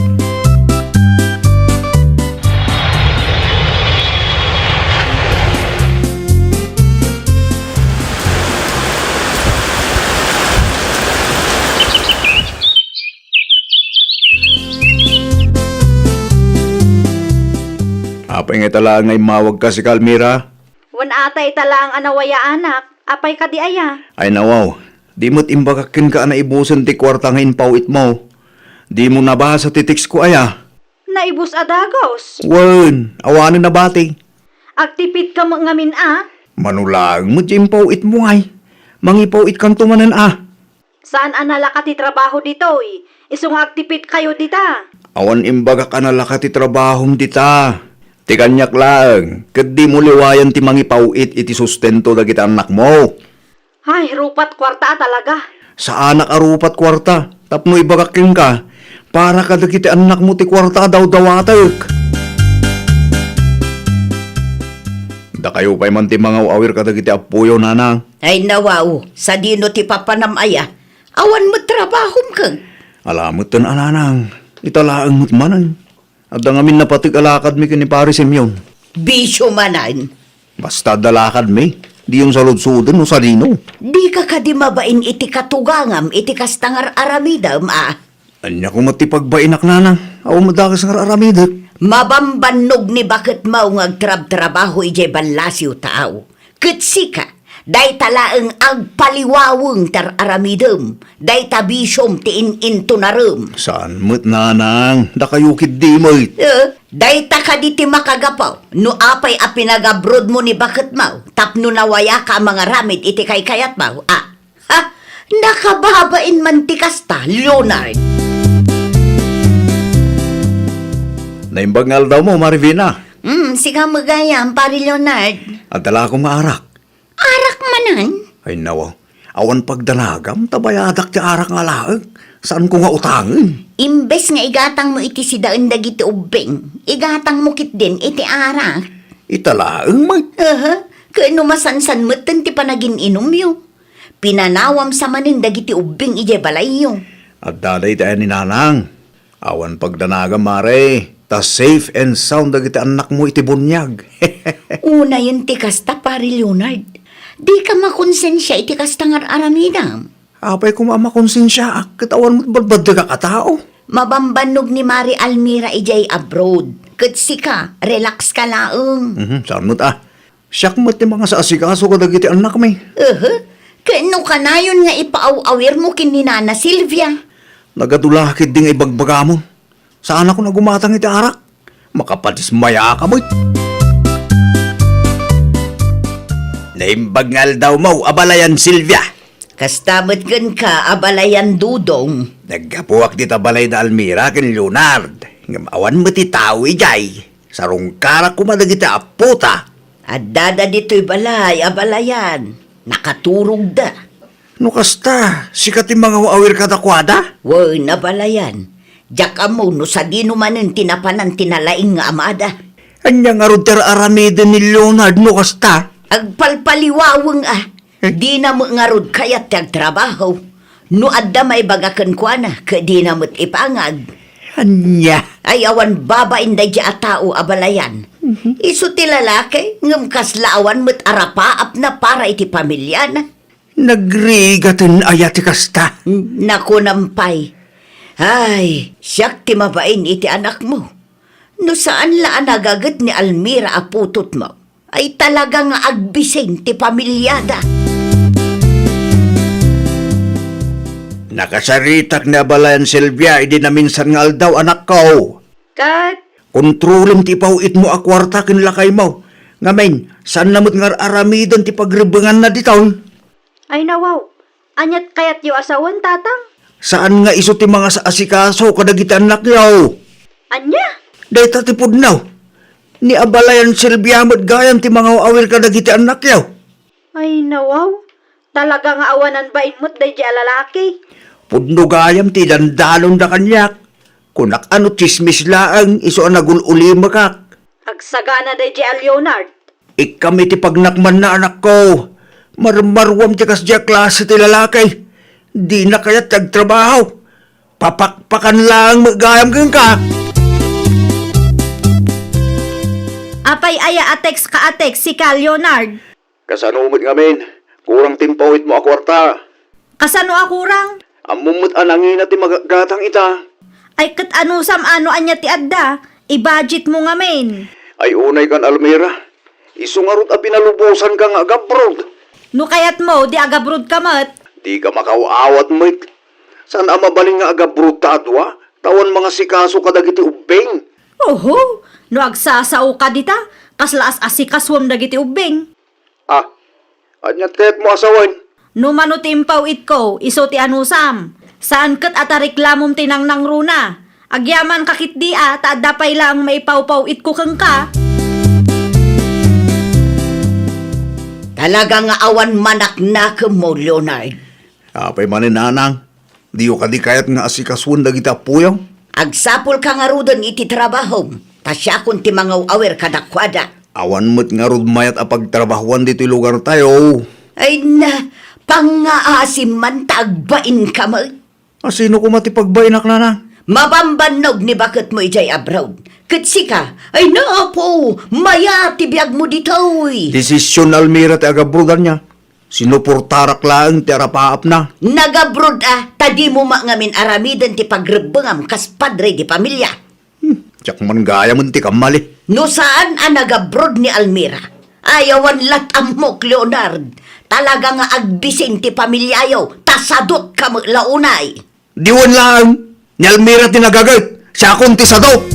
Apay nga ita laeng nga immawagka, sika, Almira? Wen ata ita laeng a nawayaanak. Apay kadi aya? Ay, nawaw. Di met imbagak kenka a naibusen ti kuarta nga impaw-itmo. Dimo nabasa ti text ko aya? Naibus a dagus. Wen, awanen nabati. Agtipidka met ngamin a? Mano laeng met ti impaw-itmo ngay. Mangipaw-itkanto manen a. Saan a nalaka ti trabaho ditoy, isu nga agtipidkayo dita? Awan imbagak a nalaka ti trabahom dita. Ti kaniak laeng, ket dimo liwayan ti mangipaw-it iti sustento dagiti annakmo. Ay, rupat kuarta a talaga. Saanak a rupat kuarta, tapno ibagak kenka, para kadagiti annakmo ti kuarta a dawdawatek. Dakayo pay man ti mangaw-awir kadagiti appoyo, nanang. Ay, nawaw, sadino ti papanam aya? Awan met trabahom ken. Ala metten a, nanang, ita laeng met manen. Adda ngamin napateg a lakadmi ken ni Pare Simeon. Bisio manen. Basta adda lakadmi, diyon saludsodon no sadino. Dika kadi mabain iti katugangam iti kasta nga ar-aramidem a? Ania koma ti pagbainak, nanang? Awan met dakes nga ar-aramidek. Mabambannog ni baketmo nga agtrabtrabaho idiay ballasiw taaw. Ket sika, Dayta laeng agpaliwaweng ti ar-aramidem. Dayta bisiom ti in-intunarem. Saan met, nanang? Dakayo ketdi met. Eh, dayta kadi ti makagapu no apay a pinagabrodmo ni baketmo tapno nawayaka a mangaramid iti kaykayatmo, a? Ha? Nakababain man ti kasta, Leonard. Naimbag nga aldawmo, Mari Vina. Hmm, sika met gayam, Pari Leonard. Adda la koma arak. Arak manen? Ay, nawa. Awan pagdanagam, ta bayadak ti arak nga laeng. Saanko nga utangen? Imbes nga igatangmo iti sidaen dagiti ubbing, igatangmo ketdin iti arak. Ita laeng met. Aha, ket no masansan metten ti panagin-inumyo. Pinanawam sa manen dagiti ubbing idiay balayyo. Adda dayta ni nanang. Awan pagdanagam, Mare, ta safe and sound dagiti annakmo iti buniag. Unayen ti kasta, Pari Leonard. Dika makonsensia iti kasta nga ar-aramidam. Apay koma a makonsensiaak ket awan met badbaddegak a tao? Mabambannog ni Mari Almira idiay abroad, ket sika, relax ka laeng. Mhm, saan met a. Siak met ti mangasaasikaso kadagiti annakmi. Aha. Ket no kanayon nga ipaaw-awirmo ken ni Nana Silvia? Nagadu la ketdi nga ibagbagamon. Saanakon a gumatang iti arak. Makapadismayaka met. Naimbag nga aldawmo, abalayan Silvia. Kasta met kenka, abalayan Dudong. Naggapuak dita balay da Almira ken Leonard. Ngem awan met ti tao idiay. Sarungkarak koma dagiti appota. Addada ditoy balay, abalayan. Nakaturogda. No kasta, sika ti mangaw-awir kadakuada? Wen, abalayan. Diak ammo no sadino manen ti napanan ti nalaing nga amada. Ania ngarud ti ar-aramiden ni Leonard no kasta? Agpalpaliwaweng a. Eh? Dina met ngarud kayat ti agtrabaho. No adda maibaga kenkuana, ket dina met ipangag. Ania? Ay, awan babain daydi a tao, abalayan. Mhm. Isu ti lalaki, ngem kasla awan met arapaapna para iti pamiliana. Nagrigaten aya ti kasta? Nakunam pay. Ay, siak ti mabain iti anakmo. No saan la a nagaget ni Almira a putotmo, ay talaga nga agbising ti pamiliada. Nakasaritak ni abalayan Silvia idi naminsan nga aldaw, anakko. Ket? Kontrolem ti ipaw-itmo a kuarta ken lakaymo. Ngamin, saanna met nga ar-aramiden ti pagrebbenganna ditoy? Ay, nawaw. Aniat kayatyo a sawen, Tatang? Saan nga isu ti mangasaasikaso kadagiti annakyo? Ania? Dayta ti pudno. Ni abalayan Silvia met gayam ti mangaw-awir kadagiti annakyo. Ay, nawaw. Talaga nga awanan bain met daydi a lalaki. Pudno gayam ti dandanonda kaniak. Kunak a no tsismis laeng isu a nagul-ulimekak. Agsagana daydi a Leonard. Ikkam iti pagnakmanna, anakko. Marmaruam ti kasdiay a klase ti lalaki. Dina kayat ti agtrabaho. Papakpakan laeng met gayam kenka. Apay aya a text ka a text, sika, Leonard? Kasano met ngamin? Kurang ti impaw-itmo a kuarta. Kasano a kurang? Ammom met a nangina ti magatgatang ita. Ay, ket anusam a no ania ti adda, i-budget mo ngamin. Ay, unay kan Almira. Isu ngarud a pinalubosanka nga agabrod. No kayatmo, di agabrod ka met. Dika makaw-awat met. Saan a mabalin nga agabrod ta a dua, ta awan mangasikaso kadagiti ubbing. Oho, no agsasao ka dita, kasla as-asikasuem dagiti ubbing. Ah, ania ti kayatmo a sawen? No mano ti impaw-itko, isu ti anusam. Saan ket a tareklamom ti nangnangruna. Agyaman ka ketdi a, ta adda pay laeng maipaw-paw-itko kenka. Talaga nga awan manaknakemmo, Leonard. Apay manen, nanang? Diyo kadi kayat nga asikasuen dagiti appoyo? Agsapulka ngaruden iti trabahom, ta siakon ti mangaw-awir kadakuada. Awan met ngarud mayat a pagtrabahoan ditoy lugartayo. Ay na, pangngaasim man ta agbainka met. A, sino koma ti pagbainak, nanang? Mabambannog ni baketmo idiay abroad. Ket sika, ay na, Apo, mayat ti biagmo ditoy. Desisyon ni Almira ti agabroad, ania. Sinuportarak laeng ti arapaapna. Nagabroad a, ta dimo met ngamin aramiden ti pagrebbengam kas padre di pamilia. Hmm, diak man gayamen ti kammali. No saan a nagabroad ni Almira, Ay, awan lat ammok, Leonard. Talaga nga agbisin ti pamiliayo, ta sadut ka met la unay. Diwen laeng, ni Almira ti nagaget, siakon ti sadut.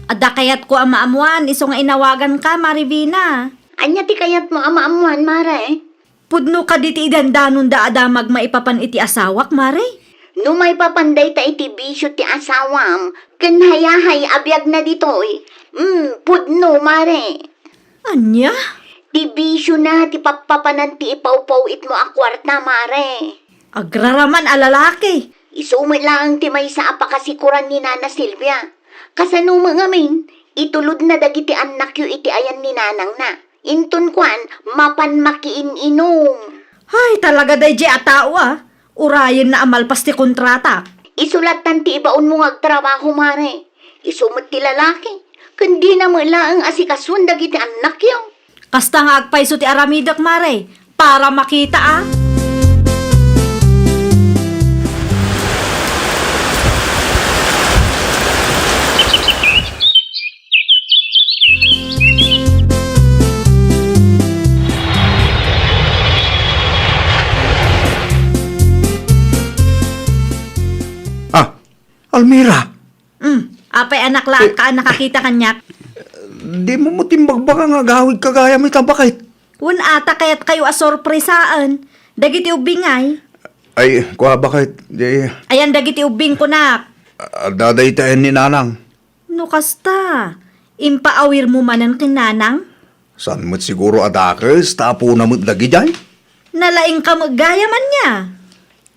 Adda kayatko a maammuan, isu nga inawaganka, Mare Vina. Ania ti kayatmo a maammuan, Mare? Pudno kadi ti idandanonda a damag maipapan iti asawak, Mare? No maipapan dayta iti bisio ti asawam, ken hayahay a biagna ditoy, mm, pudno, Mare. Ania? Ti bisiona ti pappapanan ti ipawpaw-itmo a kuarta, Mare. Agraraman a lalaki. Isu met laeng ti maysa a pakasikoran ni Nana Silvia. Kasano met ngamin, itulodna dagiti annakyo iti ayan ni nanangna. Inton kuan, mapan makiin-inum. Ay, talaga daydiay a tao, a. Urayenna a malpas ti kontratak. Isu lattan ti ibaonmo nga agtrabaho, Mare. Isu met ti lalaki. Ken dina met laeng asikasuen dagiti annakyo. Kasta nga agpayso ti aramidek, Mare, para makita, a. Ah, Almira. Mm, apay a naklaat ka a nakakita kaniak? Dimo met imbagbaga nga agawidka gayam ita, baket? Wen, ata kayatkayo a sorpresaen dagiti ubbingay? Ay, kua, baket, di. Ayan dagiti ubbing kunak. Adda dayta ayan ni nanang. No kasta, impaawirmo manen ken nanang? Saan met siguro a dakes, ta apona met dagidiay? Nalaingka met gayam ania?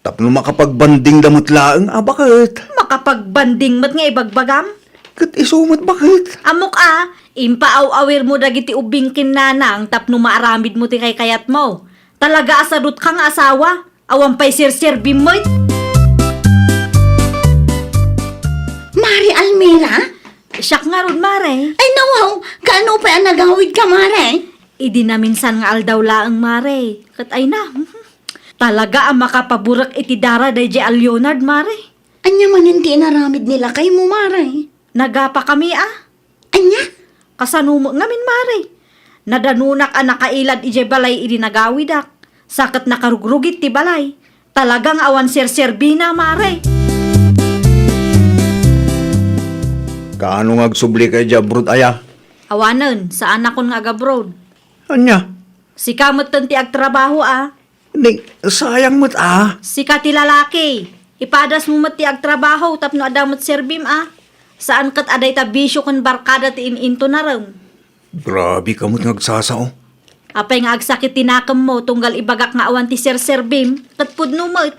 Tapno makapagbandingda met laeng a, baket. Makapagbanding met nga ibagbagam? Ket isu met, baket. Ammok a, impaaw-awirmo dagiti ubbing ken nanang tapno maaramidmo ti kaykayatmo. Talaga a sadutka nga asawa. Awan pay serserbim met. Mare Almira? Siak ngarud, Mare. Ay, nawaw, kaano pay a nagawidka, Mare? Idi naminsan nga aldaw laeng, Mare. Ket ay na, talaga a makapaburek iti dara daydiay a Leonard, Mare. Ania manen ti inaramid ni lakaymo, Mare? Nagapakami, a. Ania? Kasano met ngamin, Mare? Nadanonak a nakailad idiay balay idi nagawidak. Sa ket nakarugrugit ti balay. Talaga nga awan serserbina, Mare. Kaano nga agsublika idiay abroad aya? Awanen, saanakon nga agabroad. Ania? Sika metten ti agtrabaho, a. Ni, sayang met, a. Sika ti lalaki. Ipadasmo met ti agtrabaho tapno adda met serbim, a. Saan ket a dayta bisio ken barkada ti in-intunarem. Grabe ka met nga agsasao. Apay nga agsakit ti nakemmo tunggal ibagak nga awan ti serserbim, ket pudno met.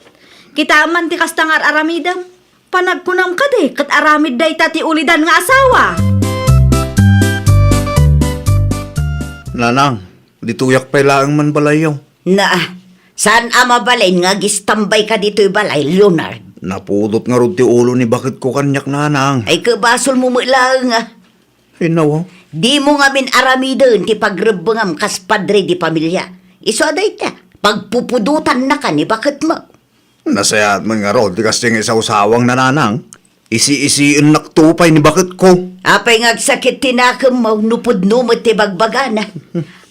Kitaem man ti kasta nga ar-aramidem. Panagkunam kadi, ket aramid dayta ti ulidan nga asawa. Nanang, ditoyak pay laeng man balayyo. Na, saan a mabalin nga agistambayka ditoy balay, Leonard? Napudot ngarud ti ulo ni baketko kaniak, nanang. Ay, kabasolmo met laeng, a. Inawa. Dimo ngamin aramiden ti pagrebbengam kas padre di pamilia. Isu a dayta, pagpupudotannaka ni baketmo. Nasayaat man ngarud ti kasta nga isaw-sawangna, nanang. Isi-isiennakto pay ni baketko. Apay nga agsakit ti nakemmo no pudno met ti bagbagana?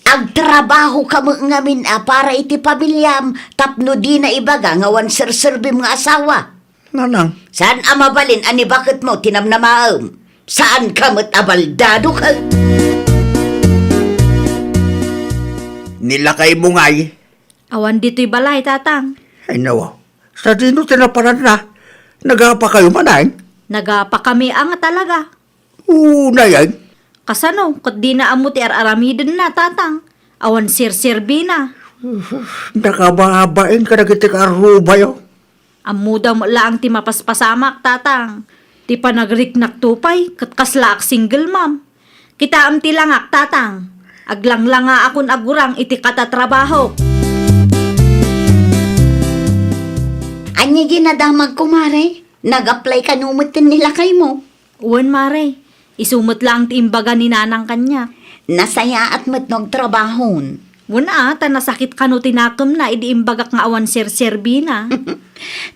Agtrabahoka met ngamin a para iti pamiliam tapno dina ibaga nga awan serserbim nga asawa. Nanang. Saan a mabalin a ni baketmo ti namnamaem? Saanka met a baldado ket. Ni lakaymo ngay? Awan ditoy balay, Tatang. Ay, nawa. Sadino ti naparanna? Nagapakayo manen? Nagapakami a nga talaga. Unay, ay. Kasano, ket dina ammo ti ar-aramidenna, Tatang? Awan serserbina. Nakababain kadagiti kaarrubayo. Ammoda met laeng ti mapaspasamak, Tatang. Ti panagriknakto pay, ket kaslaak single mom. Kitaem ti langak, Tatang. Aglanglangaakon a gurang iti katatrabahok. Ania diay nadamagko, Mare? Nag-apply kano metten ni lakaymo? Wen, Mare. Isu met laeng ti imbaga ni Nanang kaniak. Nasayaat met no agtrabahon. Wen a, ta nasakit kano ti nakemna idi imbagak nga awan serserbina.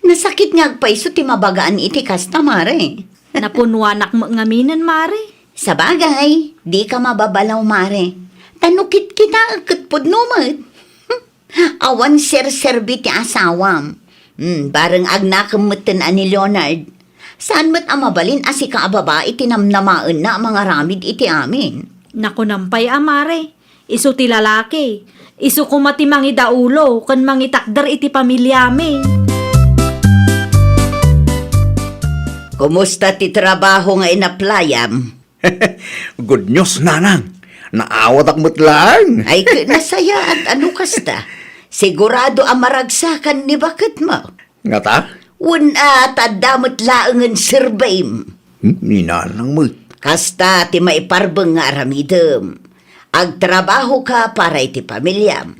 Nasakit nga agpayso ti mabagaan iti kasta, Mare. Napunnuanak met ngaminen, Mare. Sabagay, dika mababalaw, Mare. Ta no kitkitaek ket pudno met. Awan serserbi ti asawam. Hmm, bareng agnakem metten a ni Leonard. Saan met a mabalin a sika a babai ti namnamaenna a mangaramid iti amin. Nakunam pay a, Mare. Isu ti lalaki. Isu koma ti mangidaulo ken mangitakder iti pamiliami. Kumusta ti trabaho nga inaplayam? Good news, Nanang. Naawatak met laeng. Ay, ket nasayaat a no kasta. Sigurado a maragsakan ni baketmo. Ngata? Wen a, ta adda met laengen surveyem. Hmm, ni Nanang met. Kasta ti maiparbeng nga aramidem. Agtrabahoka para iti pamiliam.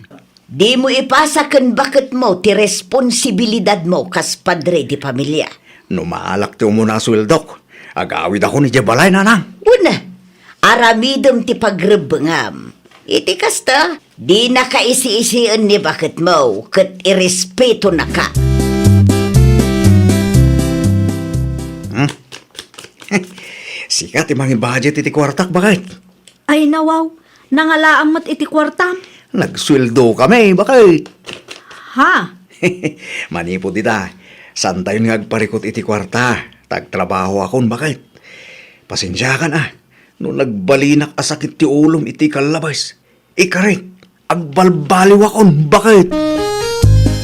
Dimo ipasa ken baketmo ti responsibilidadmo kas padre di pamilia. No maalak ti umuna a sueldok, agawidakon idiay balay, Nanang. Wen a, aramidem ti pagrebbengam. Iti kasta, dinaka isi-isien ni baketmo ket irespetonaka. Hmm? Sika ti mangibudget iti kuartak, baket? Ay, nawaw, nangalaam met iti kuartam. Nagsueldokami, baket? Ha? Manipud ita, saantayon nga agparikut iti kuarta, ta agtrabahoakon, baket? Pasensiakan a, no nagbalinak a sakit ti ulom iti kallabes. Ikarik, agbalbaliwakon, baket?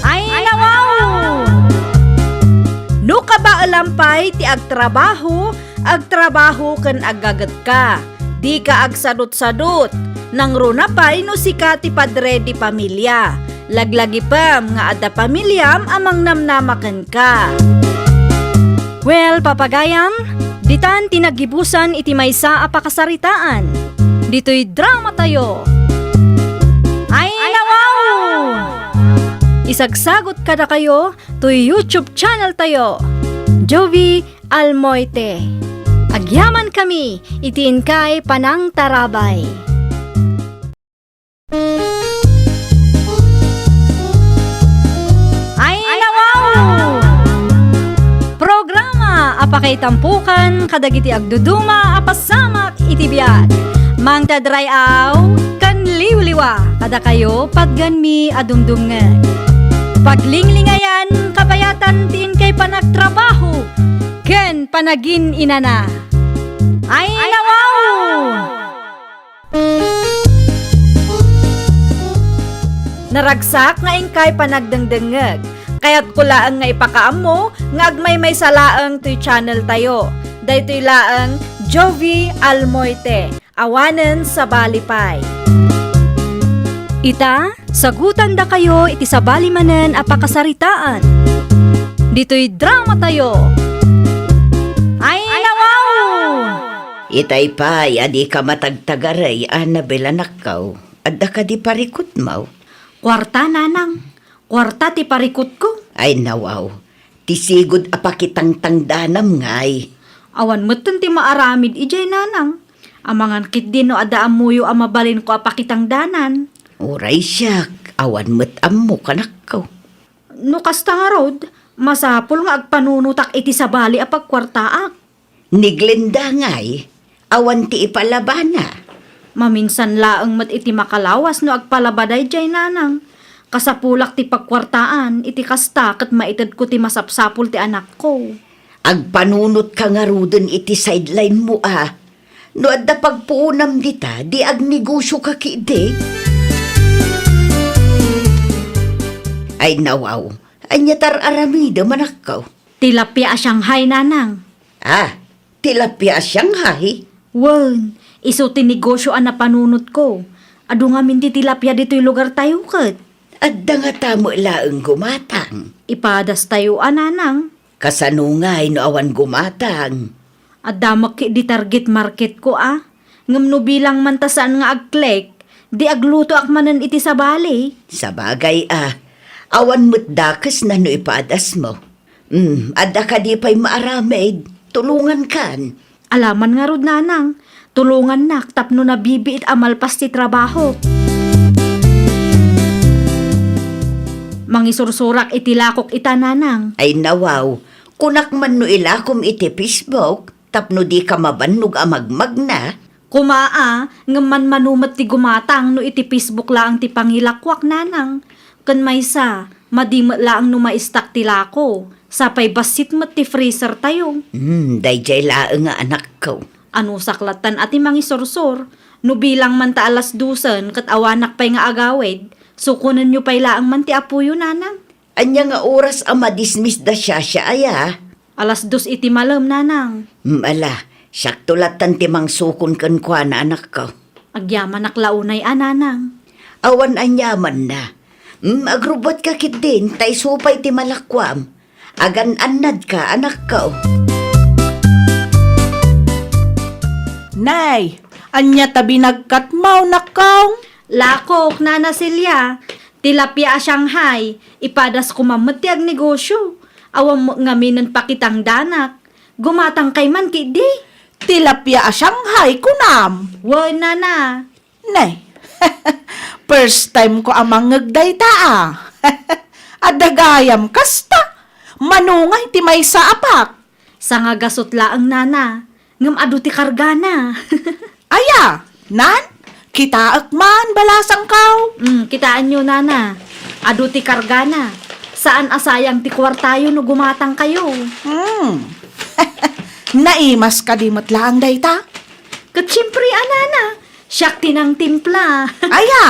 Ay, nawaw! No kabaelam pay ti agtrabaho, agtrabaho ken aggagetka. Dika agsadutsadut. Nangruna pay no sika ti padre di pamilia. Laglagipem nga adda pamiliam a mangnamnama kenka. Well, papagayam, ditan ti naggibusan iti maysa a pakasaritaan. Ditoy dramatayo. Ay, nawaw! Isagsagot kadakayo toy YouTube channel tayo, Jovi Almoite. Agyamankami iti inkay panangtarabay. Ay, nawaw! Programa a pakaitampukan kadagiti agduduma a pasamak iti biag. Mangtadray-aw ken liwliwa kadakayo patgenmi a dumdumngeg. Paglinglingayan kabayatan ti inkay panagtrabaho ken panagin-inana. Ay, nawaw! Naragsak nga inkay panagdengdengngeg. Kayatko laeng nga ipakaammo nga agmaymaysa laeng toy channel tayo. Daytoy laeng Jovi Almoite. Awanen sabali pay. Ita, sagutandakayo iti sabali manen a pakasaritaan. Ditoy dramatayo. Ay, nawaw! Itay pay a dika matagtagarey, Annabel, anakko. Adda kadi parikutmo? Kuarta, nanang. Kuarta ti parikutko. Ay, nawaw. Ti sigud a pakitangtangdanam ngay. Awan metten ti maaramid idiay, nanang. Amangan ketdi no adda ammoyo a mabalinko a pakitangdanan. Uray siak, awan met ammok, anakko. No kasta ngarud, masapul nga agpanunotak iti sabali a pagkuartaak. Ni Glenda ngay, awan ti ipalabana. Maminsan laeng met iti makalawas no agpalaba daydiay, nanang. Kasapulak ti pagkuartaan, iti kasta ket maitedko ti masapsapul ti anakko. Agpanunotka ngaruden iti sideline mo a. No adda pagpuonam dita, di agnegosioka ketdi. Ay, nawaw, ania ti ar-aramidem, anakko? Tilapia a Shanghai, nanang. Ah, tilapia a Shanghai? Wen, isu ti negosio a napanunotko. Adu ngamin ti tilapia ditoy lugartayo ket. Adda ngata met laeng gumatang? Ipadastayo a, nanang. Kasano ngay no awan gumatang? Adda met ketdi target marketko a. Ngem no bilang man ta saan nga agklek, di aglutoak manen iti sabali. Sabagay a, awan met dakesna no ipadasmo. Hmm, adda kadi pay maaramid? Tulongankan. Alaman ngarud, nanang. Tulongannak tapno nabibiit a malpas ti trabahok. Mangisursurak iti lakok ita, nanang. Ay, nawaw. Kunak man no ilakom iti Facebook, tapno dika mabannog a magmagna. Kuma a, ngem manmano met ti gumatang no iti Facebook laeng ti pangilakuak, nanang. Ken maysa, madi met laeng no maistak ti lako, sapay bassit met ti freezer tayo. Hmm, daydiay laeng nga anakko. Anusak lattan a ti mangisursor, no bilang man ta alas dosen ket awanak pay nga agawid, sukonenyo pay laeng man ti apoyo, nanang. Ania nga oras a madismiss da siasia aya? Alas dos iti malem, nanang. Mm, ala, siakto lattan ti mangsukon kenkuana, anakko. Agyamanak la unay a, nanang. Awan aniamanna. Mm, agrubbuatka ketdin, ta isu pay ti malakuam. Agan-annadka, anakko. Nay, ania ta binagkatmo, nakko? Lakok, Nana Celia. Tilapia a Shanghai, ipadas koma met ti agnegosio. Awan met ngaminen pakitang danak. Gumatangkay man ketdi. Tilapia a Shanghai, kunam? Wen, nana. Ne. First time ko a mangngeg dayta a. Adda gayam kasta. Mano ngay ti maysa a pack? Sangagasut laeng, nana. Ngem adu ti kargana. Aya, nan? Kitaek man, balasangko. Mm, kitaenyo, nana. Adu ti kargana. Saan a sayang ti kuartayo no gumatangkayo. Hmm. Naimas kadi met laeng dayta? Ket siempre a, nana. Siak ti nangtimpla. Aya.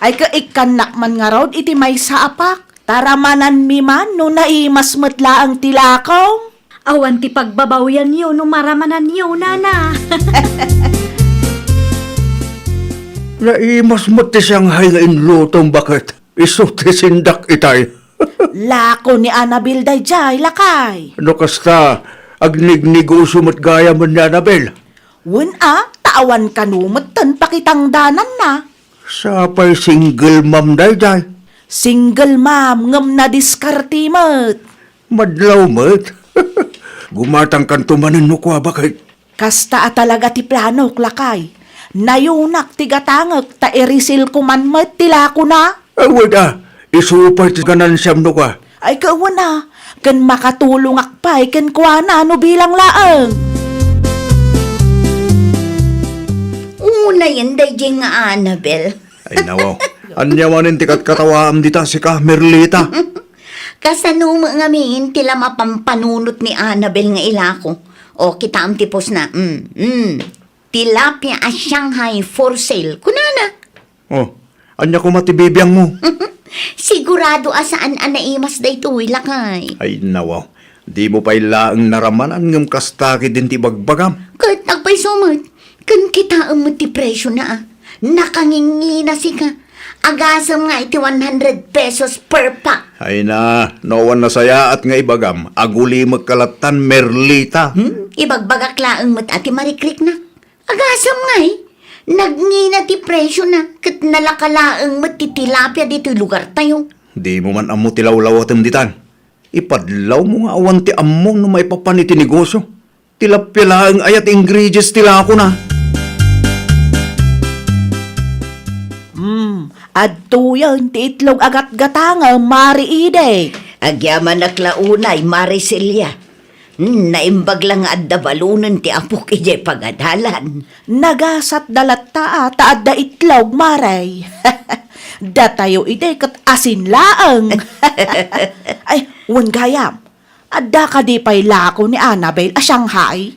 Ay, ket ikkannak man ngarud iti maysa a pack. Taramananmi man no naimas met laeng ti lako. Awan ti pagbabawianyo no maramananyo, nana. Naimas met ti Shanghai nga inlutom, baket? Isu ti sindak itay. Lako ni Annabel daydiay, lakay. No kasta, agnegnegosio met gayam ni Annabel. Wen a, ta awan kano metten pakitangdananna. Sapay single mom daydiay? Single mom, ngem nadiskarte met. Madlaw met. Gumatangkanto manen no kua, baket? Kasta a talaga ti planok, lakay. Nayunak ti gatangek ta i-resell ko man met ti lakona. Awan a, isu pay ti ganansiam no kua. Ay, kawan a, ken makatulongak pay kenkuana no bilang laeng. Unayen daydiay nga Annabel. Ay, nawaw. Ania manen ti katkatawaam dita, sika, Merlita? Kasano met ngamin ti la mapampanunot ni Annabel nga ilako? O, kitaem ti post na. Mm, mm. Tilapia a Shanghai for sale, kunana. Oh, ania koma ti bibiangmo? Sigurado a saan a naimas daytoy, lakay. Ay, nawaw. Dimo pay laeng naramanan ngem kasta ketdin ti ibagbagam. Ket agpayso met, ken kitaem met ti presiona, a. Nakangingina, sika. Agasem nga iti one hundred pesos per pack. Ay na, no awan nasayaat nga ibagam, agulimekka lattan, Merlita. Hmm? Ibagbagak laeng met a ti marikriknak. Agasem ngay, nagngina ti presiona, ket nalaka laeng met ti tilapia ditoy lugartayo. Dimo man ammo ti lawlawatem ditan. Ipadlawmo nga awan ti ammom no maipapan iti negosio. Tilapia laeng aya ti ingredients ti lakona. Hmm, adtoyen ti itlog a gatgatangem, Mare Ide. Agyamanak la unay, Mare Celia. Hmm, naimbag la nga adda balonen ti apok idiay pagadalan. Nagasatda latta a ta adda itlog, Mare. Datayo idi ket asin laeng. Ay, wen gayam. Adda kadi pay lako ni Annabel a Shanghai?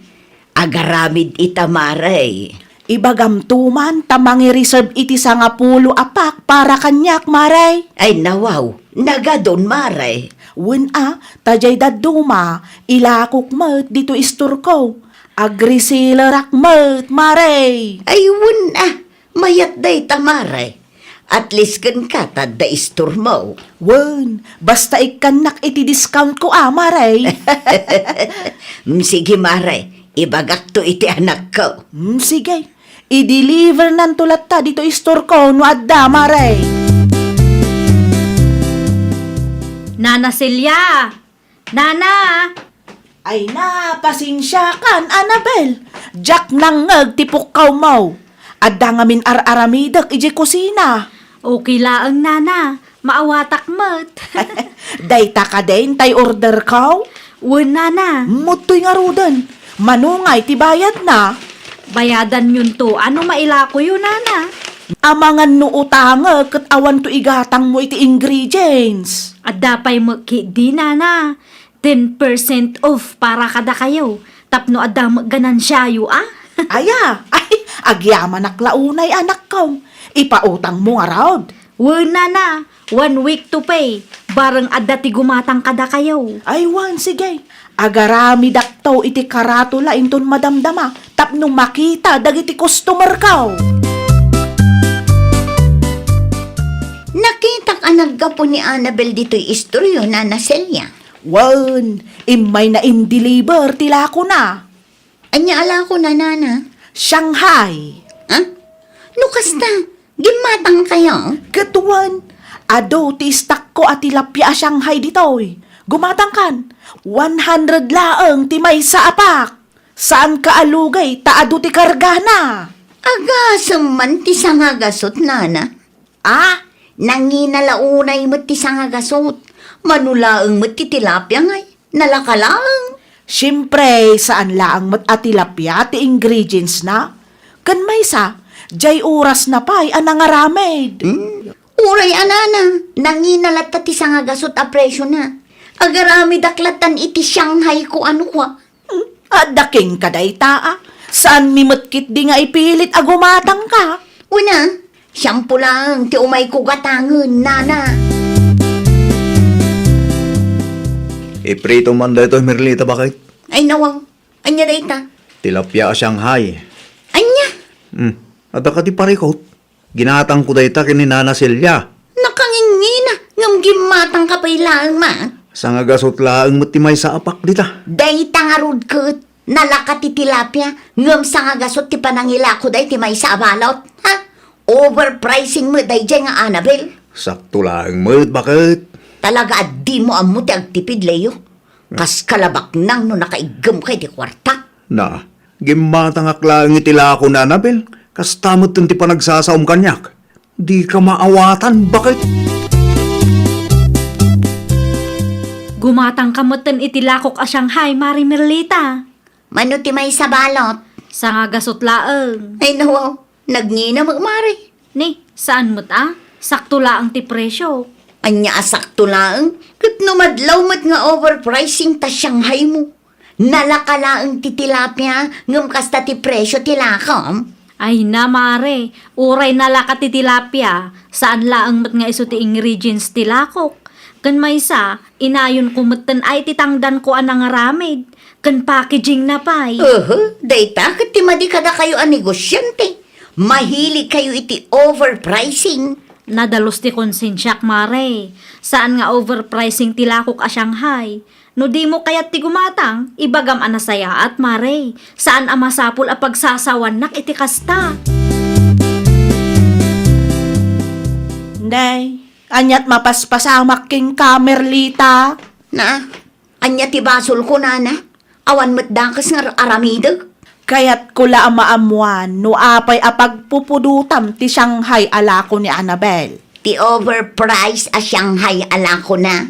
Agaramid ita, Mare. Ibagamto man ta mangi-reserve iti sangapulo a pack para kaniak, Mare. Ay, nawaw, nagadun, Mare. Wen a, ta diay dadduma, ilakok met ditoy istorko. Agresellerak met, Mare. Ay, wen a, mayat dayta, Mare. At least kenka, ta adda istormo. Wen, basta ikkannak iti discount ko a, Mare. Mm, sige, Mare. Ibagakto iti anakko. Mm, sige. I-deliver nanto latta ditoy istorko no adda, Mare. Nana Celia! Nana! Ay na, pasensiakan, Annabel. Diak nangngeg ti pukkawmo. Adda ngamin ar-aramidek idiay kusina. Okay laeng, Nana. Maawatak met. Dayta kadin tay orderko? Wen, Nana. Mudtoy ngaruden. Mano ngay ti bayadna? Bayadanyonto no mailakoyo, nana. Amangan no utangek ket awanto igatangmo iti ingredients. Adda pay met ketdi, nana. Ten percent off para kadakayo tapno adda met ganansiayo, a? Aya, ay, agyamanak la unay, anakko. Ipautangmo ngarud. Wen, nana, one week to pay, bareng adda ti gumatang kadakayo. Ay wen, sige. Agaramidakto iti karatula inton madamdama tapno makita dagiti customerko. Nakitak a naggapu ni Annabel ditoy istoryo, Nana Celia. Wen, immayna in-deliver ti lakona. Ania a lakona, nana? Shanghai. Ha? No kasta, gimmatangkayo? Ket wen, adu ti istakko a tilapia a Shanghai ditoy. Gumatangkan, one hundred laeng ti maysa a pack. Saanka a lugay ta adu ti kargana. Agasem man ti sangagasut, nana. A, nangina la unay met ti sangagasut. Mano laeng met ti tilapia ngay, nalaka laeng. Siempre, saan laeng met a tilapia ti ingredientsna. Ken maysa, diay orasna pay a nangaramid. Hmm. Uray a nana, nangina latta ti sangagasut a presiona. Agaramidak lattan iti Shanghai ko a nukua. Hmm, adda kenka dayta, a. Saanmi met ketdi nga ipilit a gumatangka. Wen a, siam pay laeng ti umayko gatangen, nana. Iprito man daytoy, Merlita, baket? Ay, nawaw. Ania dayta? Tilapia a Shanghai. Ania? Hmm. Adda kadi parikut? Ginatangko dayta ken ni Nana Celia. Nakangingina, ngem gimmatangka pay laeng man. Sangagasut laeng met ti maysa a pack dita. Dayta ngarud ket, nalaka ti tilapia, ngem sangagasut ti panangilako dayta maysa a balot. Ha? Overpricing met daydiay nga Annabel. Sakto laeng met, baket? Talaga a dimo ammo ti agtipid, Leo. Kas kalabaknang no nakaiggemka iti kuarta. Na, gimmatangak laeng iti lako ni Annabel, kasta metten ti panagsasaom kaniak. Dika maawatan, baket? Gumatangka metten iti lakok a Shanghai, Mari Merlita. Mano ti maysa balot? Sangagasut laeng. Ay, nawaw. Nagngina met, Mari. Ni, saan met a? Sakto laeng ti presio. Ania a sakto laeng? Ket no madlaw met nga overpricing ta Shanghai mo. Nalaka laeng ti tilapia, ngem kasta ti presio ti lakom. Ay na, Mare, uray nalaka ti tilapia, saan laeng met nga isu ti ingredients ti lakok. Ken maysa, inayonko metten ay ti tangdanko a nangaramid, ken packagingna pay. Uhu, dayta ket ti madi kadakayo a negosiante. Mahiligkayo iti overpricing. Nadalus ti konsensiak, Mare. Saan nga overpricing ti lakok a Shanghai. No dimo kayat ti gumatang, ibagam a nasayaat, Mare. Saan a masapul a pagsasawannak iti kasta. Nay, aniat mapaspasamak kenka, Merlita? Na, ania ti basolko, nana? Awan met dakes nga ar-aramidek. Kayatko la a maammuan no apay a pagpupudotam ti Shanghai a lako ni Annabel. Ti overprice a Shanghai a lakona.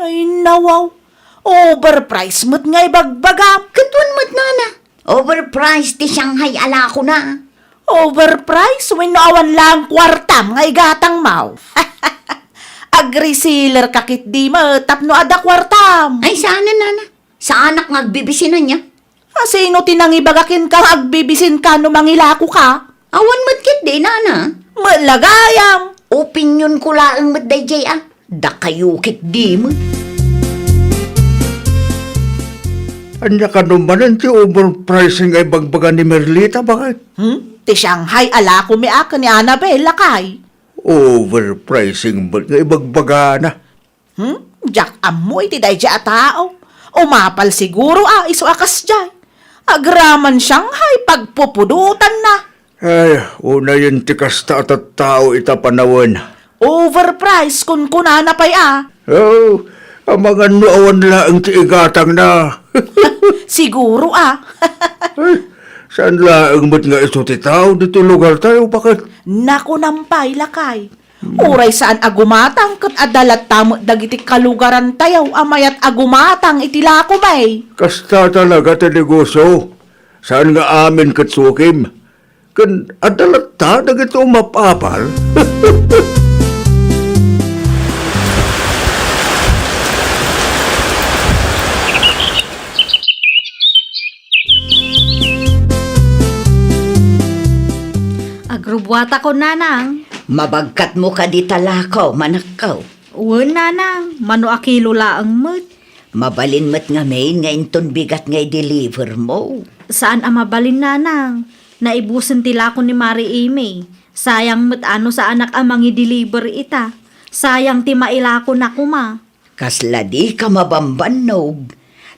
Ay, nawaw. Overprice met nga ibagbagam. Ket wen met, nana. Overprice ti Shanghai a lakona. Overprice wenno awan laeng kuartam nga igatangmo? Agreseller ka ketdi met tapno adda kuartam. Ay, saanen, nana. Saanak nga agbibisin ania. A, sino ti nangibaga kenka nga agbibisinka no mangilakoka? Awan met ketdi, nana. Met la gayam. Opinionko laeng met daydiay a. Dakayo ketdi met. Ania kano manen ti overpricing nga ibagbaga ni Merlita, baket? Hmm? Ti Shanghai a lakomi a ken ni Annabel, lakay. Overpricing met nga ibagbagana. Hmm? Diak ammo iti daydiay a tao. Umapal siguro a isu a kasdiay. Agraman Shanghai pagpupudotanna. Ay, unayen ti kasta a tattao ita panawen. Overprice, kunkunana pay a. Oh, amangan no awan laeng ti igatangna. Siguro a. Ay, saan laeng met nga isu ti tao ditoy lugartayo, baket? Nakunam pay, lakay. Uray saan a gumatang ket adda latta met dagiti kalugarantayo a mayat a gumatang iti lako, may. Kasta talaga ti negosio. Saan nga amin ket sukim. Ken adda latta dagiti umap-apal. Agrubbuatakon, nanang. Mabagkatmo kadi ta lako, manakko? Wen, nanang, mano a kilo laeng met. Mabalin met ngamin nga inton bigat nga i-deliver mo. Saan a mabalin, nanang. Naibusen ti lako ni Mari Amy. Sayang met a no saanak a mangi-deliver ita. Sayang ti mailakona koma. Kasla dika mabambannog.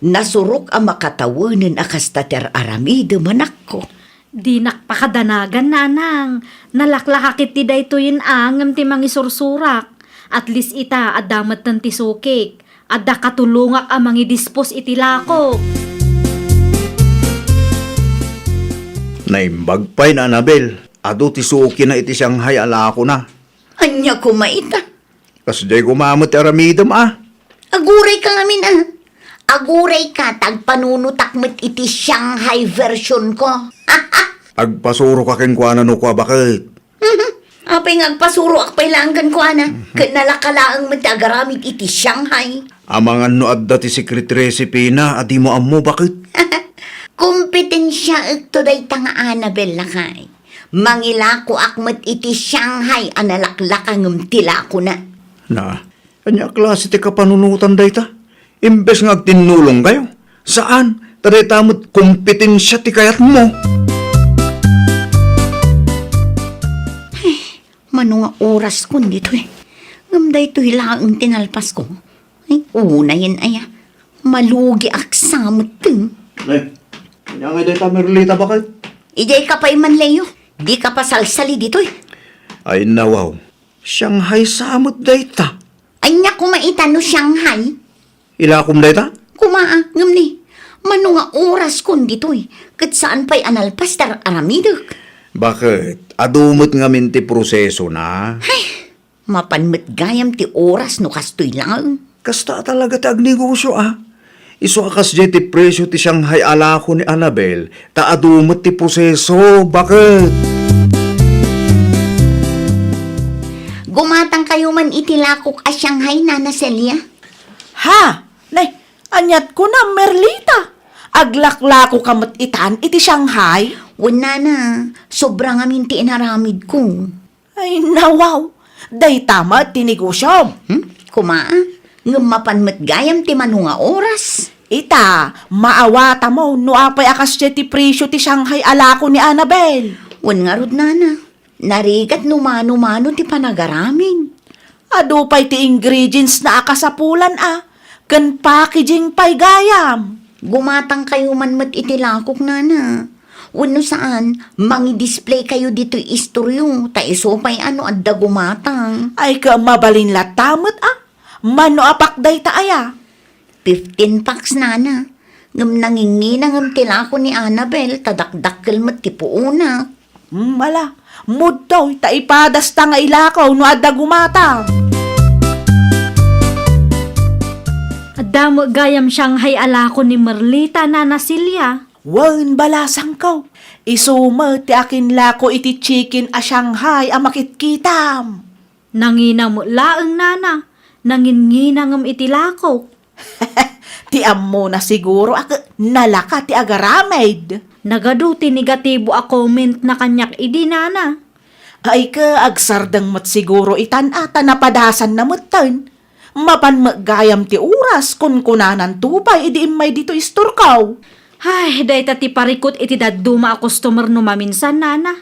Nasurok a makatawenen a kasta ti ar-aramidem, anakko. Dinak pakadanagan, nanang. Nalaklakak iti daytoyen a ngem ti mangisursurak. At least ita, adda metten ti sukik. Adda katulongak a mangidispos iti lakok. Naimbag pay ni Annabel. Adu ti sukina iti Shanghai a lakona. Ania koma ita? Kasdiay koma met ti aramidem a. Agurayka ngamin a. Agurayka ta agpanunotak met iti Shanghai version ko. Agpasuroka kenkuana no kua, baket. Apay nga agpasuroak pay laeng kenkuana, ket nalaka laeng met ti agaramid iti Shanghai. Amangan no adda ti secret recipe na a dimo ammo, baket. Kompetensiaekto dayta nga Annabel, lakay. Mangilakoak met iti Shanghai a nalaklaka ngem ti lakona. Na, ania a klase ti kapanunotan dayta? Imbes nga agtinnulongkayo, saan, ta dayta met kompetensia ti kayatmo. Mano nga oraskon ditoy? Ngem daytoy laeng ti nalpasko. Ay, unayen aya. Malugiak sa metten. Nay, ania ngay dayta Merlita, baket? Idiay ka pay man, Leo. Dika pasalsali ditoy. Ay, nawaw. Shanghai sa met dayta. Ania koma ita no Shanghai? Ilakom dayta? Koma a, ngem ni, mano nga oraskon ditoy, ket saan pay a nalpas ti ar-aramidek? Baket, adu met ngamin ti prosesona. Ay, mapan met gayam ti oras no kastoy laeng. Kasta a talaga ti agnegosio a. Isu a kasdiay ti presio ti Shanghai a lako ni Annabel, ta adu met ti proseso, baket. Gumatangkayo man iti lakok a Shanghai, Nana Celia? Ha? Nay, aniat kunam, Merlita? Aglaklakoka met itan iti Shanghai? Wen, Nana, sobra ngamin ti inaramidko. Ay, nawaw! Dayta met ti negosyom. Hmm? Koma, ngem mapan met gayam ti mano nga oras. Ita, maawatam no apay a kasdiay ti presio ti Shanghai a lako ni Annabel. Wen ngarud, Nana, narigat no mano-mano ti panagaramid. Adu pay ti ingredients na a kasapulan a, ken packaging pay gayam. Gumatangkayo man met iti lakok, Nana. Wenno saan, mangi-display kayo ditoy istoryo, ta isu pay a no adda gumatang. Ay, ka mabalin latta met a. Mano a pack dayta aya? Fifteen packs, Nana. Ngem nangingina ngem ti lako ni Annabel, ta dakdakkel met ti puonak. Hmm, ala, mudtoy, ta ipadasta nga ilako no adda gumatang. Adda met gayam Shanghai a lako ni Merlita, Nana Celia. Wen, balasangko. Isu met ti akinlako iti chicken a Shanghai a makitkitam. Nangina met laeng, Nana. Nangingina ngem iti lakok. Ti ammona siguro a ket nalaka ti agaramid. Nagadu ti negatibo a comment na kaniak idi, Nana. Ay, ka agsardeng met siguro itan a ta napadasanna metten. Mapan met gayam ti oras, kunkunananto pay idi immay ditoy istorko. Ay, dayta ti parikut iti dadduma a customer no maminsan, Nana.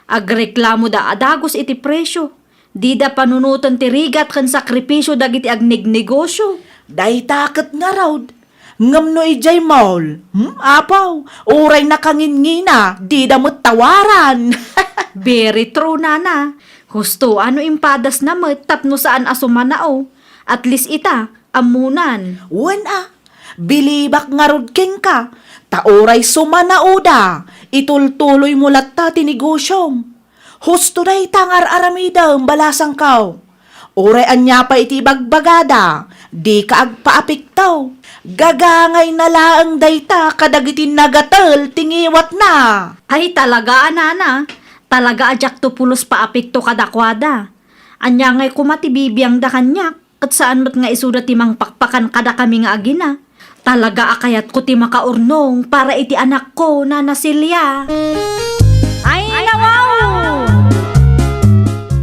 Agreklamoda a dagus iti presio. Dida panunoten ti rigat ken sakripisio dagiti agnegnegosio. Dayta ket ngarud. Ngem no idiay mall, hmm, apo, uray nakangingina, dida met tawaran. Very true, Nana. Husto a no impadasna met tapno saan a sumanao. At least ita, ammonan. Wen a, bilibak ngarud kenka, ta uray sumanaoda, itultuloymo latta ti negosyom. Husto dayta nga ar-aramidem, balasangko. Uray ania pay iti ibagbagada, dika agpaapekto. Gagangayna laeng dayta kadagiti nagatel ti ngiwatna. Ay, talaga a, nana. Talaga a diakto pulos paapekto kadakuada. Ania ngay koma ti bibiangda kaniak? Ket saan met nga isuda ti mangpakpakan kadakami nga agina. Talaga a kayatko ti makaurnong para iti anakko, Nana Celia. Ay, nawaw!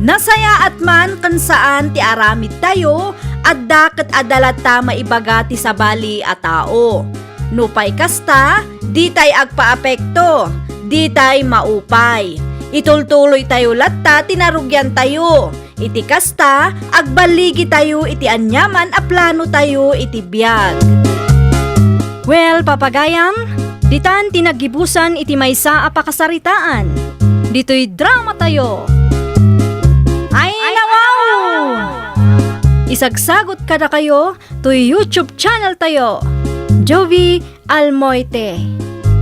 Nasayaat man ken saan ti aramidtayo, adda ket adda latta maibaga ti sabali a tao. Nupay kasta, ditay agpaapekto, ditay maupay. Itultuloytayo latta ti narugiantayo. Iti kasta, agballigitayo iti aniaman a planotayo iti biag. Well, papagayam, ditan ti naggibusan iti maysa a pakasaritaan. Ditoy dramatayo. Ay, nawaw! Isagsagot kadakayo toy YouTube channeltayo, Jovie Almoite.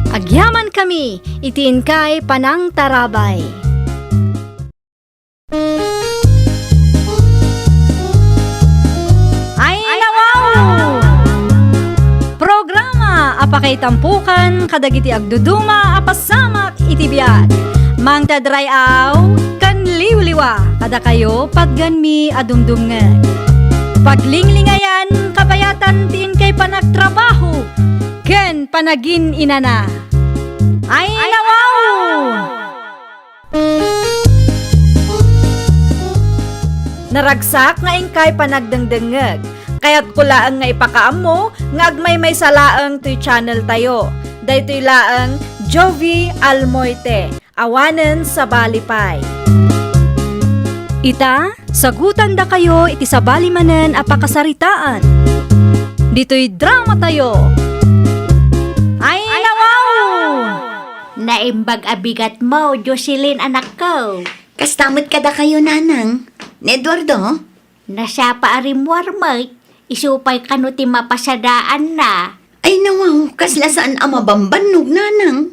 Agyamankami iti inkay panangtarabay. Ay, nawaw! Programa a pakaitampokan kadagiti agduduma a pasamak iti biag. Mangted ray-aw ken liwliwa kadakayo, patganmi a dumdumngeg. Paglinglingayan, kabayatan ti inkay panagtrabaho ken panagin-inana. Ay, nawaw! Naragsak nga inkay panagdengdengngeg. Kayatko laeng nga ipakaammo nga agmaymaysa laeng toy channeltayo. Daytoy laeng Jovie Almoite, awanen sabali pay. Ita, sagutandakayo iti sabali manen a pakasaritaan. Ditoy dramatayo. Ay, nawaw! Naimbag a bigatmo, Jocelyn, anakko. Kasta met kadakayo, nanang. Ni Eduardo? Nasapa a rimmuar met, isu pay kano ti mapasadaanna. Ay, nawaw, kasla saan a mabambannog, nanang.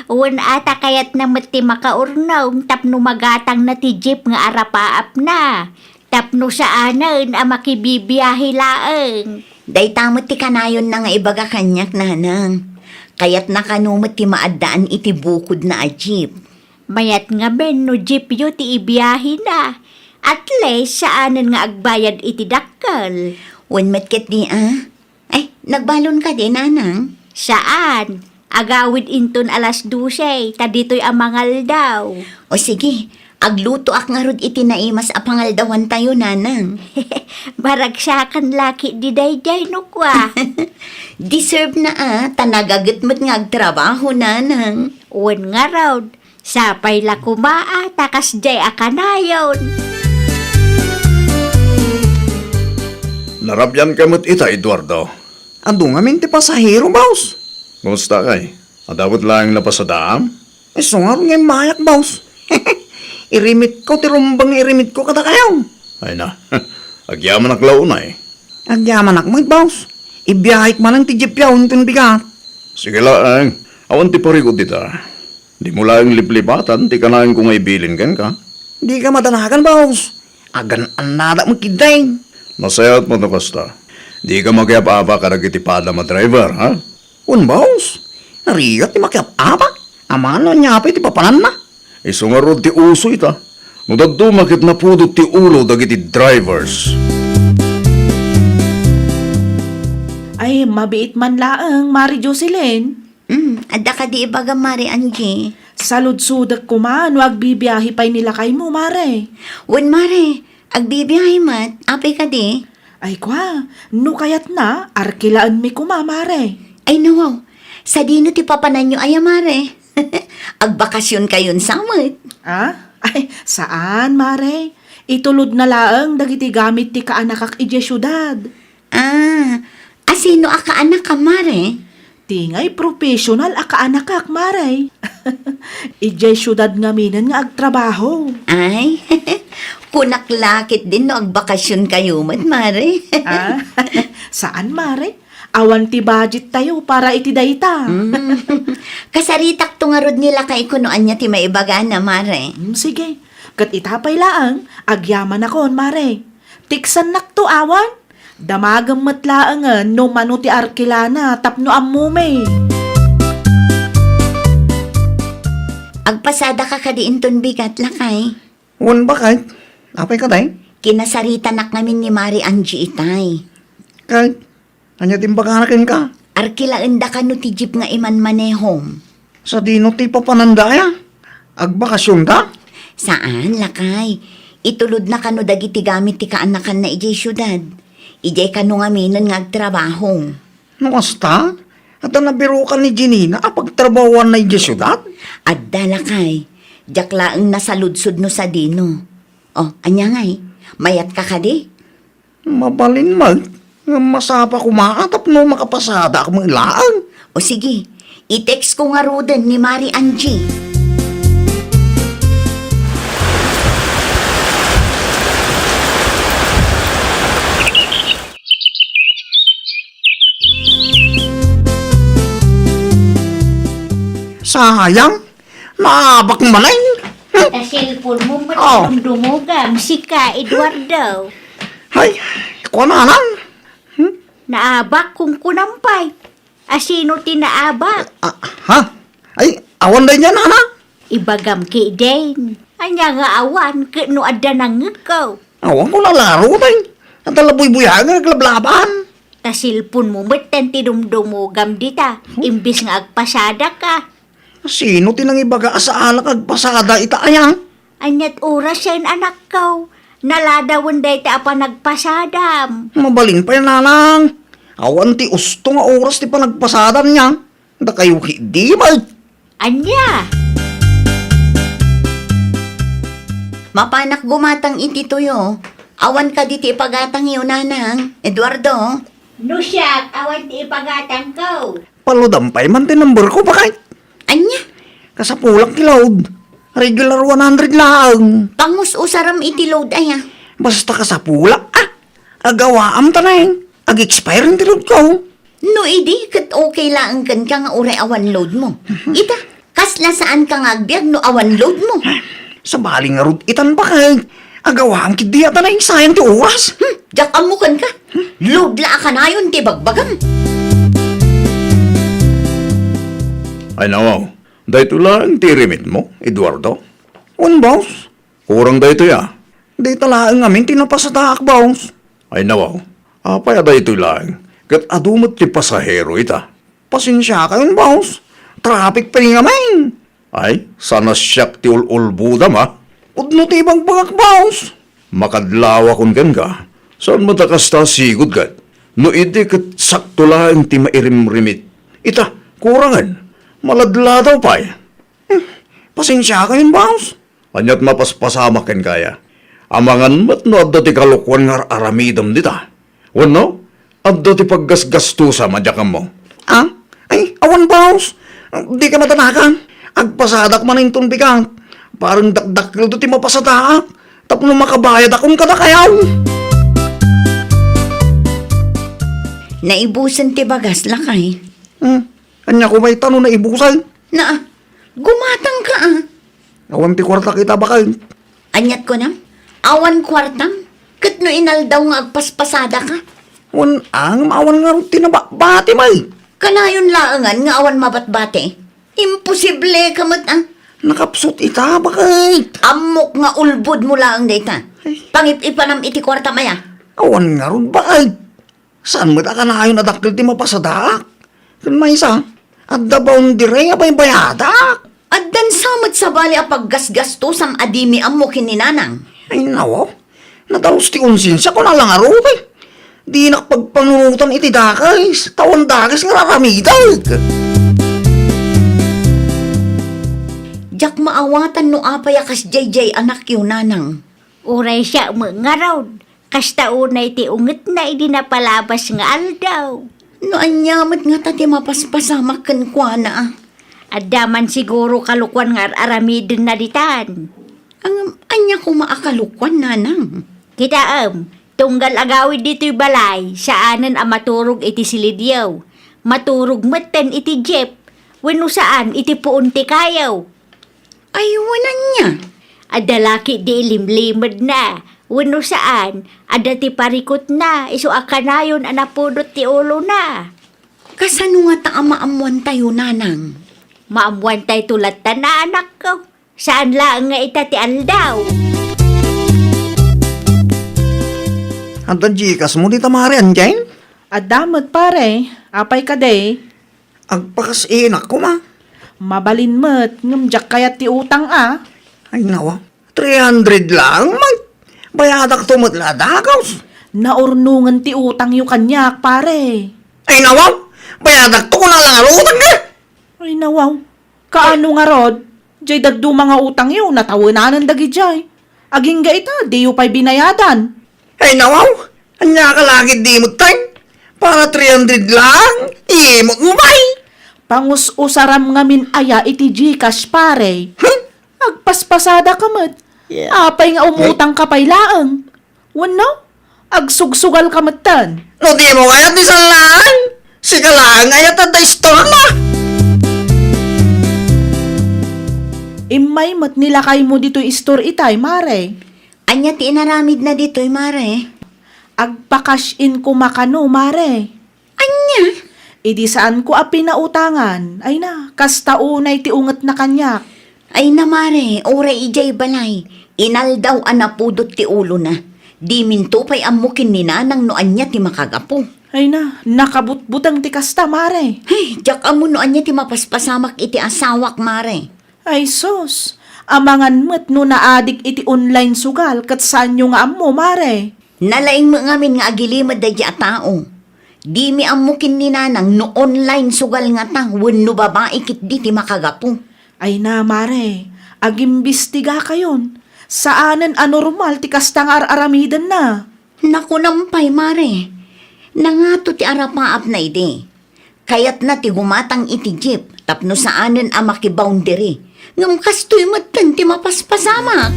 Wen, ata kayatna met ti makaurnong tapno magatangna ti jeep nga arapaapna. Tapno saanen a makibibiahe laeng. Dayta met ti kanayonna nga ibaga kaniak, nanang. Kayatna kano met ti maaddaan iti bukodna a jeep. Mayat ngamin no jeepyo ti ibiahena. At least, saanen nga agbayad iti dakkel. Wen met ketdi a. Ay, nagbalon kadi, nanang? Saan. Agawid inton alas dose, ta ditoy a mangaldaw. O sige, aglutoak ngarud iti naimas a pangaldawantayo, nanang. Maragsakan la ketdi daydiay no kua. Deserve na a, ta nagaget met nga agtrabaho, nanang. Wen ngarud, sapay la koma a ta kasdiay a kanayon. Narabianka met ita, Eduardo. Adu ngamin ti pasahero, boss. Kumusta kay? Adda met laeng napasadaam? Isu ngarud nga immayak, boss. Irimitko ti rumbeng nga irimitko kadakayo. Ay na, agyamanak la unay. Agyamanak met, boss. Ibiyahek manen ti jeepyo inton bigat. Sige laeng, awan ti parigo dita. Dimo laeng liplipatan ti kanaenko nga ibilin kenka. Dika madanagan, boss. Agan-annadak met ketdi. Nasayaat met no kasta. Dika makiap-apa kadagiti padam a driver, ha? Wen, boss. Narigat ti makiap-apa. Amangan no ania pay ti papananna. Isu ngarud ti uso ita. No dadduma ket napudot ti ulo dagiti drivers. Ay, mabiit man laeng, Mari Jocelyn. Mm, adda kadi ibagam, Mari Angie? Saludsodek koma no agbibiahe pay ni lakaymo, Mare. Wen, Mare, agbibiahe met. Apay kadi? Ay kua, no kayatna, arkilaenmi koma, Mare. Ay, nawaw. Sadino ti papananyo aya, Mare? Agbakasionkayon sa met. Ah? Ay, saan, Mare. Itulodna laeng dagiti gamit ti kaanakak idiay siudad. Ah, asino a kaanakam, Mare? Ti ngay professional a kaanakak, Mare. Idiay siudad ngaminen nga agtrabaho. Ay, kunak la ketdin no agbakasionkayo met, Mare. Ah, saan, Mare? Awan ti budget tayo para iti dayta. Mm. Kasaritakto ngarud ni lakayko no ania ti maibagana, Mare. Mm, sige. Ket ita pay laeng, agyamanakon, Mare. Tiksannakto awan? Damagem met laengen no mano ti arkilana tapno ammomi. Agpasadaka kadi inton bigat, lakay? Wen, baket? Apay kadi? Kinasaritanak ngamin ni Mari Angie itay. Ket, ania ti imbagana kenka? Arkilaenda kano ti jeep nga imanmanehom. Sadino ti papananda aya? Agbakasionda? Saan, lakay. Itulodna kano dagiti gamit ti kaanakanna idiay siudad. Idiay kano ngaminen nga agtrabaho. No kasta, adda nabirukan ni Jenina a pagtrabahuanna idiay siudad? Adda, lakay. Diak laeng nasaludsod no sadino. O, ania ngay? Mayatka kadi? Mabalin met, ngem masapa koma a tapno makapasadaak met laeng. O sige, i-text ko ngaruden ni Mari Angie. Sayang, naabak manen. Ta cellphone mo, Oh. Dumdumogam, sika, Eduardo. Hay, kuan anan. Hmm? Naabak, kunkunam pay. Asino ti naabak? Ah, ha? Ay, awan daydiay, nana? Ibagam ketdin. Ania nga awan, ket no adda nangngegko? Awan ko lalaro, tay. Adda la buybuyagan, aglablabaan. Ta cellphone mo met ti dumdumogam dita, Hmm? imbis nga agpasadaka. Sino ti nangibaga a saalak agpasada ita aya? Aniat oras yan, anakko? Naladawen dayta a panagpasadam. Mabalin pay, nanang. Awan ti usto nga oras ti panagpasadam niya. Dakayo ketdi, bay. Ania? Mapanak gumatang iti tuyo. Awan kadi ti ipagatangyo, nanang? Eduardo? No siak, awan ti ipagatangko. Paludam pay man ti number ko, bakay? Ania? Kasapulak ti load. Regular one hundred laeng. Pangus-usaram iti load aya. Basta kasapulak, ah. Agawaam ta neng. Ag-expire ti load ko. No idi, ket okay laeng kenka nga uray awan load mo. Ita, kasla saanka nga agbiag no awan load mo. Sabali ngarud itan, bakay. Agawaam ketdi a ta nainsayan ti oras. Hmm, diak ammo kenka. Load la a kanayon ti bagbagam. Ay, nawaw. Daytoy laeng ti irimit mo, Eduardo? Wen, boss. Kurang daytoy, ah. Dayta laeng ngamin ti napasadaak, boss. Ay, nawaw. Apay a daytoy laeng? Ket adu met ti pasahero ita. Pasensiakayon, boss. Traffic pay ngamin. Ay, saan a siak ti ul-ulbodam, a? Pudno ti ibagbagak, boss. Makadlawakon kenka. Saan met a kasta a sigud ket? No idi ket sakto laeng ti mairimrimit. Ita, kurangen. Maladladaw pay. Hmm, pasensiakayon, boss. Aniat mapaspasamak kenka aya? Amangan met no adda ti kalokuan nga ar-aramidem dita. Wenno, adda ti paggasgastusam a diak ammo? Ah? Ay, awan, boss. Dika madanagan. Agpasadak man inton bigat. Parang dakdakkelto ti mapasadaak. Tapno makabayadakon kadakayo. Naibusen ti bagas, lakay. Hmm. Ania koma ita no naibusen? Naa, gumatangka, ah. Awan ti kuartak ita, bakay. Aniat kunam? Awan kuartam? Ket no inaldaw nga agpaspasadaka? Wen, ngem awan ngarud ti nababati, may. Kanayon laengan nga awan mabatbati. Imposible ka met, ah. Nakapsut ita, bakay. Ammok nga ulbod mo laeng dayta. Ay. Pangip-ipanam iti kuartam aya. Awan ngarud, bakay. Saan met a kanayon a dakkel ti mapasadaak? Ken maysa, adda boundary a baybayadak. Addan sa met sabali a paggasgastusam a dimi ammo ken ni Nanang. Ay, nawaw. Nadalus ti konsensiak, kuna la ngarud, eh. Dinak pagpanunotan iti dakes, ta awan dakes nga ar-aramidek. Diak maawatan no apay a kasdiay diay anakyo, Nanang. Uray siak met ngarud, kasta unay ti ungetna idi napalabas nga aldaw. No ania met ngata ti mapaspasamak kenkuana, a? Adda man siguro kalokuan nga ar-aramidenna ditan. Ngem ania koma a kalokuan, Nanang? Kitaem, Tunggal agawid ditoy balay, saanen a maturog iti silidyo. Maturog metten iti jeep, wenno saan iti puon ti kayo. Ay, wen ania? Adda la ketdi ilimlimedna, wenno saan, adda ti parikutna, isu a kanayon a napudot ti ulona. Kasano ngata a maammoantayo, nanang? Maammoantayto latta, anakko. Saan laeng nga ita ti aldaw. Adda Gcash mo dita, Mare, Angel? Adda met, pare. Apay kadi? Agpakas-inak koma. Mabalin met, ngem diak kayat ti utang a. Ay, nawa. Three hundred lang, man. Bayadakto met la dagus. Naurnongen ti utangyo kaniak, pare. Ay, nawa. Bayadakto, kuna lang a utang ka. Ay, nawaw. Kaano ngarud? Jay dadduma nga utangyo, natawenanen dagidiay. Agingga ita, diyo pay binayadan. Ay, nawaw! Ania ka lagid di met, tay? Para three hundred lang, imot mo, bay! Pangus-usaram ngamin aya iti Gcash, pare. Huh? Agpaspasada ka met. Yeah. Apay nga umutang ka pay laeng? Wenno, agsugsugal ka metten? No di mo kayat ti sallaan, sika laeng aya ti adda istorna. Immay met ni lakaymo ditoy istor itay, mare. Ania ti inaramidna ditoy, mare? Agpa-cash in koma kano, mare. Ania? Idi saanko a pinautangan, ay na, kasta unay ti ungetna kaniak. Ay na, mare, uray idiay balay, inaldaw a napudot ti ulona. Diminto pay ammo ken ni nanang no ania ti makagapu. Ay na, nakabutbuteng ti kasta, mare. Ay, diak ammo no ania ti mapaspasamak iti asawak, mare. Ay sus, amangan met no naadik iti online sugal ket saanyo nga ammo, mare. Nalaing met ngamin nga agilimed daydi a tao. Dimi ammo ken ni nanang no online sugal ngata wenno babai ketdi ti makagapu. Ay na, mare, agimbistigakayon. Saanen a normal ti kasta nga ar-aramidenna. Nakunam pay, mare. Nangato ti arapaapna idi. Kayatna ti gumatang iti jeep tapno saanen a makiboundary. Ngem kastoy metten ti mapaspasamak.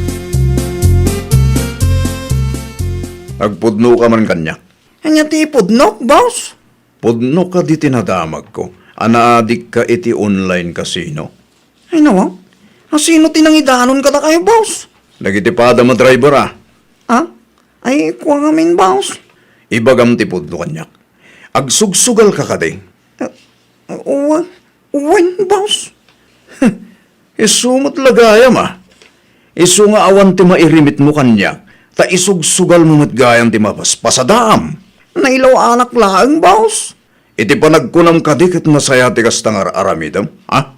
Agpudnoka man kaniak. Ania ti ipudnok, boss? Pudno kadi ti nadamagko a naadikka iti online casino? Ay, nawa? A, sino ti nangidanon kadakayo, boss? Dagiti padam a driver, a. A? Ay, kua ngamin, boss. Ibagam ti pudno kaniak. Agsugsugal ka kadi? A, wen, wen, boss. Isu met la gayam, a. Isu nga awan ti mairimit mo kaniak, ta isugsugal mo met gayam ti mapaspasadaam. Nailaw-anak laeng, boss. Iti panagkunam kadi ket nasaya ti kasta nga ar-aramidem, a?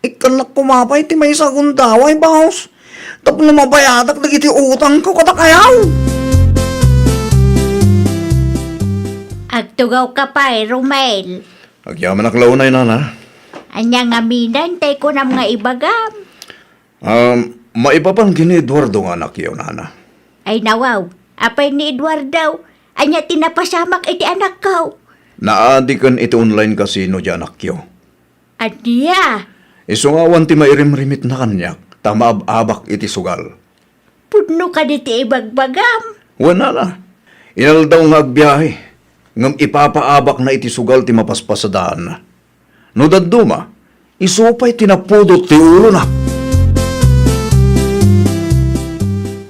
Ikkannak koma pay ti maysa a gundaway, boss, tapno mabayadak dagiti utangko kadakayaw. Agtugawka pay, Romel. Agyamanak la unay, nana. Ania ngamin tay kunam nga ibagam? Um, maipapan ken ni Eduardo nga anakyo, nana. Ay, nawaw. Apay ni Eduardo? Ania ti napasamak iti anakko? Naadiken iti online casino ti anakyo. Ania? Isu nga awan ti mairimrimitna kaniak, ta maab-abak iti sugal. Pudno kadi ti ibagbagam? Wen, nana. Inaldaw nga agbiahe, ngem ipapaabakna iti sugal ti mapaspasadaanna. No dadduma, isu pay ti napudot ti ulona.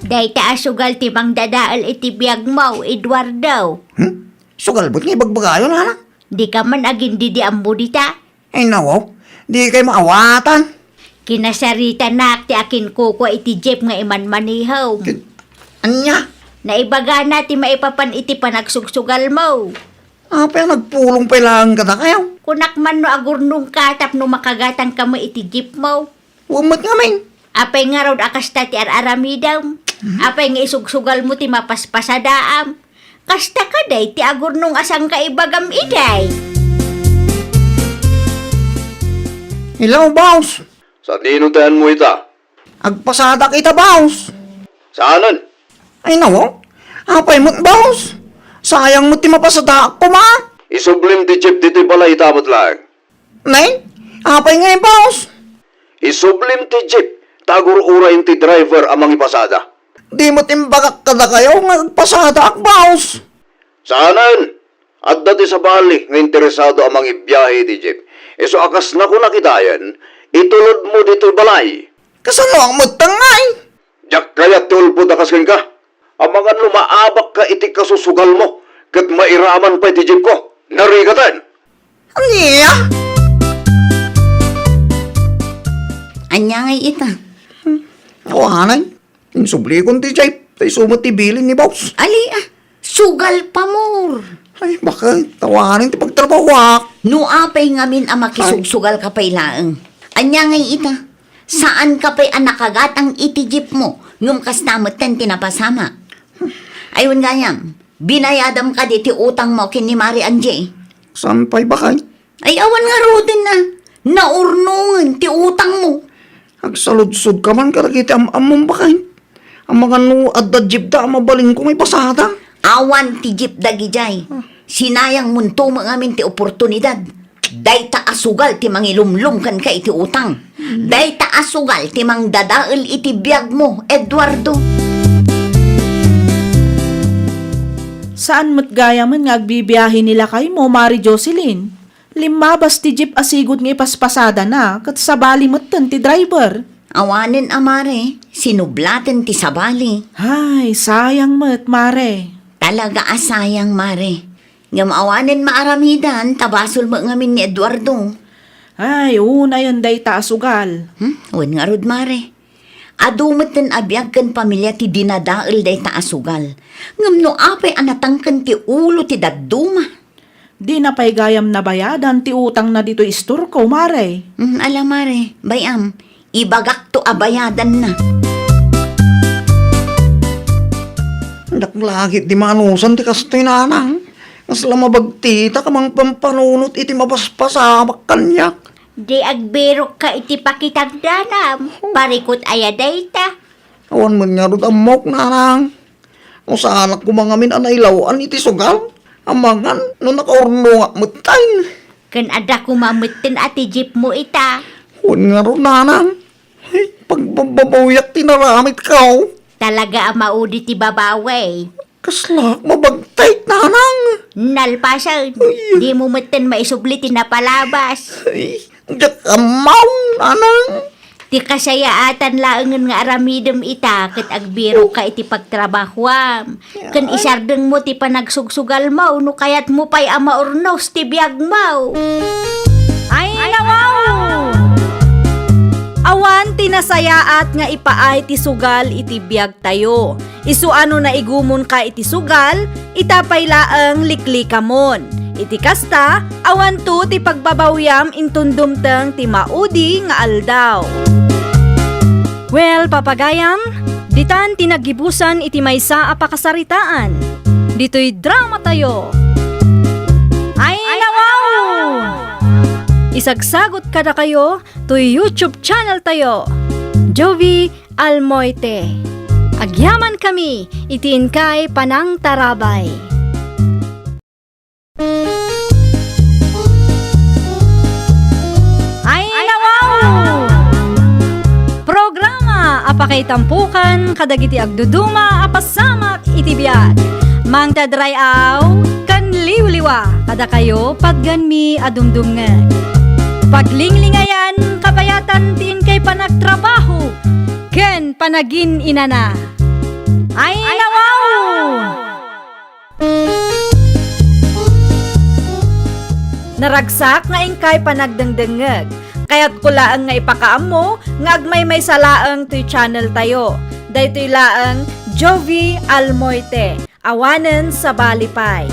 Dayta a sugal ti mangdadael iti biagmo, Eduardo. Hmm? Sugal met nga ibagbagayo, nana? Dika man agindidi ammo dita? Ay, nawaw, dikay maawatan. Kinasaritanak ti akinkukua iti jeep nga imanmanihom. Kin-, ania? Naibagana ti maipapan iti panagsugsugalmo. Apay a nagpulong pay laeng kadakayo? Kunak man no agurnongka tapno makagatangka met iti jeepmo. Wen met ngamin. Apay ngarud a kasta ti ar-aramidem? Hmm? Apay nga isugsugalmo ti mapaspasadaam? Kasta kadi ti agurnong a sangkaibagam idi? Hello, boss. Sadino ti anmo ita? Agpasadak ita, boss. Saanen? Ay, nawaw. Apay met, boss? Sayang met ti mapasadaak koma. Isublim ti jeep ditoy balay ita met laeng. Nay, apay ngay, boss? Isublim ti jeep, ta agur-urayen ti driver a mangipasada. Di met imbagak kadakayo nga agpasadaak, boss. Saanen. Adda ti sabali nga interesado a mangibiahe iti jeep. Isu a kas nakunak idayen, itulodmo ditoy balay. Kasanoak met ngay? Diak kayat ti ulbod a kas kenka. Amangan no maabakka iti kasusugalmo, ket mairaman pay ti jeepko. Narigaten! Ania? Ania ngay ita? Awanen. Insublikon ti jeep, ta isu met ti bilin ni boss. Ali, ah, sugal pa, Mor. Ay, bakit? Awanen ti pagtrabahoak. No apay ngamin a makisugsugalka pay laeng. Ania ngay ita? Saanka pay a nakagatang iti jeepmo, ngem kasta metten ti napasamak. Ay, wen gayam, binayadam kadi ti utangmo ken ni Mari Angie? Saan pay, bakit? Ay, awan ngaruden a. Naurnongen ti utangmo. Agsaludsodka man kadagiti am-ammom, bakit? Amangan no adda jeepda a mabalinko nga ipasada. Awan ti jeep dagidiay. Sinayangmonto met ngamin ti oportunidad. Dayta a sugal ti mangilumlom kenka iti utang. Dayta a sugal ti mangdadael iti biagmo, Eduardo. Saan met gayamen nga agbibiahe ni lakaymo, Mari Jocelyn? Limmabas ti jeep a sigud nga ipaspasadana ket sabali metten ti driver. Awanen a, Mare, sinublaten ti sabali. Ay, sayang met, Mare. Talaga a sayang, Mare. Ngem awanen maaramidan ta basol met ngamin ni Eduardo. Ay, unayen dayta a sugal. Hmm? Wen ngarud, Mare. Adu metten a biag ken pamilia ti dinadael dayta a sugal. Ngem no apay a natangken ti ulo ti dadduma? Dina pay gayam nabayadan ti utangna ditoy istorko, Mare. Mm, ala, Mare, bay-am, ibagakto a bayadanna. Diak la ketdi maanusan ti kastoy, Nanang. Kasla mabagtitak a mangpampanunot iti mapaspasamak kaniak. Di agbirokka iti pakitagdanam. Parikut aya dayta? Awan met ngarud ammok, Nanang. No saanak koma ngamin a nailaw-an iti sugal, amangan no nakaurnongak metten. Ken adda koma metten a ti jeepmo ita. Wen ngarud, Nanang. Ay, pagbababawyak ti naramidko. Talaga a maudi ti babawi. Kaslaak mabagtit, Nanang. Nalpasen, ay, dimo metten maisubli ti napalabas. Ay, diak ammo, Nanang. Ti kasayaatan laengen nga aramidem ita ket agbirokka iti pagtrabahoam. Ken isardengmo ti panagsugsugalmo no kayatmo pay a maurnos ti biagmo. Ay, nawaw! Awan ti nasayaat nga ipaay ti sugal iti biagtayo. Isu a no naigumonka iti sugal, ita pay laeng liklikamon. Iti kasta, awanto ti pagbabawiam inton dumteng ti maudi nga aldaw. Well, papagayam, ditan ti naggibusan iti maysa a pakasaritaan. Ditoy dramatayo. Ay, nawaw! Isagsagot kadakayo toy YouTube channel tayo, Jovie Almoite. Agyamankami iti inkay panangtarabay. Ay, nawaw! Programa a pakaitampokan kadagiti agduduma a pasamak iti biag. Mangted ray-aw ken liwliwa kadakayo patgenmi a dumdumngeg. Paglinglingayan kabayatan ti inkay panagtrabaho ken panagin-inana. Ay, nawaw! Naragsak nga inkay panagdengdengngeg. Kayatko laeng nga ipakaammo nga agmaymaysa laeng toy channel tayo. Daytoy laeng Jovie Almoite. Awanen sabali pay.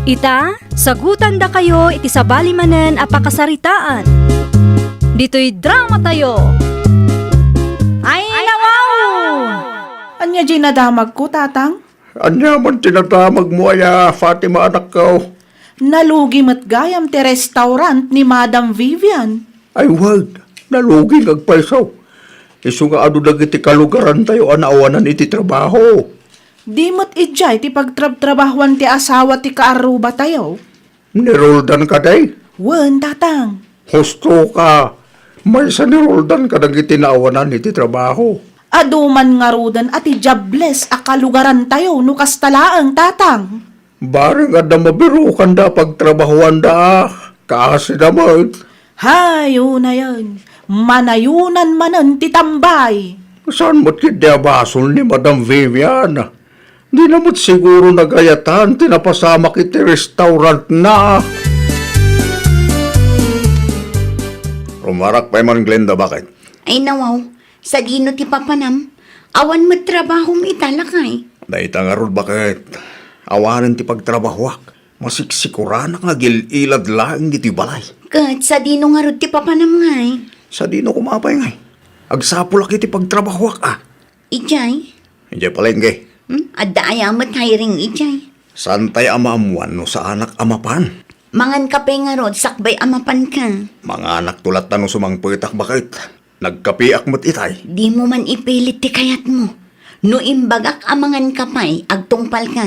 Ita, sagutandakayo iti sabali manen a pakasaritaan. Ditoy dramatayo. Ay, nawaw! Ania diay nadamagko, Tatang? Ania man ti nadamagmo aya, Fatima, anakko? Nalugi met gayam ti restaurant ni Madam Vivian. Ay, wen, nalugi nga agpayso. Isu nga adu dagiti kalugarantayo a naawanan iti trabaho. Di met idiay ti pagtrabtrabahoan ti asawa ti kaarrubatayo? Ni Roldan kadi? Wen, Tatang. Husto ka. Maysa ni Roldan kadagiti naawanan iti trabaho. Adu man ngaruden a ti Diables a kalugarantayo no kasta laeng, Tatang. Bareng adda mabirokanda a pagtrabahoanda a kaasida met. Hay, unayen, manayunan manen ti tambay. Saan met ketdi a basol ni Madam Vivian? Dina met siguro nagayatan ti napasamak iti restaurantna. Rumarak pay man, Glenda, baket? Ay, nawaw. Sadino ti papanam? Awan met trabahom ita, lakay? Dayta ngarud, baket? Awanen ti pagtrabahoak. Masiksikoranak nga agil-ilad laeng ditoy balay. Ket sadino ngarud ti papanam, ngay? Sadino koma pay, ngay? Agsapulak iti pagtrabahoak, a. Idiay? Idiay palengke. Hmm? Adda aya met hiring idiay? Saantay a maammuan no saanak a mapan. Mangan ka pay ngarud sakbay a mapanka. Manganakto latta no sumangpetak, baket. Nagkapeak met itay. Dimo man ipilit ti kayatmo. No imbagak a mangan ka pay, agtungpalka.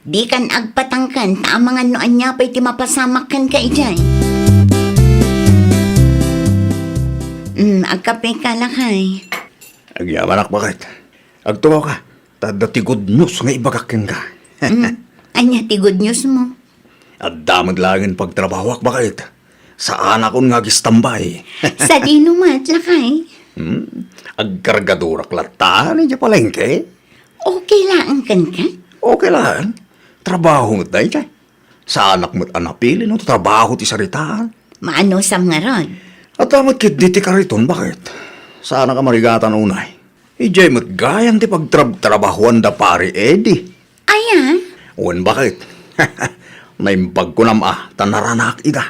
Dikan agpatangken ta amangan no ania pay ti mapasamak kenka idiay. Hmm, agkapeka, lakay. Agyamanak, baket. Agtungawka, ta adda ti good news nga ibagak kenka. Hmm, ania ti good news mo? Adda met laengen pagtrabahoak, baket. Saanakon nga agistambay. Sadino met, lakay? Hmm? Agkargadorak latta idiay palengke. Okay laeng kenka? Okay laeng. Trabaho met dayta. Saanak met a napili no trabaho ti saritaan. Maanusam ngarud? Adda met ketdi ti kariton, baket? Saanak a marigatan unay. Idiay met gayam ti pagtrabtrabahoan da Pari Eddie. Aya? Wen, baket? Naimbag kunam a, ta naranaak ida.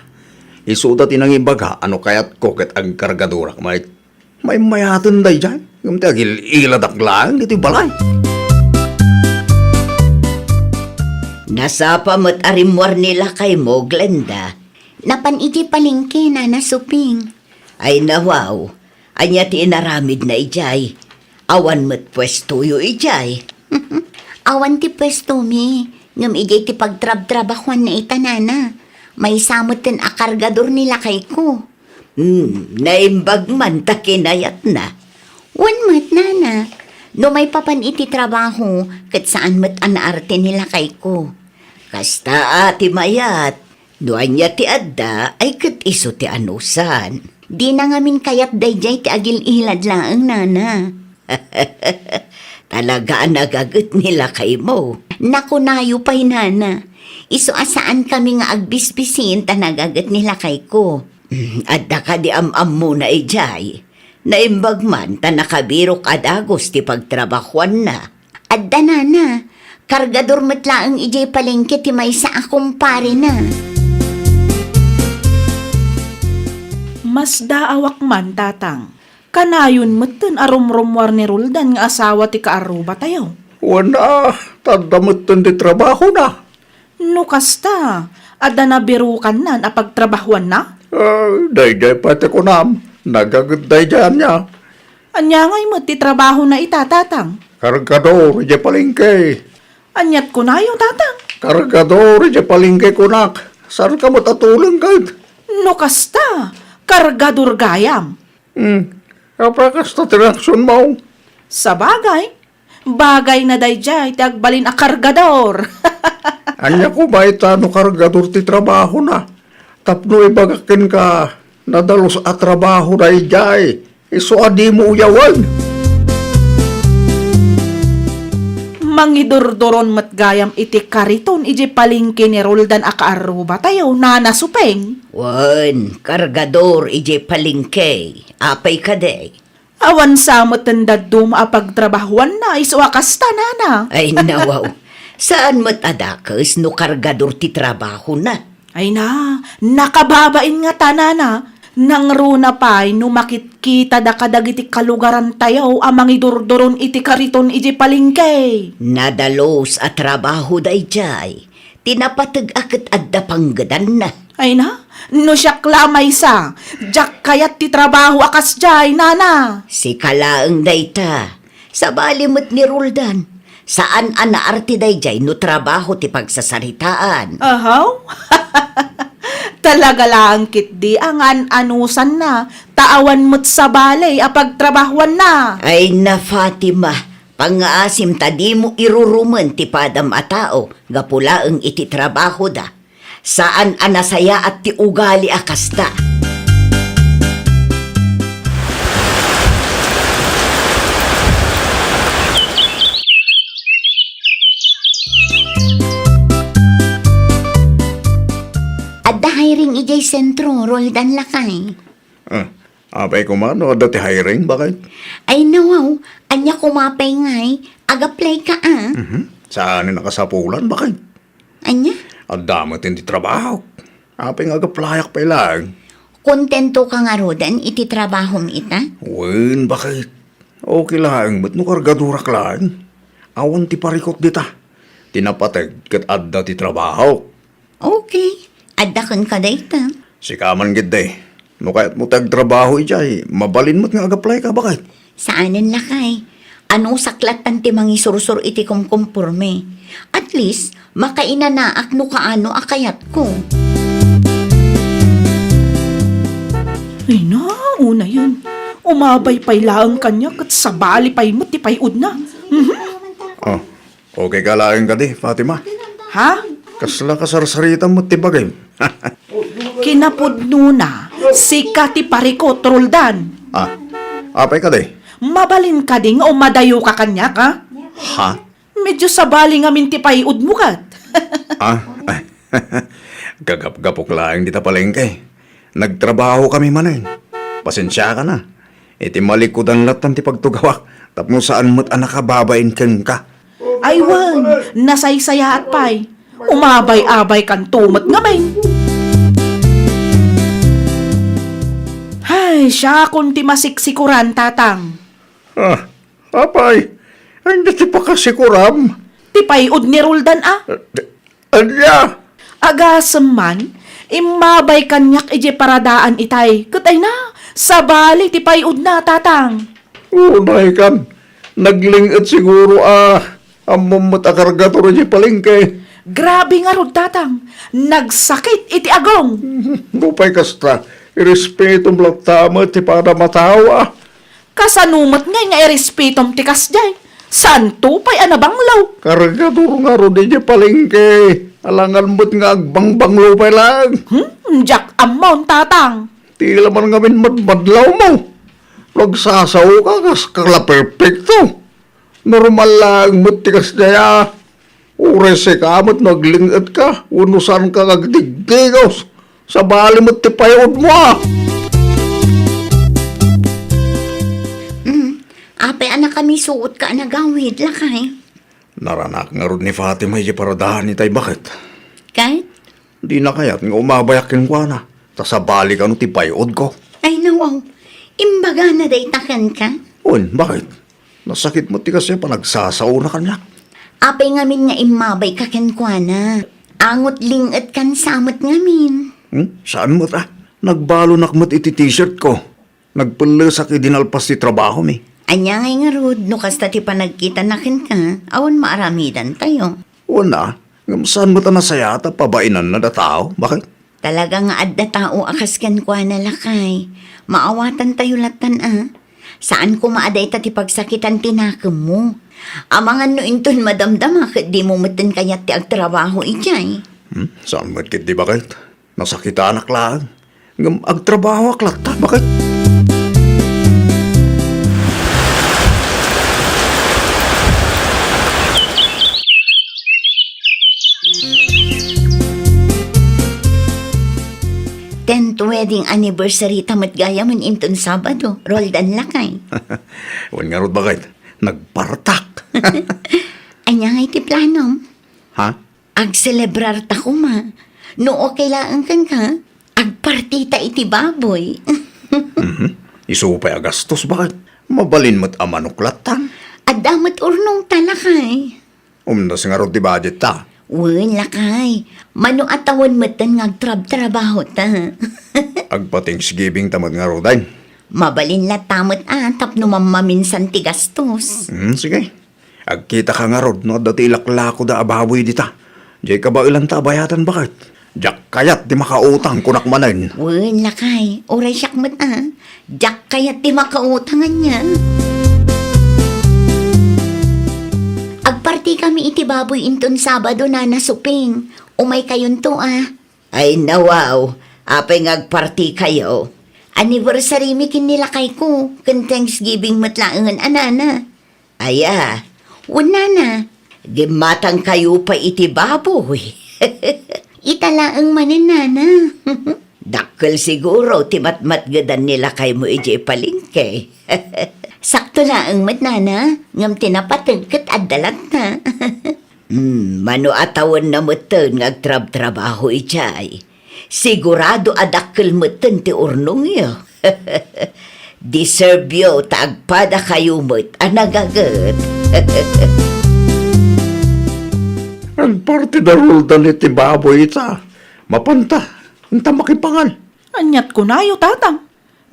Isuda ti nangibaga a no kayatko ket agkargadorak met. Maymayatenda idiay, ngem ti agil-iladak laeng ditoy balay. Nasapa met a rimmuar ni lakaymo, Glenda. Napan idiay palengke, Nana Suping. Ay, nawaw. Ania ti inaramidna idiay? Awan met puestoyo idiay? Awan ti puestomi, ngem idiay ti pagtrabtrabahoanna ita, Nana. Maysa metten a kargador ni lakayko. Hmm, naimbag man ta kinayatna. Wen met, Nana. No maipapan iti trabaho, ket saan met a naarte ni lakayko. Kasta a ti mayat. No ania ti adda, ay ket isu ti anusan. Dina ngamin kayat daydiay ti agil-ilad laeng, Nana. Talaga a nagaget ni lakaymo. Nakunayo pay, Nana. Isu a saankami nga agbisbisin ta nagaget ni lakayko. Adda kadi am-ammona idiay? Naimbag man ta nakabirok a dagus ti pagtrabahoanna. Adda, Nana. Kargador met laeng idiay palengke ti maysa a kumparena. Masdaawak man, Tatang. Kanayon metten a rumrummuar ni Roldan nga asawa ti kaarrubatayo. Wen a, ta adda metten ti trabahona. No kasta, adda nabirukannan a pagtrabahoanna? Ah, daydiay pay ti kunam, nagaget daydiay ania. Ania ngay met ti trabahona ita, Tatang? Kargador idiay palengke. Aniat kunayo, Tatang? Kargador idiay palengke kunak. Saanka met a tuleng ket? No kasta, kargador gayam. Hmm, apay kasta ti reaksionmo? Sabagay, bagayna daydiay ti agbalin a kargador. Ania koma ita no kargador ti trabahona? Tapno ibagak kenka, nadalus a trabaho daydiay. Isu a dimo uyawen. Mangidurduron met gayam iti kariton idiay palengke ni Roldan a kaarrubatayo, Nana Supeng. Wen, kargador idiay palengke. Apay kadi? Awan sa met ti dadduma a pagtrabahoanna isu a kasta, Nana. Ay, nawaw. Saan met a dakes no kargador ti trabahona. Ay na, nakababain ngata, Nana. Nangruna pay no makitkitada kadagiti kalugarantayo a mangidurduron iti kariton idiay palengke. Nadalus a trabaho daydiay. Ti napateg a ket adda panggedanna. Ay na, no siak la maysa, diak kayat ti trabaho a kasdiay, Nana. Sika laeng dayta. Sabali met ni Roldan. Saan a naarte daydiay no trabaho ti pagsasaritaan. Ahaw? Talaga laeng ketdi a ngaan-anusanna ta awan met sabali a pagtrabahuanna. Ay na, Fatima, pangngaasim ta dimo irurumen ti padam a tao gapu laeng iti trabahoda. Saan a nasayaat ti ugali a kasta. Adda hiring idiay sentro, Roldan, lakay. Ah, apay koma no adda ti hiring, baket? Ay, nawaw, ania koma pay ngay, ag-apply ka, ah? Mhm. Saan a nakasapulan, baket? Ania? Adda met ti trabaho. Apay nga ag-applyak pay laeng? Kontento ka ngaruden iti trabahom ita? Wen, baket? Okay laeng met no kargadorak laeng. Awan ti parikot dita. Ti napateg ket adda ti trabaho. Okay. Adda kenka dayta. Sika man, gidde. No kayatmo ti agtrabaho idiay, mabalin met nga ag-apply ka, baket? Saanen, lakay. Anusak lattan ti mangisursor iti kumkumporme. At least, makainanaak no kaano a kayatko. Ay na, unayen. Umabay pay laeng kaniak ket sabali pay met ti pay-odna. Mhm. Oh, okay ka laeng kadi, Fatima? Ha? Kasla kasarsaritam met ti bagim. Kinapudnona, sika ti parikot, Roldan. Ah, apay kadi? Mabalin kadi nga umadayoka kaniak, ha? Ha? Medyo sabali ngamin ti pay-odmo ket. Ah, gagapgapok laeng dita palengke. Nagtrabahokami manen. Pasensiaka na. Iti malikudan lattan ti pagtugawak, tapno saan met a nakababain kenka. Ay wen, nasaysayaat pay. Umabay-abaykanto met ngamin. Hay, siakon ti masiksikuran, Tatang. Ah, apay, ania ti pakasikuram? Ti pay-od ni Roldan, a. Ania? Agasem man, immabay kaniak idiay paradaan itay. Ket ay na, sabali ti pay-odna, Tatang. Unay kan, nagling-et siguro a ammom met a kargator idiay palengke. Grabe ngarud, Tatang. Nagsakit iti agong. Nupay kasta, irespetom latta met ti padam a tao, a. Kasano met ngay nga irespetom ti kasdiay? Saanto pay a nabanglo? Kargator ngarud idiay palengke. Alangan met nga agbangbanglo pay laeng. Hmm, diak ammon, Tatang. Ti laman ngamin madmadlawmo. Nagsasaoka kas kala perpekto. Normal laeng met ti kasdiay, a. Uray sika met no agling-etka wenno saanka nga agdigdigos. Sabali met ti pay-odmo, a. Mm, apay a nakamisuotka a nagawid, lakay? Naranak ngarud ni Fatima idiay paradaan itay, baket. Ket? Dina kayat nga umabayak kenkuana, ta sabali kano ti pay-odko. Ay, nawaw. Imbagana dayta kenka? Wen, baket? Nasakit met ti kasdiay a panagsasaona kaniak. Apay ngamin nga immabayka kenkuana? Angot ling-etkan sa met ngamin. Hmm? Saan met, a? Nagbalonak met iti t-shirtko. Nagpellesak idi nalpas ti trabahomi. Ania ngay ngarud no kasta ti panagkitana kenka, awan maaramidantayo? Wen a, ngem saan met a nasayaat a pabainanna datao, baket? Talaga nga adda tao a kas kenkuana, lakay. Maawatantayo lattan, a. Saan koma a dayta ti pagsakitan ti nakemmo. Amangan no inton madamdama ket dimo metten kayat ti agtrabaho idiay. Hmm? Saan met ketdi, baket? Nasakitanak laeng. Ngem agtrabahoak latta, baket? Tenth wedding anniversary ta met gayamen inton Sabado, Roldan, lakay. Wen ngarud, baket, nagpartak. Ania ngay ti planom? Ha? Agselebrarta koma. No okay laeng kenka, agpartita iti baboy. Mhm. Isu pay a gastos, baket? Mabalin met a manok latta. Adda met urnongta, lakay. Umdas ngarud ti budget ta. Wen, lakay. Mano a tawen metten nga agtrabtrabahota. Agpa-Thanksgiving ta met ngaruden. Mabalin latta met a tapno mammaminsan ti gastos. Hmm, sige. Agkitaka ngarud no adda ti ilaklakoda a baboy dita. Diay kabaelanta a bayadan, baket. Diak kayat ti makautang, kunak manen. Wen, lakay, uray siak met a. Diak kayat ti makautang anian. Agpartikami iti baboy inton Sabado, Nana Suping. Umaykayonto a. Ay, nawaw. Apay nga agpartikayo? Anniversary mi ken ni lakayko, ken Thanksgiving met laengen a, Nana. Aya? Wen, Nana. Gimmatangkayo pay iti baboy. Ita laeng manen, Nana. Dakkel siguro ti matmatgedan ni lakaymo idiay palengke. Sakto laeng met, Nana, ngem ti napateg ket adda latta. Hmm, mano a tawenna metten nga agtrabtrabaho idiay. Sigurado a dakkel metten ti urnongyo. Deserve yo ta agpadakayo met a nangaget. Agparti da Roldan iti baboy ita. Mapanta, inta makipangan. Aniat kunayo, Tatang?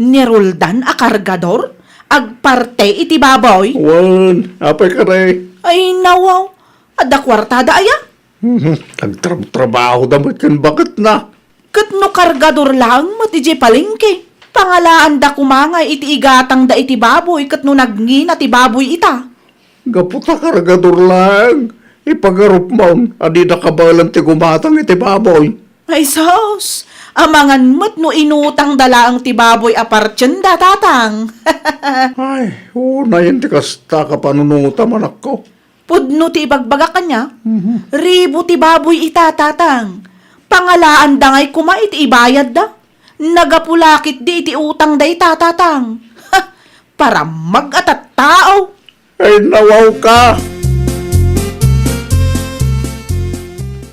Ni Roldan a kargador? Agparte iti baboy? Wen, apay kadi? Ay, nawaw. Adda kuartada aya? Mhm. Agtrabtrabaho da met ken baketna. Ket no kargador laeng met idiay palengke, pangalaanda koma nga iti igatangda iti baboy ket no nagngina ti baboy ita. Gapu ta kargador laeng, ipagarupmon a dida kabaelan ti gumatang iti baboy. Ay, sus! Amangan met no inutangda laeng ti baboy a partienda, Tatang. Ay, unayen ti kasta kapanunotam, anakko. Pudno ti ibagbagak ania? Mhm. Ribu ti baboy ita, Tatang. Pangalaanda ngay koma iti ibayadda. Nagapu la ketdi iti utang dayta, Tatang. Ha! Parammag a tattao! Ay, nawawka!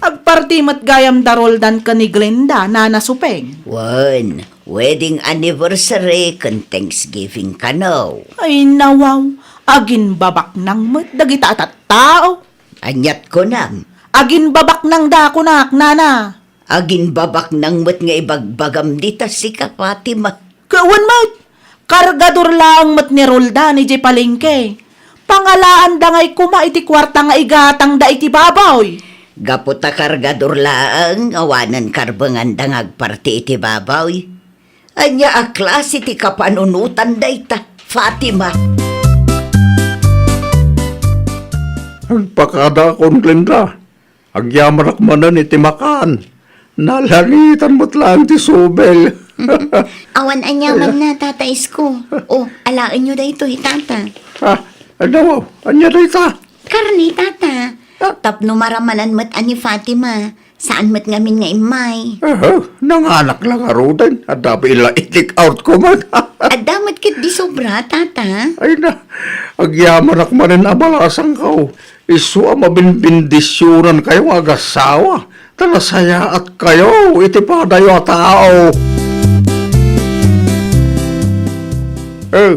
Agparti met gayam da Roldan ken ni Glenda, Nana Supeng. Wen, wedding anniversary ken Thanksgiving kano. Ay, nawaw, aginbabaknang met dagita a tattao. Aniat kunam? Aginbabaknangda kunak, Nana. Aginbabaknang met nga ibagbagam dita sika, Fatima. Kawan met! Kargador laeng met ni Roldan idiay palengke. Pangalaanda ngay koma iti kuarta nga igatangda iti baboy. Gapu ta kargador laeng, awanen karbenganda nga agparti iti baboy. Ania a klase ti kapanunotan dayta, Fatima? Agpakadakon, Glenda. Agyamanak manen iti makan. Nalangitan met laeng ti subel. Awan aniamanna, Tata Isko. O, alaenyo daytoy, Tata. Ah, ania, ania dayta? Karne, Tata. Ah. Tapno maramanan met a ni Fatima. Saan met ngamin nga immay. Aha, nanganak la ngaruden. Adda pay la i-take out ko met. Adda met ketdi sobra, Tata. Ay na, agyamanak manen a balasangko. Isu a mabinbendisionankayo nga agasawa, ta nasayaatkayo iti padayo a tao. Eh,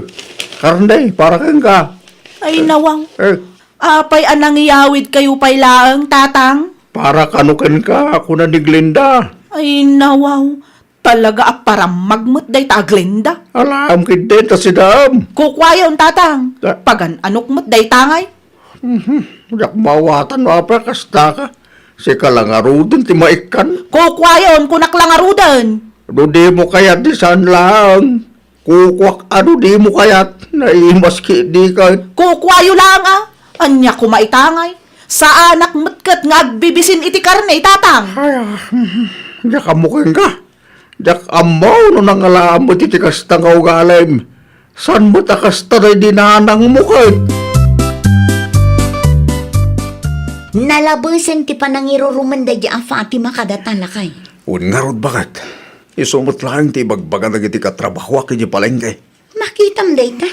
karne, para kenka. Ay, nawang. Eh. Apay a nangiyawidkayo pay laeng, Tatang? Para kano kenka, kuna ni Glenda. Ay, nawaw. Talaga a parammag met dayta a Glenda. Alaam ketdi ta sidaam. Kukuayon, Tatang. Ta- Pagan-anok met dayta ngay. Mhm. Diak maawatan no apay a kasta ka. Sika la ngaruden ti maikkan. Kukuayon, kunak la ngaruden. No dimo kayat, di saan laeng. Kukuak a no dimo kayat. Naimas ketdi ket. Kukuayo laeng a. Ania koma ita ngay. Saanak met ket nga agbibisin iti karne, Tatang. Ay, ah, mhm. Diak ammo kenka. Diak ammo no nangalaam met iti kasta nga ugalim. Saan met a kasta daydi nanangmo ket? Nalabesen ti panangirurumen daydi a Fatima kadata, lakay. Wen ngarud, baket. Isu met laeng ti ibagbaga dagiti katrabahoak idiay palengke. Makitam dayta.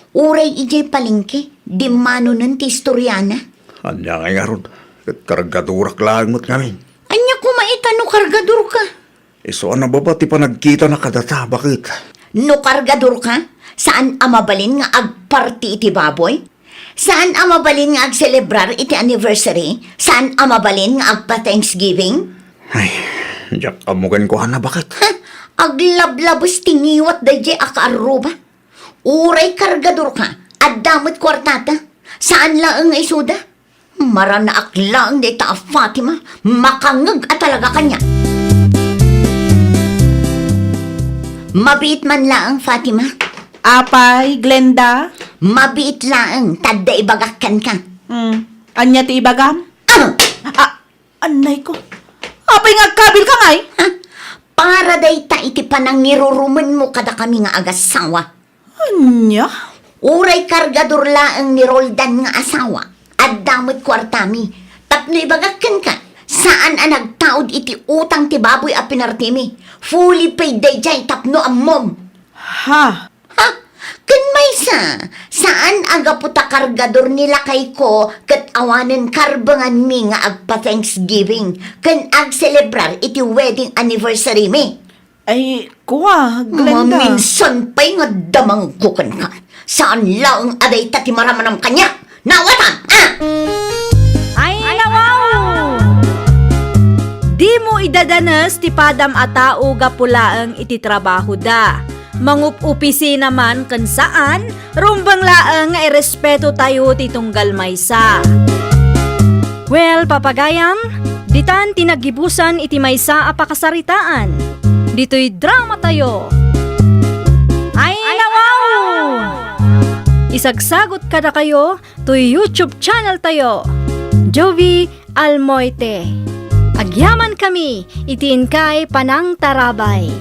Uray idiay palengke, dimmanonen ti istoriana. Ania ngay ngarud? Ket kargadorak laeng met ngamin. Ania koma ita no kargadorka? Isu a nababa ti panagkitana kadata, baket. No kargadorka, saan a mabalin nga agparti iti baboy? Saan a mabalin nga agselebrar iti anniversary? Saan a mabalin nga agpa-Thanksgiving? Ay, diak ammo kenkuana, baket. Ha? Aglablabes ti ngiwat daydiay a kaarruba. Uray kargadorka, adda met kuartata. Saan laeng nga isuda. Maranaak laeng dayta a Fatima, makangngeg a talaga kaniak. Mabiit man laeng, Fatima. Apay, Glenda? Mabiit laeng, ta adda ibagak kenka. Hmm. Ania ti ibagam? Ah! Ah, anay ko. Apay nga agkabilka ngay? Ha? Para dayta iti panangirurumenmo kadakami nga agasawa. Ania? Uray kargador laeng ni Roldan nga asawa, adda met kuartami. Tapno ibagak kenka, saan a nagtaud iti utang ti baboy a pinartimi. Fully paid daydiay tapno ammom. Ha? Ha? Ken maysa, saan a gapu ta kargador ni lakayko ket awanen karbenganmi nga agpa-Thanksgiving ken agselebrar iti wedding anniversary mi? Ay, kua, Glenda. Maminsan pay nga damangko kenka. Saan laeng a dayta ti maramanam kaniak. Nawatam, ah! Ay, nawaw! Dimo idadanes ti padam a tao gapu laeng iti trabahoda. Mangup-opisina man ken saan, rumbeng laeng nga irespeto tayo ti tunggal maysa. Well, papagayam, ditan ti naggibusan iti maysa a pakasaritaan. Ditoy drama tayo. Ay, nawaw! Isagsagot kadakayo toy YouTube channel tayo, Jovi Almoite. Agyaman kami iti inkay panangtarabay.